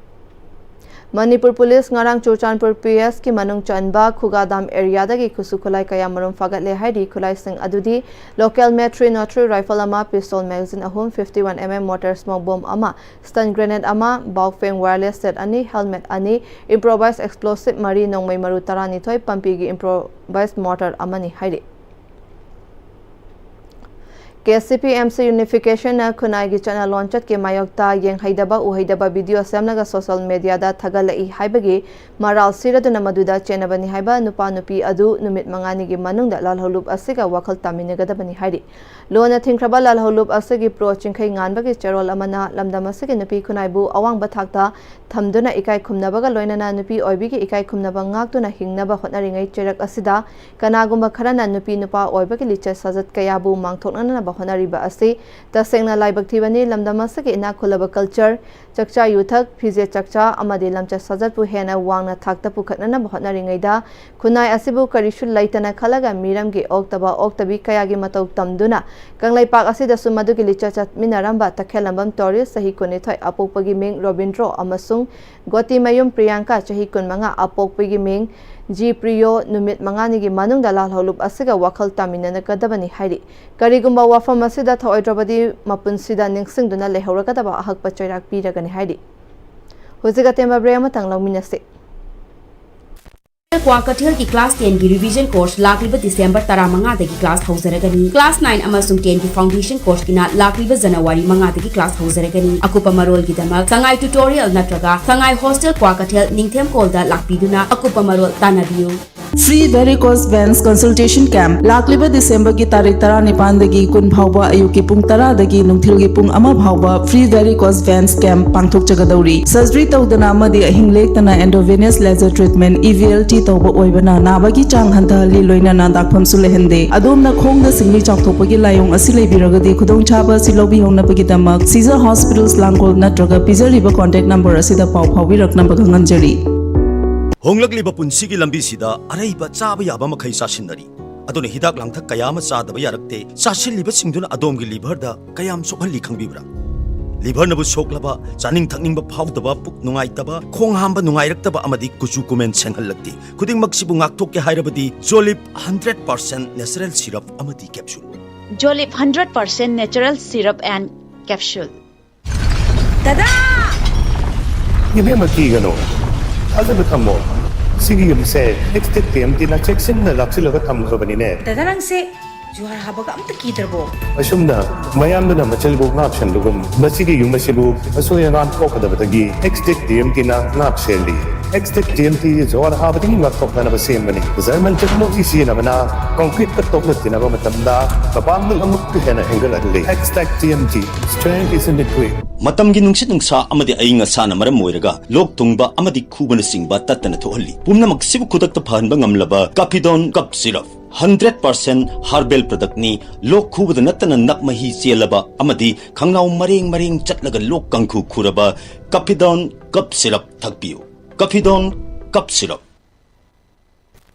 ꯃꯅꯤꯄꯨꯔ ꯄꯨꯂꯤꯁ ꯉꯔꯥꯡ ꯆꯨꯔꯆꯥꯟꯄꯨꯔ P S ꯀꯤ ꯃꯅꯨꯡ ꯆꯟꯕ ꯈꯨꯒꯥꯗꯥꯝ area ꯗꯒꯤ ꯈꯨꯠꯁꯨ ꯈꯨꯠꯂꯥꯏ ꯀꯌꯥ ꯃꯔꯨꯝ ꯐꯥꯒꯠꯂꯦ ꯍꯥꯏꯔꯤ꯫ ꯈꯨꯠꯂꯥꯏꯁꯤꯡ ꯑꯗꯨꯗꯤ local mat three nought three rifle ꯑꯃ, pistol magazine ꯑꯍꯨꯝ, fifty-one M M mortar smoke bomb ꯑꯃ, stun grenade ꯑꯃ, Baofeng wireless set ꯑꯅꯤ, helmet ꯑꯅꯤ, improvised explosive ꯃꯔꯤ, ꯅꯣꯡꯃꯩ ꯃꯔꯨ ꯇꯔꯥꯅꯤꯊꯣꯏ, ꯄꯝꯄꯤꯒꯤ improvised mortar ꯑꯃꯅꯤ ꯍꯥꯏꯔꯤ꯫ K C P M C Unification ꯅ ꯈꯨꯟꯅꯥꯏꯒꯤ ꯆꯠꯅ ꯂꯣꯟꯆꯠꯀꯤ ꯃꯥꯌꯣꯛꯇ ꯌꯦꯡꯍꯩꯗꯕ ꯎꯍꯩꯗꯕ video ꯁꯦꯝꯂꯒ social media ꯗ ꯊꯥꯒꯠꯂꯛꯏ ꯍꯥꯏꯕꯒꯤ ꯃꯔꯥꯜ ꯁꯤꯔꯗꯨꯅ ꯃꯗꯨꯗ ꯆꯦꯟꯅꯕꯅꯤ ꯍꯥꯏꯕ ꯅꯨꯄꯥ ꯅꯨꯄꯤ ꯑꯗꯨ ꯅꯨꯃꯤꯠ ꯃꯉꯥꯅꯤꯒꯤ ꯃꯅꯨꯡꯗ ꯂꯥꯜꯍꯧꯂꯨꯞ ꯑꯁꯤꯒ ꯋꯥꯈꯜ ꯇꯥꯃꯤꯟꯅꯒꯗꯕꯅꯤ ꯍꯥꯏꯔꯤ꯫ ꯂꯣꯟꯅ ꯊꯤꯡꯈ꯭ꯔꯕ ꯂꯥꯜꯍꯧꯂꯨꯞ ꯑꯁꯤꯒꯤ pro ꯆꯤꯡꯈꯩ ꯉꯥꯟꯕꯒꯤ ꯆꯦꯔꯣꯜ ꯑꯃꯅ ꯂꯝꯗꯝ ꯑꯁꯤꯒꯤ ꯅꯨꯄꯤ ꯈꯨꯟꯅꯥꯏꯕꯨ ꯑꯋꯥꯡꯕ ꯊꯥꯛꯇ ꯊꯝꯗꯨꯅ ꯏꯀꯥꯏ ꯈꯨꯝꯅꯕꯒ ꯂꯣꯏꯅꯅ ꯅꯨꯄꯤ ꯑꯣꯏꯕꯤꯒꯤ ꯏꯀꯥꯏ ꯈꯨꯝꯅꯕ ꯉꯥꯛꯇꯨꯅ ꯍꯤꯡꯅꯕ ꯍꯣꯠꯅꯔꯤꯉꯩ ꯆꯩꯔꯛ ꯑꯁꯤꯗ ꯀꯅꯥꯒꯨꯝꯕ ꯈꯔꯅ ꯅꯨꯄꯤ ꯅꯨꯄꯥ ꯑꯣꯏꯕꯒꯤ ꯂꯤꯆꯠ ꯁꯥꯖꯠ ꯀꯌꯥꯕꯨ ꯃꯥꯡꯊꯣꯛꯅꯅꯕ ꯍꯣꯠꯅꯔꯤꯕ ꯑꯁꯤ ꯇꯁꯦꯡꯅ ꯂꯥꯏꯕꯛ ꯊꯤꯕꯅꯤ꯫ ꯂꯝꯗꯝ ꯑꯁꯤꯒꯤ ꯏꯅꯥꯛ ꯈꯨꯜꯂꯕ culture, ꯆꯥꯛꯆꯥ ꯌꯨꯊꯛ, ꯐꯤꯖꯦꯠ ꯆꯥꯛꯆꯥ ꯑꯃꯗꯤ ꯂꯝꯆꯠ ꯁꯥꯖꯠꯄꯨ ꯍꯦꯟꯅ ꯋꯥꯡꯅ ꯊꯥꯛꯇ ꯄꯨꯈꯠꯅꯅꯕ ꯍꯣꯠꯅꯔꯤꯉꯩꯗ ꯈꯨꯟꯅꯥꯏ ꯑꯁꯤꯕꯨ ꯀꯔꯤꯁꯨ ꯂꯩꯇꯅ ꯈꯜꯂꯒ ꯃꯤꯔꯝꯒꯤ ꯑꯣꯛꯇꯕ ꯑꯣꯛꯇꯕꯤ ꯀꯌꯥꯒꯤ ꯃꯇꯧ ꯇꯝꯗꯨꯅ ꯀꯪꯂꯩꯄꯥꯛ ꯑꯁꯤꯗꯁꯨ ꯃꯗꯨꯒꯤ ꯂꯤꯆꯠ ꯆꯠꯃꯤꯟꯅꯔꯝꯕ ꯇꯈꯦꯜꯂꯝꯕꯝ ꯇꯣꯔꯤꯁ, ꯆꯍꯤ ꯀꯨꯟꯅꯤꯊꯣꯏ, ꯑꯄꯣꯛꯄꯒꯤ ꯃꯤꯡ ꯔꯣꯕꯤꯟꯗ꯭ꯔꯣ ꯑꯃꯁꯨꯡ ꯒꯣꯇꯤꯃꯌꯨꯝ ꯄ꯭ꯔꯤꯌꯥꯡꯀꯥ, ꯆꯍꯤ ꯀꯨꯟꯃꯉꯥ, ꯑꯄꯣꯛꯄꯒꯤ ꯃꯤꯡ ꯖꯤ ꯄ꯭ꯔꯤꯌꯣ, ꯅꯨꯃꯤꯠ ꯃꯉꯥꯅꯤꯒꯤ ꯃꯅꯨꯡꯗ ꯂꯥꯜꯍꯧꯂꯨꯞ ꯑꯁꯤꯒ ꯋꯥꯈꯜ ꯇꯥꯃꯤꯟꯅꯒꯗꯕꯅꯤ ꯍꯥꯏꯔꯤ꯫ ꯀꯔꯤꯒꯨꯝꯕ ꯋꯥꯐꯝ ꯑꯁꯤꯗ ꯊꯧꯑꯣꯏꯗ꯭ꯔꯕꯗꯤ ꯃꯄꯨꯟꯁꯤꯗ ꯅꯤꯡꯁꯤꯡꯗꯨꯅ ꯂꯩꯍꯧꯔꯒꯗꯕ ꯑꯍꯛꯄ ꯆꯩꯔꯥꯛ ꯄꯤꯔꯒꯅꯤ ꯍꯥꯏꯔꯤ꯫ ꯍꯧꯖꯤꯛ ꯑꯇꯦꯟꯕ break ꯑꯃꯇꯪ ꯂꯧꯃꯤꯟꯅꯁꯤ꯫ ꯀ꯭ꯋꯥꯀꯩꯊꯦꯜꯒꯤ class ten ꯒꯤ revision course ꯂꯥꯛꯂꯤꯕ December ꯇꯔꯥꯃꯉꯥꯗꯒꯤ class ꯍꯧꯖꯔꯒꯅꯤ꯫ Class nine ꯑꯃꯁꯨꯡ ten ꯒꯤ foundation course ꯀꯤꯅ ꯂꯥꯛꯂꯤꯕ January ꯃꯉꯥꯗꯒꯤ class ꯍꯧꯖꯔꯒꯅꯤ꯫ ꯑꯀꯨꯞꯄ ꯃꯔꯣꯜꯒꯤꯗꯃꯛ ꯁꯉꯥꯏ tutorial ꯅꯠꯇ꯭ꯔꯒ ꯁꯉꯥꯏ hostel ꯀ꯭ꯋꯥꯀꯩꯊꯦꯜ ꯅꯤꯡꯊꯦꯝ ꯀꯣꯜꯗ ꯂꯥꯛꯄꯤꯗꯨꯅ ꯑꯀꯨꯞꯄ ꯃꯔꯣꯜ ꯇꯥꯟꯅꯕꯤꯌꯨ꯫ Free Varicose Veins Consultation Camp ꯂꯥꯛꯂꯤꯕ ꯗꯤꯁꯦꯝꯕꯔꯒꯤ ꯇꯥꯔꯤꯛ ꯇꯔꯥꯅꯤꯄꯥꯟꯗꯒꯤ ꯀꯨꯟ ꯐꯥꯎꯕ ꯑꯌꯨꯛꯀꯤ ꯄꯨꯡ ꯇꯔꯥꯗꯒꯤ ꯅꯨꯡꯊꯤꯜꯒꯤ ꯄꯨꯡ ꯑꯃ ꯐꯥꯎꯕ Free Varicose Veins Camp ꯄꯥꯡꯊꯣꯛꯆꯒꯗꯧꯔꯤ꯫ ꯁꯔꯖꯔꯤ ꯇꯧꯗꯅ ꯑꯃꯗꯤ ꯑꯍꯤꯡ ꯂꯦꯛꯇꯅ Endovenous Laser Treatment, E V L T, ꯇꯧꯕ ꯑꯣꯏꯕꯅ ꯅꯥꯕꯒꯤ ꯆꯥꯡ ꯍꯟꯊꯍꯜꯂꯤ, ꯂꯣꯏꯅꯅ ꯗꯥꯛꯐꯝꯁꯨ ꯂꯩꯍꯟꯗꯦ꯫ ꯑꯗꯣꯝꯅ ꯈꯣꯡꯗ ꯁꯤꯡꯂꯤ ꯆꯥꯎꯊꯣꯛꯄꯒꯤ ꯂꯥꯏꯑꯣꯡ ꯑꯁꯤ ꯂꯩꯕꯤꯔꯒꯗꯤ ꯈꯨꯗꯣꯡꯆꯥꯕ ꯑꯁꯤ ꯂꯧꯕꯤꯍꯧꯅꯕꯒꯤꯗꯃꯛ Caesar Hospitals ꯂꯥꯡꯒꯣꯜ ꯅꯠꯇ꯭ꯔꯒ ꯄꯤꯖꯔꯤꯕ contact number ꯑꯁꯤꯗ ꯄꯥꯎ ꯐꯥꯎꯕꯤꯔꯛꯅꯕ ꯈꯪꯍꯟꯖꯔꯤ꯫ ꯍꯣꯡꯂꯛꯂꯤꯕ ꯄꯨꯟꯁꯤꯒꯤ ꯂꯝꯕꯤꯁꯤꯗ ꯑꯔꯩꯕ ꯆꯥꯕ ꯌꯥꯕ ꯃꯈꯩ ꯆꯥꯁꯤꯟꯅꯔꯤ꯫ ꯑꯗꯨꯅ ꯍꯤꯗꯥꯛ ꯂꯥꯡꯊꯛ ꯀꯌꯥ ꯑꯃ ꯆꯥꯗꯕ ꯌꯥꯔꯛꯇꯦ꯫ ꯆꯥꯁꯤꯜꯂꯤꯕꯁꯤꯡꯗꯨꯅ ꯑꯗꯣꯝꯒꯤ liver ꯗ ꯀꯌꯥꯝ ꯁꯣꯛꯍꯜꯂꯤ ꯈꯪꯕꯤꯕ꯭ꯔꯥ? Liver ꯅꯕꯨ ꯁꯣꯛꯂꯕ, ꯆꯥꯅꯤꯡ ꯊꯛꯅꯤꯡꯕ ꯐꯥꯎꯗꯕ, ꯄꯨꯛ ꯅꯨꯡꯉꯥꯏꯇꯕ, ꯈꯣꯡ ꯍꯥꯝꯕ ꯅꯨꯡꯉꯥꯏꯔꯛꯇꯕ ꯑꯃꯗꯤ ꯀꯨꯆꯨ ꯀꯨꯃꯦꯟ ꯁꯦꯡꯍꯜꯂꯛꯇꯦ꯫ ꯈꯨꯗꯤꯡꯃꯛꯁꯤꯕꯨ ꯉꯥꯛꯊꯣꯛꯀꯦ ꯍꯥꯏꯔꯕꯗꯤ Jolib hundred percent natural syrup ꯑꯃꯗꯤ capsule꯫ Jolib hundred percent natural syrup and capsule. ꯗꯗꯥ! ꯏꯕꯦꯝꯃ, ꯀꯤꯒꯅꯨ, ꯊꯥꯖꯕ ꯊꯝꯃꯣ꯫ ꯁꯤꯒꯤ ꯌꯨꯝꯁꯦ Extech T M T ꯅ ꯆꯦꯛꯁꯤꯟꯅ ꯂꯥꯛꯁꯤꯜꯂꯒ ꯊꯝꯈ꯭ꯔꯕꯅꯤꯅꯦ꯫ ꯗꯗꯥ, ꯅꯪꯁꯦ ꯖꯨꯍꯥꯔ ꯍꯥꯕꯒ ꯑꯝꯇ ꯀꯤꯗ꯭ꯔꯕꯣ? ꯑꯁꯨꯝꯅ ꯃꯌꯥꯝꯗꯨꯅ ꯃꯆꯜꯕꯨ ꯉꯥꯛ ꯁꯦꯟꯕꯒꯨꯝ, ꯃꯁꯤꯒꯤ ꯌꯨꯝ ꯑꯁꯤꯕꯨ ꯑꯁꯣꯏ ꯑꯉꯥꯝ ꯊꯣꯛꯀꯗꯕꯗꯒꯤ Extech T M T ꯅ ꯉꯥꯛ ꯁꯦꯜꯂꯤ꯫ Extech T M T ꯖꯨꯍꯥꯔ ꯍꯥꯕꯗꯒꯤ ꯉꯥꯛꯊꯣꯛꯅꯅꯕ ꯁꯦꯝꯕꯅꯤ꯫ German technology ꯁꯤꯖꯤꯟꯅꯕꯅ concrete ꯀ ꯇꯣꯛꯅ ꯇꯤꯟꯅꯕ ꯃꯇꯝꯗ ꯃꯄꯥꯡꯒꯜ ꯑꯃꯨꯛꯀ ꯍꯦꯟꯅ ꯍꯦꯟꯒꯠꯍꯜꯂꯤ꯫ Extech T M T, strength is in the grip. ꯃꯇꯝꯒꯤ ꯅꯨꯡꯁꯤꯠ ꯅꯨꯡꯁꯥ ꯑꯃꯗꯤ ꯑꯏꯪ ꯑꯁꯥꯅ ꯃꯔꯝ ꯑꯣꯏꯔꯒ ꯂꯣꯛ ꯊꯨꯡꯕ ꯑꯃꯗꯤ ꯈꯨꯕꯅꯆꯤꯡꯕ ꯇꯠꯇꯅ ꯊꯣꯛꯍꯜꯂꯤ꯫ ꯄꯨꯝꯅꯃꯛꯁꯤꯕꯨ ꯈꯨꯗꯛꯇ ꯐꯍꯟꯕ ꯉꯝꯂꯕ Capidon Cough Syrup꯫ Hundred percent herbal product ꯅꯤ꯫ ꯂꯣꯛ ꯈꯨꯕꯗ ꯅꯠꯇꯅ ꯅꯞ ꯃꯍꯤ ꯆꯦꯜꯂꯕ ꯑꯃꯗꯤ ꯈꯪꯅꯥꯎ ꯃꯔꯦꯡ ꯃꯔꯦꯡ ꯆꯠꯂꯒ ꯂꯣꯛ ꯀꯥꯡꯈꯨ ꯈꯨꯔꯕ Capidon Cough Syrup ꯊꯛꯄꯤꯌꯨ꯫ Capidon Cough Syrup꯫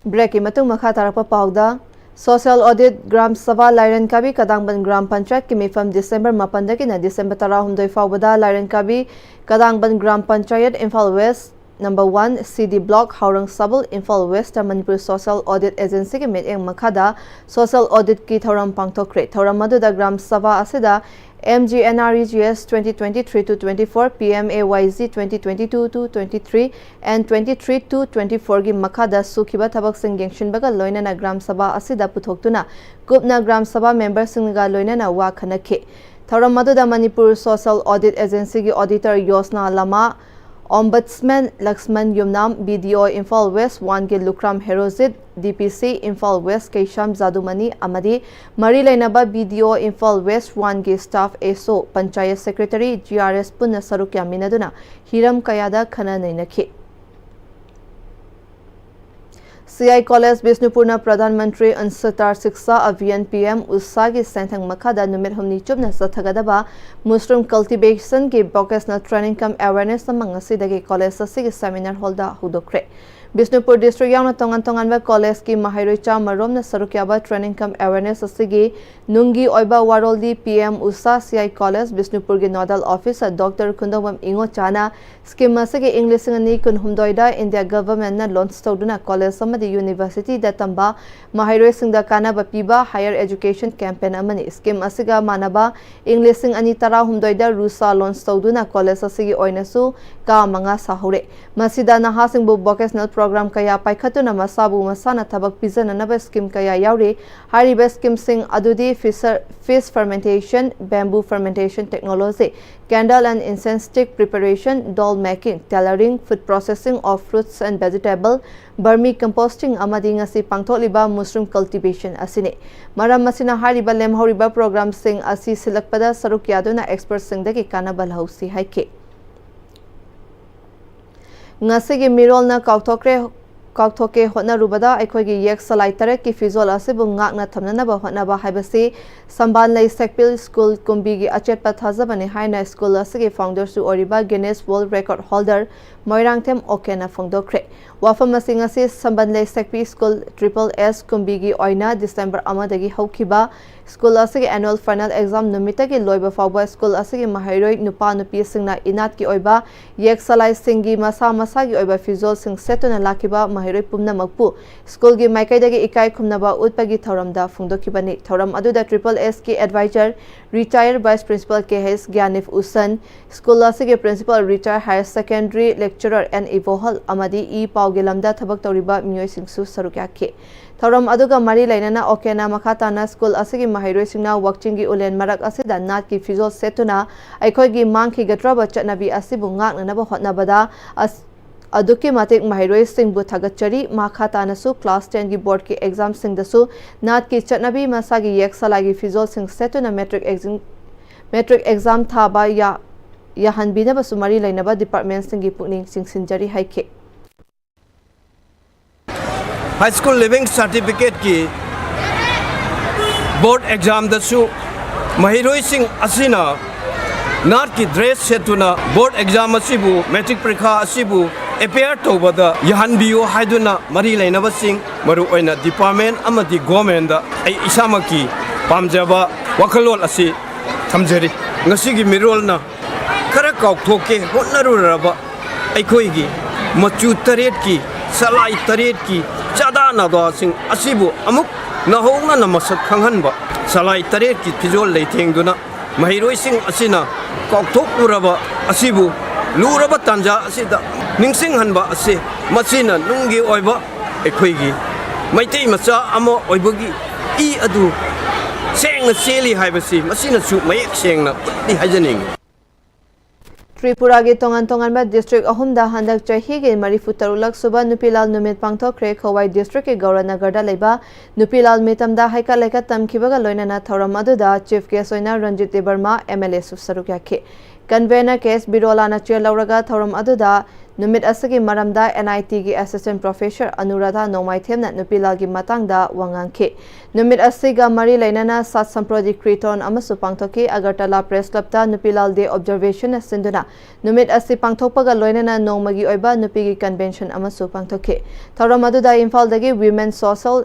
Break ꯀꯤ ꯃꯇꯨꯡ ꯃꯈꯥ ꯇꯥꯔꯛꯄ ꯄꯥꯎꯗ, Social Audit ꯒ꯭ꯔꯥꯝ ꯁꯚꯥ ꯂꯥꯏꯔꯦꯟꯀꯥꯕꯤ ꯀꯗꯥꯡꯕꯟ ꯒ꯭ꯔꯥꯝ ꯄꯟꯆꯥꯌꯠꯀꯤ ꯃꯤꯐꯝ ꯗꯤꯁꯦꯝꯕꯔ ꯃꯥꯄꯟꯗꯒꯤꯅ ꯗꯤꯁꯦꯝꯕꯔ ꯇꯔꯥꯍꯨꯝꯗꯣꯏ ꯐꯥꯎꯕꯗ ꯂꯥꯏꯔꯦꯟꯀꯥꯕꯤ ꯀꯗꯥꯡꯕꯟ gram panchayat, Imphal west, number one C D block, ꯍꯥꯎꯔꯪ Sabal, Imphal west Manipur Social Audit Agency ꯒꯤ ꯃꯤꯠꯌꯦꯡ ꯃꯈꯥꯗ Social Audit ꯀꯤ ꯊꯧꯔꯝ ꯄꯥꯡꯊꯣꯛꯈ꯭ꯔꯦ꯫ ꯊꯧꯔꯝ ꯑꯗꯨꯗ ꯒ꯭ꯔꯥꯝ ꯁꯚꯥ ꯑꯁꯤꯗ M G N R E G S twenty twenty-three to twenty-four, P M A Y G twenty twenty-two to twenty-three and twenty-three to twenty-four ꯒꯤ ꯃꯈꯥꯗ ꯁꯨꯈꯤꯕ ꯊꯕꯛꯁꯤꯡ ꯌꯦꯡꯁꯤꯟꯕꯒ ꯂꯣꯏꯅꯅ ꯒ꯭ꯔꯥꯝ ꯁꯚꯥ ꯑꯁꯤꯗ ꯄꯨꯊꯣꯛꯇꯨꯅ ꯀꯨꯞꯅ ꯒ꯭ꯔꯥꯝ ꯁꯚꯥ ꯃꯦꯝꯕꯔꯁꯤꯡꯒ ꯂꯣꯏꯅꯅ ꯋꯥ ꯈꯟꯅꯈꯤ꯫ ꯊꯧꯔꯝ ꯑꯗꯨꯗ ꯃꯅꯤꯄꯨꯔ Social Audit Agency ꯒꯤ Auditor ꯌꯣꯁꯅꯥ ꯂꯃꯥ, Ombudsman ꯂꯛꯁꯃꯟ ꯌꯨꯝꯅꯥꯝ, BDO ꯏꯝꯐꯥꯜ ꯋꯦꯁ ꯋꯥꯟꯒꯤ ꯂꯨꯈ꯭ꯔꯥꯝ ꯍꯦꯔꯣꯖꯤꯠ, DPC ꯏꯝꯐꯥꯜ ꯋꯦꯁ ꯀꯩꯁꯥꯝ ꯖꯥꯗꯨꯃꯅꯤ ꯑꯃꯗꯤ ꯃꯔꯤ ꯂꯩꯅꯕ BDO ꯏꯝꯐꯥꯜ ꯋꯦꯁ ꯋꯥꯟꯒꯤ staff, SO, panchayat secretary, GRS ꯄꯨꯟꯅ ꯁꯔꯨꯛ ꯌꯥꯃꯤꯟꯅꯗꯨꯅ ꯍꯤꯔꯝ ꯀꯌꯥꯗ ꯈꯟꯅ ꯅꯩꯅꯈꯤ꯫ CI College ꯕꯤꯁꯅꯨꯄꯨꯔꯅ ꯄ꯭ꯔꯙꯥꯟ ꯃꯟꯇ꯭ꯔꯤ ꯎꯟꯁꯇꯥꯔ ꯁꯤꯛꯁꯥ ꯑꯚꯤꯌꯥꯟ, PM ꯎꯁꯥꯒꯤ ꯁꯦꯟꯊꯪ ꯃꯈꯥꯗ ꯅꯨꯃꯤꯠ ꯍꯨꯝꯅꯤ ꯆꯨꯞꯅ ꯆꯠꯊꯒꯗꯕ mushroom cultivation ꯒꯤ vocational training cum awareness ꯑꯃ ꯉꯁꯤꯗꯒꯤ college ꯑꯁꯤꯒꯤ seminar hall ꯗ ꯍꯧꯗꯣꯛꯈ꯭ꯔꯦ꯫ ꯕꯤꯁꯅꯨꯄꯨꯔ district ꯌꯥꯎꯅ ꯇꯣꯉꯥꯟ ꯇꯣꯉꯥꯟꯕ college ꯀꯤ ꯃꯍꯩꯔꯣꯏ ꯆꯥꯝꯃ ꯔꯣꯝꯅ ꯁꯔꯨꯛ ꯌꯥꯕ training cum awareness ꯑꯁꯤꯒꯤ ꯅꯨꯡꯒꯤ ꯑꯣꯏꯕ ꯋꯥꯔꯣꯜꯗꯤ PM ꯎꯁꯥ, CI College ꯕꯤꯁꯅꯨꯄꯨꯔꯒꯤ nodal officer Doctor ꯈꯨꯟꯗꯣꯡꯕꯝ ꯏꯉꯣꯆꯥꯅ scheme ꯑꯁꯤꯒꯤ ꯏꯪ ꯂꯤꯁꯤꯡ ꯑꯅꯤ ꯀꯨꯟꯍꯨꯝꯗꯣꯏꯗ India government ꯅ launch ꯇꯧꯗꯨꯅ college ꯑꯃꯗꯤ university ꯗ ꯇꯝꯕ ꯃꯍꯩꯔꯣꯏꯁꯤꯡꯗ ꯀꯥꯟꯅꯕ ꯄꯤꯕ higher education campaign ꯑꯃꯅꯤ꯫ Scheme ꯑꯁꯤꯒ ꯃꯥꯟꯅꯕ ꯏꯪ ꯂꯤꯁꯤꯡ ꯑꯅꯤ ꯇꯔꯥꯍꯨꯝꯗꯣꯏꯗ RUSA launch ꯇꯧꯗꯨꯅ college ꯑꯁꯤꯒꯤ ꯑꯣꯏꯅꯁꯨ ꯀꯥ ꯃꯉꯥ ꯁꯥꯍꯧꯔꯦ꯫ ꯃꯁꯤꯗ ꯅꯍꯥꯁꯤꯡꯕꯨ vocational program ꯀꯌꯥ ꯄꯥꯏꯈꯠꯇꯨꯅ ꯃꯁꯥꯕꯨ ꯃꯁꯥꯅ ꯊꯕꯛ ꯄꯤꯖꯅꯅꯕ scheme ꯀꯌꯥ ꯌꯥꯎꯔꯤ꯫ ꯍꯥꯏꯔꯤꯕ scheme ꯁꯤꯡ ꯑꯗꯨꯗꯤ fisher-, fish fermentation, bamboo fermentation technology, candle and incense stick preparation, doll making, tailoring, food processing of fruits and vegetable, vermi composting ꯑꯃꯗꯤ ꯉꯁꯤ ꯄꯥꯡꯊꯣꯛꯂꯤꯕ mushroom cultivation ꯑꯁꯤꯅꯤ꯫ ꯃꯔꯝ ꯑꯁꯤꯅ ꯍꯥꯏꯔꯤꯕ ꯂꯦꯝꯍꯧꯔꯤꯕ program ꯁꯤꯡ ꯑꯁꯤ ꯁꯤꯜꯂꯛꯄꯗ ꯁꯔꯨꯛ ꯌꯥꯗꯨꯅ expert ꯁꯤꯡꯗꯒꯤ ꯀꯥꯟꯅꯕ ꯂꯧꯍꯧꯁꯤ ꯍꯥꯏꯈꯤ꯫ ꯉꯁꯤꯒꯤ ꯃꯤꯔꯣꯜꯅ ꯀꯥꯎꯊꯣꯛꯈ꯭ꯔꯦ, ꯀꯥꯎꯊꯣꯛꯀꯦ ꯍꯣꯠꯅꯔꯨꯕꯗ ꯑꯩꯈꯣꯏꯒꯤ ꯌꯦꯛ ꯁꯂꯥꯏ ꯇꯔꯦꯠꯀꯤ ꯐꯤꯖꯣꯜ ꯑꯁꯤꯕꯨ ꯉꯥꯛꯅ ꯊꯝꯅꯅꯕ ꯍꯣꯠꯅꯕ ꯍꯥꯏꯕꯁꯤ ꯁꯝꯕꯥꯜ ꯂꯩ ꯁꯦꯛꯄꯤꯜ ꯁ꯭ꯀꯨꯜ ꯀꯨꯝꯕꯤꯒꯤ ꯑꯆꯦꯠꯄ ꯊꯥꯖꯕꯅꯤ ꯍꯥꯏꯅ ꯁ꯭ꯀꯨꯜ ꯑꯁꯤꯒꯤ founderꯁꯨ ꯑꯣꯏꯔꯤꯕ Guinness World Record holder Moirangthem ꯑꯣꯀꯦꯅ ꯐꯣꯡꯗꯣꯛꯈ꯭ꯔꯦ꯫ ꯋꯥꯐꯝ ꯑꯁꯤ ꯉꯁꯤ ꯁꯝꯕꯥꯜ ꯂꯩ ꯁꯦꯛꯄꯤ ꯁ꯭ꯀꯨꯜ triple S ꯀꯨꯝꯕꯤꯒꯤ ꯑꯣꯏꯅ December ꯑꯃꯗꯒꯤ ꯍꯧꯈꯤꯕ ꯁ꯭ꯀꯨꯜ ꯑꯁꯤꯒꯤ annual final exam ꯅꯨꯃꯤꯠꯇꯒꯤ ꯂꯣꯏꯕ ꯐꯥꯎꯕ ꯁ꯭ꯀꯨꯜ ꯑꯁꯤꯒꯤ ꯃꯍꯩꯔꯣꯏ ꯅꯨꯄꯥ ꯅꯨꯄꯤꯁꯤꯡꯅ ꯏꯅꯥꯠꯀꯤ ꯑꯣꯏꯕ ꯌꯦꯛ ꯁꯂꯥꯏꯁꯤꯡꯒꯤ ꯃꯁꯥ ꯃꯁꯥꯒꯤ ꯑꯣꯏꯕ ꯐꯤꯖꯣꯜꯁꯤꯡ ꯁꯦꯠꯇꯨꯅ ꯂꯥꯛꯈꯤꯕ ꯃꯍꯩꯔꯣꯏ ꯄꯨꯝꯅꯃꯛꯄꯨ ꯁ꯭ꯀꯨꯜꯒꯤ ꯃꯥꯏꯀꯩꯗꯒꯤ ꯏꯀꯥꯏ ꯈꯨꯝꯅꯕ ꯎꯠꯄꯒꯤ ꯊꯧꯔꯝꯗ ꯐꯣꯡꯗꯣꯛꯈꯤꯕꯅꯤ꯫ ꯊꯧꯔꯝ ꯑꯗꯨꯗ Triple S ꯀꯤ advisor, retired vice principal K H Gyanip Ushan, school ꯑꯁꯤꯒꯤ principal, retired higher secondary lecturer N Ibohal ꯑꯃꯗꯤ ꯏ ꯄꯥꯎꯒꯤ ꯂꯝꯗ ꯊꯕꯛ ꯇꯧꯔꯤꯕ ꯃꯤꯑꯣꯏꯁꯤꯡꯁꯨ ꯁꯔꯨꯛ ꯌꯥꯈꯤ꯫ ꯊꯧꯔꯝ ꯑꯗꯨꯒ ꯃꯔꯤ ꯂꯩꯅꯅ ꯑꯣꯀꯦꯅ ꯃꯈꯥ ꯇꯥꯅ ꯁ꯭ꯀꯨꯜ ꯑꯁꯤꯒꯤ ꯃꯍꯩꯔꯣꯏꯁꯤꯡꯅ ꯋꯥꯛꯆꯤꯡꯒꯤ ꯎꯂꯦꯟ ꯃꯔꯛ ꯑꯁꯤꯗ ꯅꯥꯠꯀꯤ ꯐꯤꯖꯣꯜ ꯁꯦꯠꯇꯨꯅ ꯑꯩꯈꯣꯏꯒꯤ ꯃꯥꯡꯈꯤꯒꯗ꯭ꯔꯕ ꯆꯠꯅꯕꯤ ꯑꯁꯤꯕꯨ ꯉꯥꯛꯅꯅꯕ ꯍꯣꯠꯅꯕꯗ ꯑꯁ-, ꯑꯗꯨꯛꯀꯤ ꯃꯇꯤꯛ ꯃꯍꯩꯔꯣꯏꯁꯤꯡꯕꯨ ꯊꯥꯒꯠꯆꯔꯤ꯫ ꯃꯈꯥ ꯇꯥꯅꯁꯨ class ten ꯒꯤ board ꯀꯤ exam ꯁꯤꯡꯗꯁꯨ ꯅꯥꯠꯀꯤ ꯆꯠꯅꯕꯤ ꯃꯁꯥꯒꯤ ꯌꯦꯛ ꯁꯂꯥꯏꯒꯤ ꯐꯤꯖꯣꯜꯁꯤꯡ ꯁꯦꯠꯇꯨꯅ matric exam, matric exam ꯊꯥꯕ ꯌꯥ-, ꯌꯥꯍꯟꯕꯤꯅꯕꯁꯨ ꯃꯔꯤ ꯂꯩꯅꯕ department ꯁꯤꯡꯒꯤ ꯄꯨꯛꯅꯤꯡ ꯆꯤꯡꯁꯤꯟꯖꯔꯤ ꯍꯥꯏꯈꯤ꯫ High School Leaving Certificate ꯀꯤ board exam ꯗꯁꯨ ꯃꯍꯩꯔꯣꯏꯁꯤꯡ ꯑꯁꯤꯅ ꯅꯥꯠꯀꯤ dress ꯁꯦꯠꯇꯨꯅ board exam ꯑꯁꯤꯕꯨ, matric ꯄꯔꯤꯈꯥ ꯑꯁꯤꯕꯨ appear ꯇꯧꯕꯗ ꯌꯥꯍꯟꯕꯤꯌꯨ ꯍꯥꯏꯗꯨꯅ ꯃꯔꯤ ꯂꯩꯅꯕꯁꯤꯡ, ꯃꯔꯨꯑꯣꯏꯅ department ꯑꯃꯗꯤ government ꯗ ꯑꯩ ꯏꯁꯥꯃꯛꯀꯤ ꯄꯥꯝꯖꯕ ꯋꯥꯈꯜꯂꯣꯟ ꯑꯁꯤ ꯊꯝꯖꯔꯤ꯫ ꯉꯁꯤꯒꯤ ꯃꯤꯔꯣꯜꯅ ꯈꯔ ꯀꯥꯎꯊꯣꯛꯀꯦ ꯍꯣꯠꯅꯔꯨꯔꯕ ꯑꯩꯈꯣꯏꯒꯤ ꯃꯆꯨ ꯇꯔꯦꯠꯀꯤ, ꯁꯂꯥꯏ ꯇꯔꯦꯠꯀꯤ ꯆꯥꯗꯥ ꯅꯥꯗꯥꯁꯤꯡ ꯑꯁꯤꯕꯨ ꯑꯃꯨꯛ ꯅꯧꯍꯧꯅꯅ ꯃꯁꯛ ꯈꯪꯍꯟꯕ, ꯁꯂꯥꯏ ꯇꯔꯦꯠꯀꯤ ꯐꯤꯖꯣꯜ ꯂꯩꯇꯦꯡꯗꯨꯅ ꯃꯍꯩꯔꯣꯏꯁꯤꯡ ꯑꯁꯤꯅ ꯀꯥꯎꯊꯣꯛꯂꯨꯔꯕ ꯑꯁꯤꯕꯨ ꯂꯨꯔꯕ ꯇꯥꯟꯖꯥ ꯑꯁꯤꯗ ꯅꯤꯡꯁꯤꯡꯍꯟꯕ ꯑꯁꯤ, ꯃꯁꯤꯅ ꯅꯨꯡꯒꯤ ꯑꯣꯏꯕ ꯑꯩꯈꯣꯏꯒꯤ ꯃꯩꯇꯩ ꯃꯆꯥ ꯑꯃ ꯑꯣꯏꯕꯒꯤ ꯏ ꯑꯗꯨ ꯁꯦꯡꯅ ꯆꯦꯜꯂꯤ ꯍꯥꯏꯕꯁꯤ ꯃꯁꯤꯅꯁꯨ ꯃꯌꯦꯛ ꯁꯦꯡꯅ ꯎꯠꯂꯤ ꯍꯥꯏꯖꯅꯤꯡꯏ꯫ ꯇ꯭ꯔꯤꯄꯨꯔꯥꯒꯤ ꯇꯣꯉꯥꯟ ꯇꯣꯉꯥꯟꯕ district ꯑꯍꯨꯝꯗ ꯍꯟꯗꯛ ꯆꯍꯤꯒꯤ ꯃꯔꯤꯐꯨ ꯇꯔꯨꯛ ꯂꯛ ꯁꯨꯕ ꯅꯨꯄꯤ ꯂꯥꯜ ꯅꯨꯃꯤꯠ ꯄꯥꯡꯊꯣꯛꯈ꯭ꯔꯦ꯫ ꯈꯣꯋꯥꯏ district ꯀꯤ ꯒꯧꯔꯅꯒꯔꯗ ꯂꯩꯕ ꯅꯨꯄꯤ ꯂꯥꯜ ꯃꯤꯇꯝꯗ ꯍꯩꯀꯠ ꯂꯩꯀꯠ ꯇꯝꯈꯤꯕꯒ ꯂꯣꯏꯅꯅ ꯊꯧꯔꯝ ꯑꯗꯨꯗ chief guest ꯑꯣꯏꯅ ꯔꯟꯖꯤꯠ ꯗꯦꯕꯔꯃꯥ, M L A ꯁꯨ ꯁꯔꯨꯛ ꯌꯥꯈꯤ꯫ Convener ꯀꯦ ꯑꯦꯁ ꯕꯤꯔꯣꯂꯥꯅ chair ꯂꯧꯔꯒ ꯊꯧꯔꯝ ꯑꯗꯨꯗ ꯅꯨꯃꯤꯠ ꯑꯁꯤꯒꯤ ꯃꯔꯝꯗ N I T ꯒꯤ assistant professor ꯑꯅꯨꯔꯥꯙꯥ ꯅꯣꯡꯃꯥꯏꯊꯦꯝꯅ ꯅꯨꯄꯤ ꯂꯥꯜꯒꯤ ꯃꯇꯥꯡꯗ ꯋꯥ ꯉꯥꯡꯈꯤ꯫ ꯅꯨꯃꯤꯠ ꯑꯁꯤꯒ ꯃꯔꯤ ꯂꯩꯅꯅ ꯁꯥꯠ ꯁꯝꯄ꯭ꯔꯣꯗꯤ ꯀ꯭ꯔꯤꯇꯣꯟ ꯑꯃꯁꯨ ꯄꯥꯡꯊꯣꯛꯈꯤ꯫ ꯑꯒꯔꯇꯂꯥ Press Club ꯇ ꯅꯨꯄꯤ ꯂꯥꯜ day observation ꯅ ꯁꯤꯟꯗꯨꯅ ꯅꯨꯃꯤꯠ ꯑꯁꯤ ꯄꯥꯡꯊꯣꯛꯄꯒ ꯂꯣꯏꯅꯅ ꯅꯣꯡꯃꯒꯤ ꯑꯣꯏꯕ ꯅꯨꯄꯤꯒꯤ convention ꯑꯃꯁꯨ ꯄꯥꯡꯊꯣꯛꯈꯤ꯫ ꯊꯧꯔꯝ ꯑꯗꯨꯗ ꯏꯝꯐꯥꯜꯗꯒꯤ women social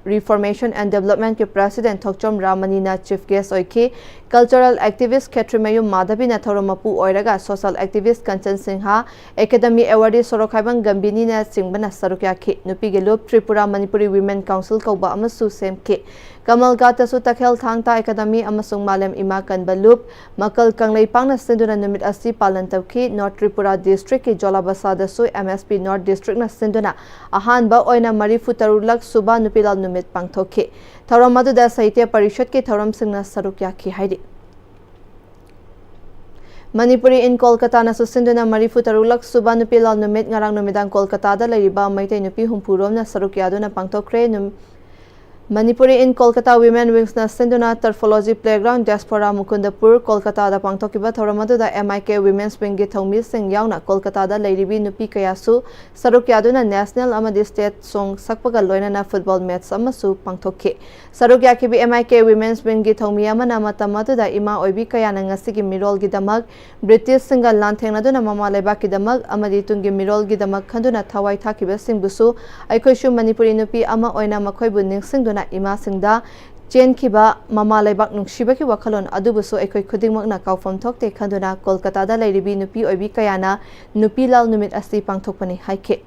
Reformation and Development ꯀꯤ President ꯊꯣꯛꯆꯣꯝ ꯔꯥꯃꯅꯤꯅ Chief Guest ꯑꯣꯏꯈꯤ꯫ Cultural Activist ꯈꯦꯇ꯭ꯔꯤꯃꯌꯨꯝ ꯃꯥꯙꯕꯤꯅ ꯊꯧꯔꯝ ꯃꯄꯨ ꯑꯣꯏꯔꯒ Social Activist Kanchan Singh, Academy Awardee ꯁꯣꯔꯣꯛꯈꯥꯏꯕꯝ ꯒꯝꯚꯤꯅꯤꯅ ꯆꯤꯡꯕꯅ ꯁꯔꯨꯛ ꯌꯥꯈꯤ꯫ ꯅꯨꯄꯤꯒꯤ ꯂꯨꯞ Tripura Manipuri Women Council ꯀꯧꯕ ꯑꯃꯁꯨ ꯁꯦꯝꯈꯤ꯫ ꯀꯃꯜ ꯘꯥꯠꯇꯁꯨ ꯇꯈꯦꯜ ꯊꯥꯡ ꯇꯥ Academy ꯑꯃꯁꯨꯡ ꯃꯥꯂꯦꯝ ꯏꯃꯥ ꯀꯟꯕ ꯂꯨꯞ ꯃꯀꯜ ꯀꯪꯂꯩꯄꯥꯛꯅ ꯁꯤꯟꯗꯨꯅ ꯅꯨꯃꯤꯠ ꯑꯁꯤ ꯄꯥꯂꯟ ꯇꯧꯈꯤ꯫ North Tripura District ꯀꯤ ꯖꯣꯂꯥꯕꯁꯥꯗꯁꯨ M S P North District ꯅ ꯁꯤꯟꯗꯨꯅ ꯑꯍꯥꯟꯕ ꯑꯣꯏꯅ ꯃꯔꯤꯐꯨ ꯇꯔꯨꯛ ꯂꯛ ꯁꯨꯕ ꯅꯨꯄꯤ ꯂꯥꯜ ꯅꯨꯃꯤꯠ ꯄꯥꯡꯊꯣꯛꯈꯤ꯫ ꯊꯧꯔꯝ ꯑꯗꯨꯗ ꯁꯥꯍꯤꯇ꯭ꯌ ꯄꯔꯤꯁꯠꯀꯤ ꯊꯧꯔꯝꯁꯤꯡꯅ ꯁꯔꯨꯛ ꯌꯥꯈꯤ ꯍꯥꯏꯔꯤ꯫ Manipuri in Kolkata ꯅꯁꯨ ꯁꯤꯟꯗꯨꯅ ꯃꯔꯤꯐꯨ ꯇꯔꯨꯛ ꯂꯛ ꯁꯨꯕ ꯅꯨꯄꯤ ꯂꯥꯜ ꯅꯨꯃꯤꯠ ꯉꯔꯥꯡ ꯅꯨꯃꯤꯗꯥꯡ ꯀꯣꯜꯀꯇꯥꯗ ꯂꯩꯔꯤꯕ ꯃꯩꯇꯩ ꯅꯨꯄꯤ ꯍꯨꯝꯐꯨ ꯔꯣꯝꯅ ꯁꯔꯨꯛ ꯌꯥꯗꯨꯅ ꯄꯥꯡꯊꯣꯛꯈ꯭ꯔꯦ꯫ ꯅꯨꯝ-, Manipuri in Kolkata Women Wings ꯅ ꯁꯤꯟꯗꯨꯅ Turfology Playground, Diaspora Mukundapur, ꯀꯣꯜꯀꯇꯥꯗ ꯄꯥꯡꯊꯣꯛꯈꯤꯕ ꯊꯧꯔꯝ ꯑꯗꯨꯗ M I K Women's Wing ꯒꯤ ꯊꯧꯃꯤꯁꯤꯡ ꯌꯥꯎꯅ ꯀꯣꯜꯀꯇꯥꯗ ꯂꯩꯔꯤꯕꯤ ꯅꯨꯄꯤ ꯀꯌꯥꯁꯨ ꯁꯔꯨꯛ ꯌꯥꯗꯨꯅ National ꯑꯃꯗꯤ State Song ꯁꯛꯄꯒ ꯂꯣꯏꯅꯅ football match ꯑꯃꯁꯨ ꯄꯥꯡꯊꯣꯛꯈꯤ꯫ ꯁꯔꯨꯛ ꯌꯥꯈꯤꯕꯤ M I K Women's Wing ꯒꯤ ꯊꯧꯃꯤ ꯑꯃꯅ ꯃꯇꯝ ꯑꯗꯨꯗ ꯏꯃꯥ ꯑꯣꯏꯕꯤ ꯀꯌꯥꯅ ꯉꯁꯤꯒꯤ ꯃꯤꯔꯣꯜꯒꯤꯗꯃꯛ ꯕ꯭ꯔꯤꯇꯤꯁꯁꯤꯡꯒ ꯂꯥꯟꯊꯦꯡꯅꯗꯨꯅ ꯃꯃꯥ ꯂꯩꯕꯥꯛꯀꯤꯗꯃꯛ ꯑꯃꯗꯤ ꯇꯨꯡꯒꯤ ꯃꯤꯔꯣꯜꯒꯤꯗꯃꯛ ꯈꯟꯗꯨꯅ ꯊꯋꯥꯏ ꯊꯥꯈꯤꯕꯁꯤꯡꯕꯨꯁꯨ ꯑꯩꯈꯣꯏꯁꯨ ꯃꯅꯤꯄꯨꯔꯤ ꯅꯨꯄꯤ ꯑꯃ ꯑꯣꯏꯅ ꯃꯈꯣꯏꯕꯨ ꯅꯤꯡꯁꯤꯡꯗꯨꯅ ꯏꯃꯥꯁꯤꯡꯗ ꯆꯦꯟꯈꯤꯕ ꯃꯃꯥ ꯂꯩꯕꯥꯛ ꯅꯨꯡꯁꯤꯕꯒꯤ ꯋꯥꯈꯜꯂꯣꯟ ꯑꯗꯨꯕꯨꯁꯨ ꯑꯩꯈꯣꯏ ꯈꯨꯗꯤꯡꯃꯛꯅ ꯀꯥꯎꯐꯝ ꯊꯣꯛꯇꯦ ꯈꯟꯗꯨꯅ ꯀꯣꯜꯀꯇꯥꯗ ꯂꯩꯔꯤꯕꯤ ꯅꯨꯄꯤ ꯑꯣꯏꯕꯤ ꯀꯌꯥꯅ ꯅꯨꯄꯤ ꯂꯥꯜ ꯅꯨꯃꯤꯠ ꯑꯁꯤ ꯄꯥꯡꯊꯣꯛꯄꯅꯤ ꯍꯥꯏꯈꯤ꯫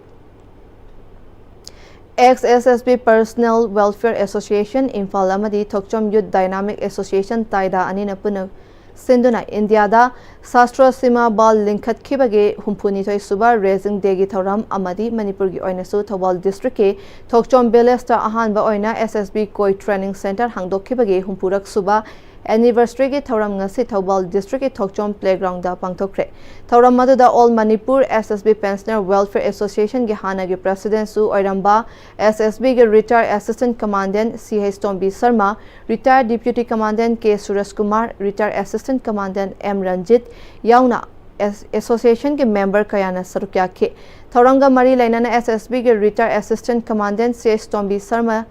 Ex S S B Personnel Welfare Association, Imphal ꯑꯃꯗꯤ ꯊꯣꯛꯆꯣꯝ Youth Dynamic Association, ꯇꯥꯏꯗꯥ ꯑꯅꯤꯅ ꯄꯨꯟꯅ ꯁꯤꯟꯗꯨꯅ ꯏꯟꯗꯤꯌꯥꯗ ꯁꯥꯁꯇ꯭ꯔ ꯁꯤꯃꯥ ꯕꯥꯜ ꯂꯤꯡꯈꯠꯈꯤꯕꯒꯤ ꯍꯨꯝꯐꯨꯅꯤꯊꯣꯏ ꯁꯨꯕ Raising Day ꯒꯤ ꯊꯧꯔꯝ ꯑꯃꯗꯤ ꯃꯅꯤꯄꯨꯔꯒꯤ ꯑꯣꯏꯅꯁꯨ ꯊꯧꯕꯥꯜ district ꯀꯤ ꯊꯣꯛꯆꯣꯝ village ꯇ ꯑꯍꯥꯟꯕ ꯑꯣꯏꯅ S S B ꯀꯣꯏ training center ꯍꯥꯡꯗꯣꯛꯈꯤꯕꯒꯤ ꯍꯨꯝꯐꯨꯔꯛ ꯁꯨꯕ anniversary ꯒꯤ ꯊꯧꯔꯝ ꯉꯁꯤ ꯊꯧꯕꯥꯜ district ꯀꯤ ꯊꯣꯛꯆꯣꯝ playground ꯗ ꯄꯥꯡꯊꯣꯛꯈ꯭ꯔꯦ꯫ ꯊꯧꯔꯝ ꯑꯗꯨꯗ All Manipur S S B Pensioner Welfare Association ꯒꯤ ꯍꯥꯟꯅꯒꯤ president ꯁꯨ ꯑꯣꯏꯔꯝꯕ S S B ꯒꯤ retired assistant commandant C H ꯇꯣꯝꯕꯤ Sharma, retired deputy commandant K ꯁꯨꯔꯖ Kumar, retired assistant commandant M Ranjit ꯌꯥꯎꯅ ꯑꯦꯁ-, association ꯒꯤ member ꯀꯌꯥꯅ ꯁꯔꯨꯛ ꯌꯥꯈꯤ꯫ ꯊꯧꯔꯝꯒ ꯃꯔꯤ ꯂꯩꯅꯅ S S B ꯒꯤ retired assistant commandant C H ꯇꯣꯝꯕꯤ ꯁꯔꯃ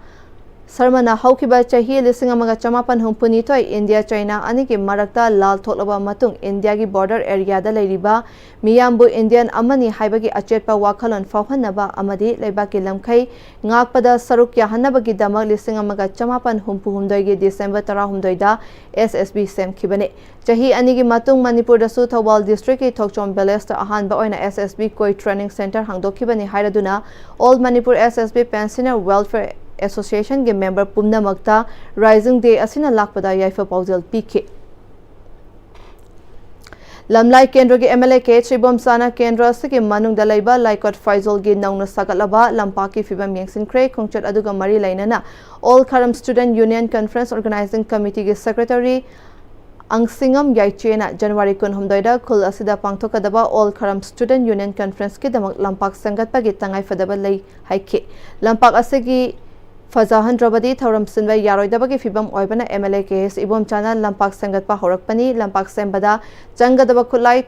ꯁꯔꯃꯅ ꯍꯧꯈꯤꯕ ꯆꯍꯤ ꯂꯤꯁꯤꯡ ꯑꯃꯒ ꯆꯃꯥꯄꯟ ꯍꯨꯝꯐꯨꯅꯤꯊꯣꯏ ꯏꯟꯗꯤꯌꯥ ꯆꯩꯅꯥ ꯑꯅꯤꯒꯤ ꯃꯔꯛꯇ ꯂꯥꯜ ꯊꯣꯛꯂꯕ ꯃꯇꯨꯡ ꯏꯟꯗꯤꯌꯥꯒꯤ ꯕꯣꯔꯗꯔ ꯑꯦꯔꯤꯌꯥꯗ ꯂꯩꯔꯤꯕ ꯃꯤꯌꯥꯝꯕꯨ ꯏꯟꯗꯤꯌꯟ ꯑꯃꯅꯤ ꯍꯥꯏꯕꯒꯤ ꯑꯆꯦꯠꯄ ꯋꯥꯈꯜꯂꯣꯟ ꯐꯥꯎꯍꯟꯅꯕ ꯑꯃꯗꯤ ꯂꯩꯕꯥꯛꯀꯤ ꯂꯝꯈꯩ ꯉꯥꯛꯄꯗ ꯁꯔꯨꯛ ꯌꯥꯍꯟꯅꯕꯒꯤꯗꯃꯛ ꯂꯤꯁꯤꯡ ꯑꯃꯒ ꯆꯃꯥꯄꯟ ꯍꯨꯝꯐꯨ ꯍꯨꯝꯗꯣꯏꯒꯤ ꯗꯤꯁꯦꯝꯕꯔ ꯇꯔꯥꯍꯨꯝꯗꯣꯏꯗ ꯑꯦꯁ ꯑꯦꯁ ꯕꯤ ꯁꯦꯝꯈꯤꯕꯅꯤ꯫ ꯆꯍꯤ ꯑꯅꯤꯒꯤ ꯃꯇꯨꯡ ꯃꯅꯤꯄꯨꯔꯗꯁꯨ ꯊꯧꯕꯥꯜ ꯗꯤꯁꯇ꯭ꯔꯤꯛꯀꯤ ꯊꯣꯛꯆꯣꯝ ꯚꯤꯂꯦꯖꯇ ꯑꯍꯥꯟꯕ ꯑꯣꯏꯅ ꯑꯦꯁ ꯑꯦꯁ ꯕꯤ ꯀꯣꯏ ꯇ꯭ꯔꯦꯅꯤꯡ ꯁꯦꯟꯇꯔ ꯍꯥꯡꯗꯣꯛꯈꯤꯕꯅꯤ ꯍꯥꯏꯔꯗꯨꯅ All Manipur S S B Pensioner Welfare Association ꯒꯤ ꯃꯦꯝꯕꯔ ꯄꯨꯝꯅꯃꯛꯇ Rising Day ꯑꯁꯤꯅ ꯂꯥꯛꯄꯗ ꯌꯥꯏꯐ ꯄꯥꯎꯖꯦꯜ ꯄꯤꯈꯤ꯫ ꯂꯝꯂꯥꯏ ꯀꯦꯟꯗ꯭ꯔꯒꯤ M L A K H ꯏꯕꯣꯝꯆꯥꯅ ꯀꯦꯟꯗ꯭ꯔ ꯑꯁꯤꯒꯤ ꯃꯅꯨꯡꯗ ꯂꯩꯕ ꯂꯥꯏꯀꯣꯠ ꯐꯥꯏꯖꯣꯜꯒꯤ ꯅꯧꯅ ꯁꯥꯒꯠꯂꯕ ꯂꯝꯄꯥꯛꯀꯤ ꯐꯤꯕꯝ ꯌꯦꯡꯁꯤꯟꯈ꯭ꯔꯦ꯫ ꯈꯣꯡꯆꯠ ꯑꯗꯨꯒ ꯃꯔꯤ ꯂꯩꯅꯅ All Kharam Student Union Conference Organizing Committee ꯒꯤ Secretary ꯑꯪꯁꯤꯉꯝ ꯌꯥꯏꯆꯦꯅ ꯖꯅꯋꯥꯔꯤ ꯀꯨꯟꯍꯨꯝꯗꯣꯏꯗ ꯈꯨꯜ ꯑꯁꯤꯗ ꯄꯥꯡꯊꯣꯛꯀꯗꯕ All Kharam Student Union Conference ꯀꯤꯗꯃꯛ ꯂꯝꯄꯥꯛ ꯁꯦꯝꯒꯠꯄꯒꯤ ꯇꯉꯥꯏꯐꯗꯕ ꯂꯩ ꯍꯥꯏꯈꯤ꯫ ꯂꯝꯄꯥꯛ ꯑꯁꯤꯒꯤ ꯐꯖꯍꯟꯗ꯭ꯔꯕꯗꯤ ꯊꯧꯔꯝ ꯁꯤꯟꯕ ꯌꯥꯔꯣꯏꯗꯕꯒꯤ ꯐꯤꯕꯝ ꯑꯣꯏꯕꯅ ꯑꯦꯝ ꯑꯦꯜ ꯑꯦ ꯀꯦ ꯑꯦꯁ ꯏꯕꯣꯝꯆꯥꯅ ꯂꯝꯄꯥꯛ ꯁꯦꯝꯒꯠꯄ ꯍꯧꯔꯛꯄꯅꯤ꯫ ꯂꯝꯄꯥꯛ ꯁꯦꯝꯕꯗ ꯆꯪꯒꯗꯕ ꯈꯨꯠꯂꯥꯏ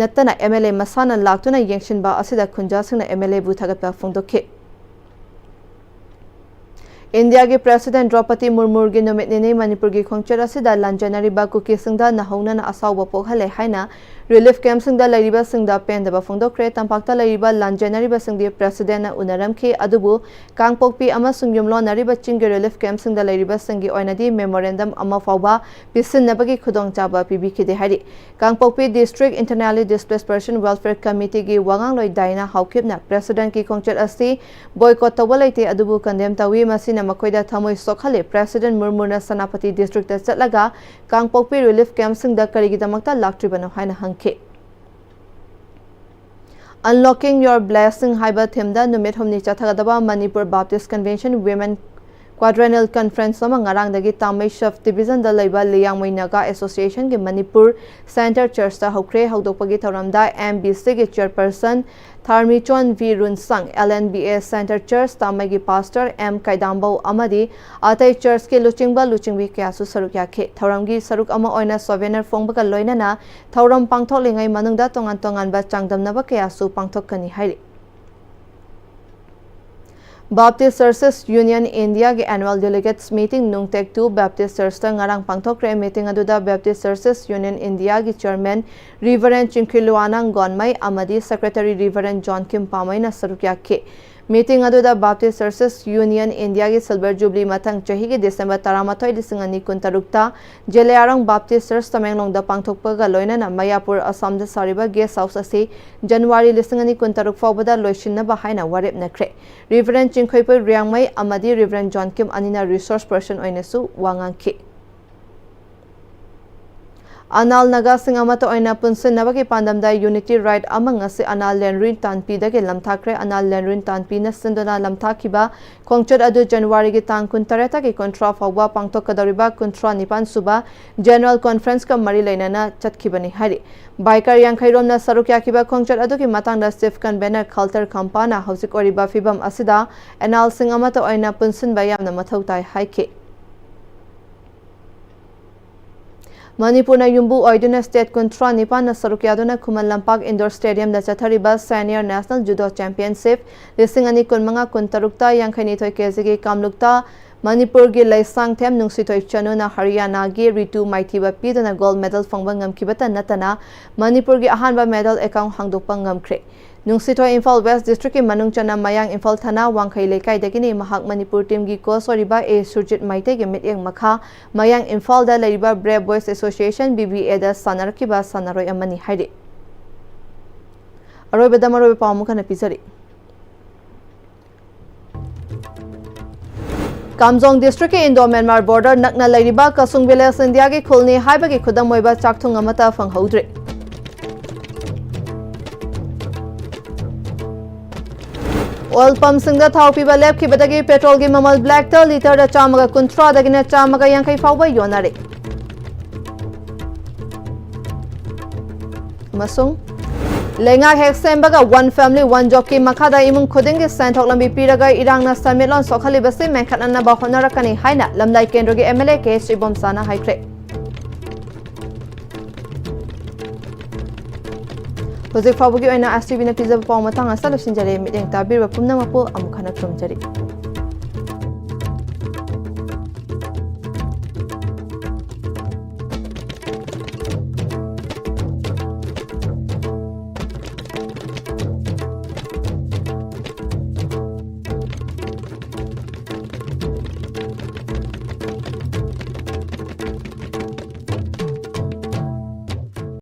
ꯅꯠꯇꯅ ꯑꯦꯝ ꯑꯦꯜ ꯑꯦ ꯃꯁꯥꯅ ꯂꯥꯛꯇꯨꯅ ꯌꯦꯡꯁꯤꯟꯕ ꯑꯁꯤꯗ ꯈꯨꯟꯖꯥꯁꯤꯡꯅ ꯑꯦꯝ ꯑꯦꯜ ꯑꯦꯕꯨ ꯊꯥꯒꯠꯄ ꯐꯣꯡꯗꯣꯛꯈꯤ꯫ ꯏꯟꯗꯤꯌꯥꯒꯤ ꯄ꯭ꯔꯦꯁꯤꯗꯦꯟ ꯗ꯭ꯔꯧꯄꯗꯤ ꯃꯨꯔꯃꯨꯔꯒꯤ ꯅꯨꯃꯤꯠ ꯅꯤꯅꯤ ꯃꯅꯤꯄꯨꯔꯒꯤ ꯈꯣꯡꯆꯠ ꯑꯁꯤꯗ ꯂꯥꯟꯖꯦꯟꯅꯔꯤꯕ ꯀꯨꯀꯤꯁꯤꯡꯗ ꯅꯧꯍꯧꯅꯅ ꯑꯁꯥꯎꯕ ꯄꯣꯛꯍꯜꯂꯦ ꯍꯥꯏꯅ ꯔꯤꯂꯤꯐ ꯀꯦꯝꯞꯁꯤꯡꯗ ꯂꯩꯔꯤꯕꯁꯤꯡꯗ ꯄꯦꯟꯗꯕ ꯐꯣꯡꯗꯣꯛꯈ꯭ꯔꯦ꯫ ꯇꯝꯄꯥꯛꯇ ꯂꯩꯔꯤꯕ ꯂꯥꯟꯖꯦꯟꯅꯔꯤꯕꯁꯤꯡꯗꯤ ꯄ꯭ꯔꯦꯁꯤꯗꯦꯟꯅ ꯎꯅꯔꯝꯈꯤ, ꯑꯗꯨꯕꯨ ꯀꯥꯡꯄꯣꯛꯄꯤ ꯑꯃꯁꯨꯡ ꯌꯨꯝꯂꯣꯟꯅꯔꯤꯕ ꯆꯤꯡꯒꯤ ꯔꯤꯂꯤꯐ ꯀꯦꯝꯞꯁꯤꯡꯗ ꯂꯩꯔꯤꯕꯁꯤꯡꯒꯤ ꯑꯣꯏꯅꯗꯤ ꯃꯦꯃꯣꯔꯦꯟꯗꯝ ꯑꯃ ꯐꯥꯎꯕ ꯄꯤꯁꯤꯟꯅꯕꯒꯤ ꯈꯨꯗꯣꯡꯆꯥꯕ ꯄꯤꯕꯤꯈꯤꯗꯦ ꯍꯥꯏꯔꯤ꯫ ꯀꯥꯡꯄꯣꯛꯄꯤ District Internally Displaced Person Welfare Committee ꯒꯤ ꯋꯥꯉꯥꯡꯂꯣꯏ ꯗꯥꯏꯅꯥ ꯍꯥꯎꯀꯤꯞꯅ ꯄ꯭ꯔꯦꯁꯤꯗꯦꯟꯀꯤ ꯈꯣꯡꯆꯠ ꯑꯁꯤ ꯕꯣꯏꯀꯣꯠ ꯇꯧꯕ ꯂꯩꯇꯦ, ꯑꯗꯨꯕꯨ ꯀꯟꯗꯦꯝ ꯇꯧꯏ, ꯃꯁꯤꯅ ꯃꯈꯣꯏꯗ ꯊꯃꯣꯏ ꯁꯣꯛꯍꯜꯂꯤ꯫ ꯄ꯭ꯔꯦꯁꯤꯗꯦꯟ ꯃꯨꯔꯃꯨꯅ ꯁꯦꯅꯥꯄꯇꯤ ꯗꯤꯁꯇ꯭ꯔꯤꯛꯇ ꯆꯠꯂꯒ ꯀꯥꯡꯄꯣꯛꯄꯤ ꯔꯤꯂꯤꯐ ꯀꯦꯝꯞꯁꯤꯡꯗ ꯀꯔꯤꯒꯤꯗꯃꯛꯇ ꯂꯥꯛꯇ꯭ꯔꯤꯕꯅꯣ ꯍꯥꯏꯅ ꯍꯪꯈꯤ꯫ Unlocking Your Blessing ꯍꯥꯏꯕ ꯊꯤꯝꯗ ꯅꯨꯃꯤꯠ ꯍꯨꯝꯅꯤ ꯆꯠꯊꯒꯗꯕ Manipur baptist convention women quadrennial conference ꯑꯃ ꯉꯔꯥꯡꯗꯒꯤ ꯇꯥꯃꯩ ꯁꯕ ꯗꯤꯕꯤꯖꯟꯗ ꯂꯩꯕ ꯂꯤꯌꯥꯡꯃꯩ ꯅꯥꯒꯥ ꯑꯦꯁꯣꯁꯤꯌꯦꯁꯟꯒꯤ ꯃꯅꯤꯄꯨꯔ ꯁꯦꯟꯇꯔ ꯆꯔꯆꯇ ꯍꯧꯈ꯭ꯔꯦ꯫ ꯍꯧꯗꯣꯛꯄꯒꯤ ꯊꯧꯔꯝꯗ ꯑꯦꯝ ꯕꯤ ꯁꯤꯒꯤ chairperson Tharmichon V Runsung, L N B A centre church ꯇꯥꯃꯩꯒꯤ ꯄꯥꯁꯇꯔ ꯑꯦꯝ ꯀꯩꯗꯥꯝꯕꯧ ꯑꯃꯗꯤ ꯑꯇꯩ ꯆꯔꯆꯀꯤ ꯂꯨꯆꯤꯡꯕ ꯂꯨꯆꯤꯡꯕꯤ ꯀꯌꯥꯁꯨ ꯁꯔꯨꯛ ꯌꯥꯈꯤ꯫ ꯊꯧꯔꯝꯒꯤ ꯁꯔꯨꯛ ꯑꯃ ꯑꯣꯏꯅ ꯁꯣꯚꯦꯅꯔ ꯐꯣꯡꯕꯒ ꯂꯣꯏꯅꯅ ꯊꯧꯔꯝ ꯄꯥꯡꯊꯣꯛꯂꯤꯉꯩ ꯃꯅꯨꯡꯗ ꯇꯣꯉꯥꯟ ꯇꯣꯉꯥꯟꯕ ꯆꯥꯡꯗꯝꯅꯕ ꯀꯌꯥꯁꯨ ꯄꯥꯡꯊꯣꯛꯀꯅꯤ ꯍꯥꯏꯔꯤ꯫ Baptist Churches Union India-ꯒꯤ Annual Delegates Meeting ꯅꯨꯡꯇꯦꯛ two Baptist Church-ꯇ ꯉꯔꯥꯡ ꯄꯥꯡꯊꯣꯛꯈ꯭ꯔꯦ꯫ Meeting ꯑꯗꯨꯗ Baptist Churches Union India-ꯒꯤ Chairman Reverend ꯆꯤꯡꯈꯤꯂꯨꯋꯥꯅꯥꯡ ꯒꯣꯟꯃꯩ ꯑꯃꯗꯤ Secretary Reverend John Kim ꯄꯥꯃꯩꯅ ꯁꯔꯨꯛ ꯌꯥꯈꯤ꯫ Meeting ꯑꯗꯨꯗ Baptist Churches Union India-ꯒꯤ Silver Jubilee ꯃꯊꯪ ꯆꯍꯤꯒꯤ December ꯇꯔꯥꯃꯥꯊꯣꯏ, ꯂꯤꯁꯤꯡ ꯑꯅꯤ ꯀꯨꯟꯇꯔꯨꯛꯇ ꯖꯦꯂꯦꯌꯥꯔꯣꯡ Baptist Church ꯇꯃꯦꯡꯂꯣꯡꯗ ꯄꯥꯡꯊꯣꯛꯄꯒ ꯂꯣꯏꯅꯅ ꯃꯌꯥꯄꯨꯔ, ꯑꯁꯥꯝꯗ ꯁꯥꯔꯤꯕ guest house ꯑꯁꯤ January ꯂꯤꯁꯤꯡ ꯑꯅꯤ ꯀꯨꯟꯇꯔꯨꯛ ꯐꯥꯎꯕꯗ ꯂꯣꯏꯁꯤꯟꯅꯕ ꯍꯥꯏꯅ ꯋꯥꯔꯦꯞꯅꯈ꯭ꯔꯦ꯫ Reverend ꯆꯤꯡꯈꯣꯏꯄꯨ ꯔꯤꯌꯥꯡꯃꯩ ꯑꯃꯗꯤ Reverend John Kim ꯑꯅꯤꯅ resource person ꯑꯣꯏꯅꯁꯨ ꯋꯥ ꯉꯥꯡꯈꯤ꯫ ꯑꯅꯥꯜ ꯅꯥꯒꯥꯁꯤꯡ ꯑꯃꯠꯇ ꯑꯣꯏꯅ ꯄꯨꯟꯁꯤꯟꯅꯕꯒꯤ ꯄꯥꯟꯗꯝꯗ Unity Ride ꯑꯃ ꯉꯁꯤ ꯑꯅꯥꯜ ꯂꯦꯟꯔꯨꯏ ꯇꯥꯟꯄꯤꯗꯒꯤ ꯂꯝꯊꯥꯈ꯭ꯔꯦ꯫ ꯑꯅꯥꯜ ꯂꯦꯟꯔꯨꯏ ꯇꯥꯟꯄꯤꯅ ꯁꯤꯟꯗꯨꯅ ꯂꯝꯊꯥꯈꯤꯕ ꯈꯣꯡꯆꯠ ꯑꯗꯨ January-ꯒꯤ ꯇꯥꯡ ꯀꯨꯟꯇꯔꯦꯠꯇꯒꯤ ꯀꯨꯟꯊ꯭ꯔꯥ ꯐꯥꯎꯕ ꯄꯥꯡꯊꯣꯛꯀꯗꯧꯔꯤꯕ ꯀꯨꯟꯊ꯭ꯔꯥ ꯅꯤꯄꯥꯟ ꯁꯨꯕ General Conference-ꯀ ꯃꯔꯤ ꯂꯩꯅꯅ ꯆꯠꯈꯤꯕꯅꯤ ꯍꯥꯏꯔꯤ꯫ Biker ꯌꯥꯡꯈꯩ ꯔꯣꯝꯅ ꯁꯔꯨꯛ ꯌꯥꯈꯤꯕ ꯈꯣꯡꯆꯠ ꯑꯗꯨꯒꯤ ꯃꯇꯥꯡꯗ Chief Convener ꯈꯜꯇꯔ ꯈꯝꯄꯥꯅ ꯍꯧꯖꯤꯛ ꯑꯣꯏꯔꯤꯕ ꯐꯤꯕꯝ ꯑꯁꯤꯗ ꯑꯅꯥꯜꯁꯤꯡ ꯑꯃꯠꯇ ꯑꯣꯏꯅ ꯄꯨꯟꯁꯤꯟꯕ ꯌꯥꯝꯅ ꯃꯊꯧ ꯇꯥꯏ ꯍꯥꯏꯈꯤ꯫ ꯃꯅꯤꯄꯨꯔꯅ ꯌꯨꯝꯕꯨ ꯑꯣꯏꯗꯨꯅ state ꯀꯨꯟꯊ꯭ꯔꯥ ꯅꯤꯄꯥꯟꯅ ꯁꯔꯨꯛ ꯌꯥꯗꯨꯅ ꯈꯨꯃꯟ ꯂꯝꯄꯥꯛ Indoor Stadium-ꯗ ꯆꯠꯊꯔꯤꯕ Senior National Judo Championship ꯂꯤꯁꯤꯡ ꯑꯅꯤ ꯀꯨꯟꯃꯉꯥ ꯀꯨꯟꯇꯔꯨꯛꯇ ꯌꯥꯡꯈꯩꯅꯤꯊꯣꯏ ꯀꯦ ꯖꯤꯒꯤ ꯀꯥꯡꯂꯨꯞꯇ ꯃꯅꯤꯄꯨꯔꯒꯤ ꯂꯩꯁꯥꯡꯊꯦꯝ ꯅꯨꯡꯁꯤꯊꯣꯏ ꯆꯅꯨꯅ ꯍꯔꯤꯌꯥꯅꯥꯒꯤ ꯔꯤꯇꯨ ꯃꯥꯏꯊꯤꯕ ꯄꯤꯗꯨꯅ gold medal ꯐꯪꯕ ꯉꯝꯈꯤꯕꯇ ꯅꯠꯇꯅ ꯃꯅꯤꯄꯨꯔꯒꯤ ꯑꯍꯥꯟꯕ medal account ꯍꯥꯡꯗꯣꯛꯄ ꯉꯝꯈ꯭ꯔꯦ꯫ ꯅꯨꯡꯁꯤꯊꯣꯏ ꯏꯝꯐꯥꯜ West district-ꯀꯤ ꯃꯅꯨꯡ ꯆꯟꯅ ꯃꯌꯥꯡ ꯏꯝꯐꯥꯜ ꯊꯅꯥ ꯋꯥꯡꯈꯩ ꯂꯩꯀꯥꯏꯗꯒꯤꯅꯤ꯫ ꯃꯍꯥꯛ ꯃꯅꯤꯄꯨꯔ team-ꯒꯤ coach ꯑꯣꯏꯔꯤꯕ ꯑꯦ ꯁꯨꯔꯖꯤꯠ ꯃꯩꯇꯩꯒꯤ ꯃꯤꯠꯌꯦꯡ ꯃꯈꯥ ꯃꯌꯥꯡ ꯏꯝꯐꯥꯜꯗ ꯂꯩꯔꯤꯕ Brave Boys Association, B B A-ꯗ ꯁꯥꯟꯅꯔꯛꯈꯤꯕ ꯁꯥꯟꯅꯔꯣꯏ ꯑꯃꯅꯤ ꯍꯥꯏꯔꯤ꯫ ꯑꯔꯣꯏꯕꯗ ꯃꯔꯨꯑꯣꯏꯕ ꯄꯥꯎ ꯑꯃꯨꯛ ꯍꯟꯅ ꯄꯤꯖꯔꯤ꯫ ꯀꯥꯝꯖꯣꯡ district-ꯀꯤ Indo-Myanmar border ꯅꯛꯅ ꯂꯩꯔꯤꯕ ꯀꯁꯨꯡ village India-ꯒꯤ ꯈꯨꯜꯅꯤ ꯍꯥꯏꯕꯒꯤ ꯈꯨꯗꯝ ꯑꯣꯏꯕ ꯆꯥꯛꯊꯨꯡ ꯑꯃꯠꯇ ꯐꯪꯍꯧꯗ꯭ꯔꯤ꯫ Oil pump-ꯁꯤꯡꯗ ꯊꯥꯎ ꯄꯤꯕ ꯂꯦꯞꯈꯤꯕꯗꯒꯤ petrol-ꯒꯤ ꯃꯃꯜ black-ꯇ litre-ꯗ ꯆꯥꯝꯃꯒ ꯀꯨꯟꯊ꯭ꯔꯥꯗꯒꯤꯅ ꯆꯥꯝꯃꯒ ꯌꯥꯡꯈꯩ ꯐꯥꯎꯕ ꯌꯣꯟꯅꯔꯤ꯫ ꯑꯃꯁꯨꯡ ꯂꯩꯉꯥꯛ ꯍꯦꯛ ꯁꯦꯝꯕꯒ One Family One Job-ꯀꯤ ꯃꯈꯥꯗ ꯏꯃꯨꯡ ꯈꯨꯗꯤꯡꯒꯤ ꯁꯦꯟꯊꯣꯛ ꯂꯝꯕꯤ ꯄꯤꯔꯒ ꯏꯔꯥꯡꯅ ꯁꯦꯟꯃꯤꯠꯂꯣꯟ ꯁꯣꯛꯍꯜꯂꯤꯕꯁꯤ ꯃꯦꯟꯈꯠꯅꯅꯕ ꯍꯣꯠꯅꯔꯛꯀꯅꯤ ꯍꯥꯏꯅ ꯂꯝꯂꯥꯏ ꯀꯦꯟꯗ꯭ꯔꯒꯤ M L A K H ꯏꯕꯣꯝꯆꯥꯅ ꯍꯥꯏꯈ꯭ꯔꯦ꯫ ꯍꯧꯖꯤꯛ ꯐꯥꯎꯕꯒꯤ ꯑꯣꯏꯅ S T V-ꯅ ꯄꯤꯖꯕ ꯄꯥꯎ ꯃꯇꯥꯡ ꯑꯁꯤꯗ ꯂꯣꯏꯁꯤꯟꯖꯔꯦ꯫ ꯃꯤꯠꯌꯦꯡ ꯇꯥꯕꯤꯔꯤꯕ ꯄꯨꯝꯅꯃꯛꯄꯨ ꯑꯃꯨꯛ ꯍꯥꯏꯅ ꯈꯨꯔꯨꯝꯖꯔꯤ꯫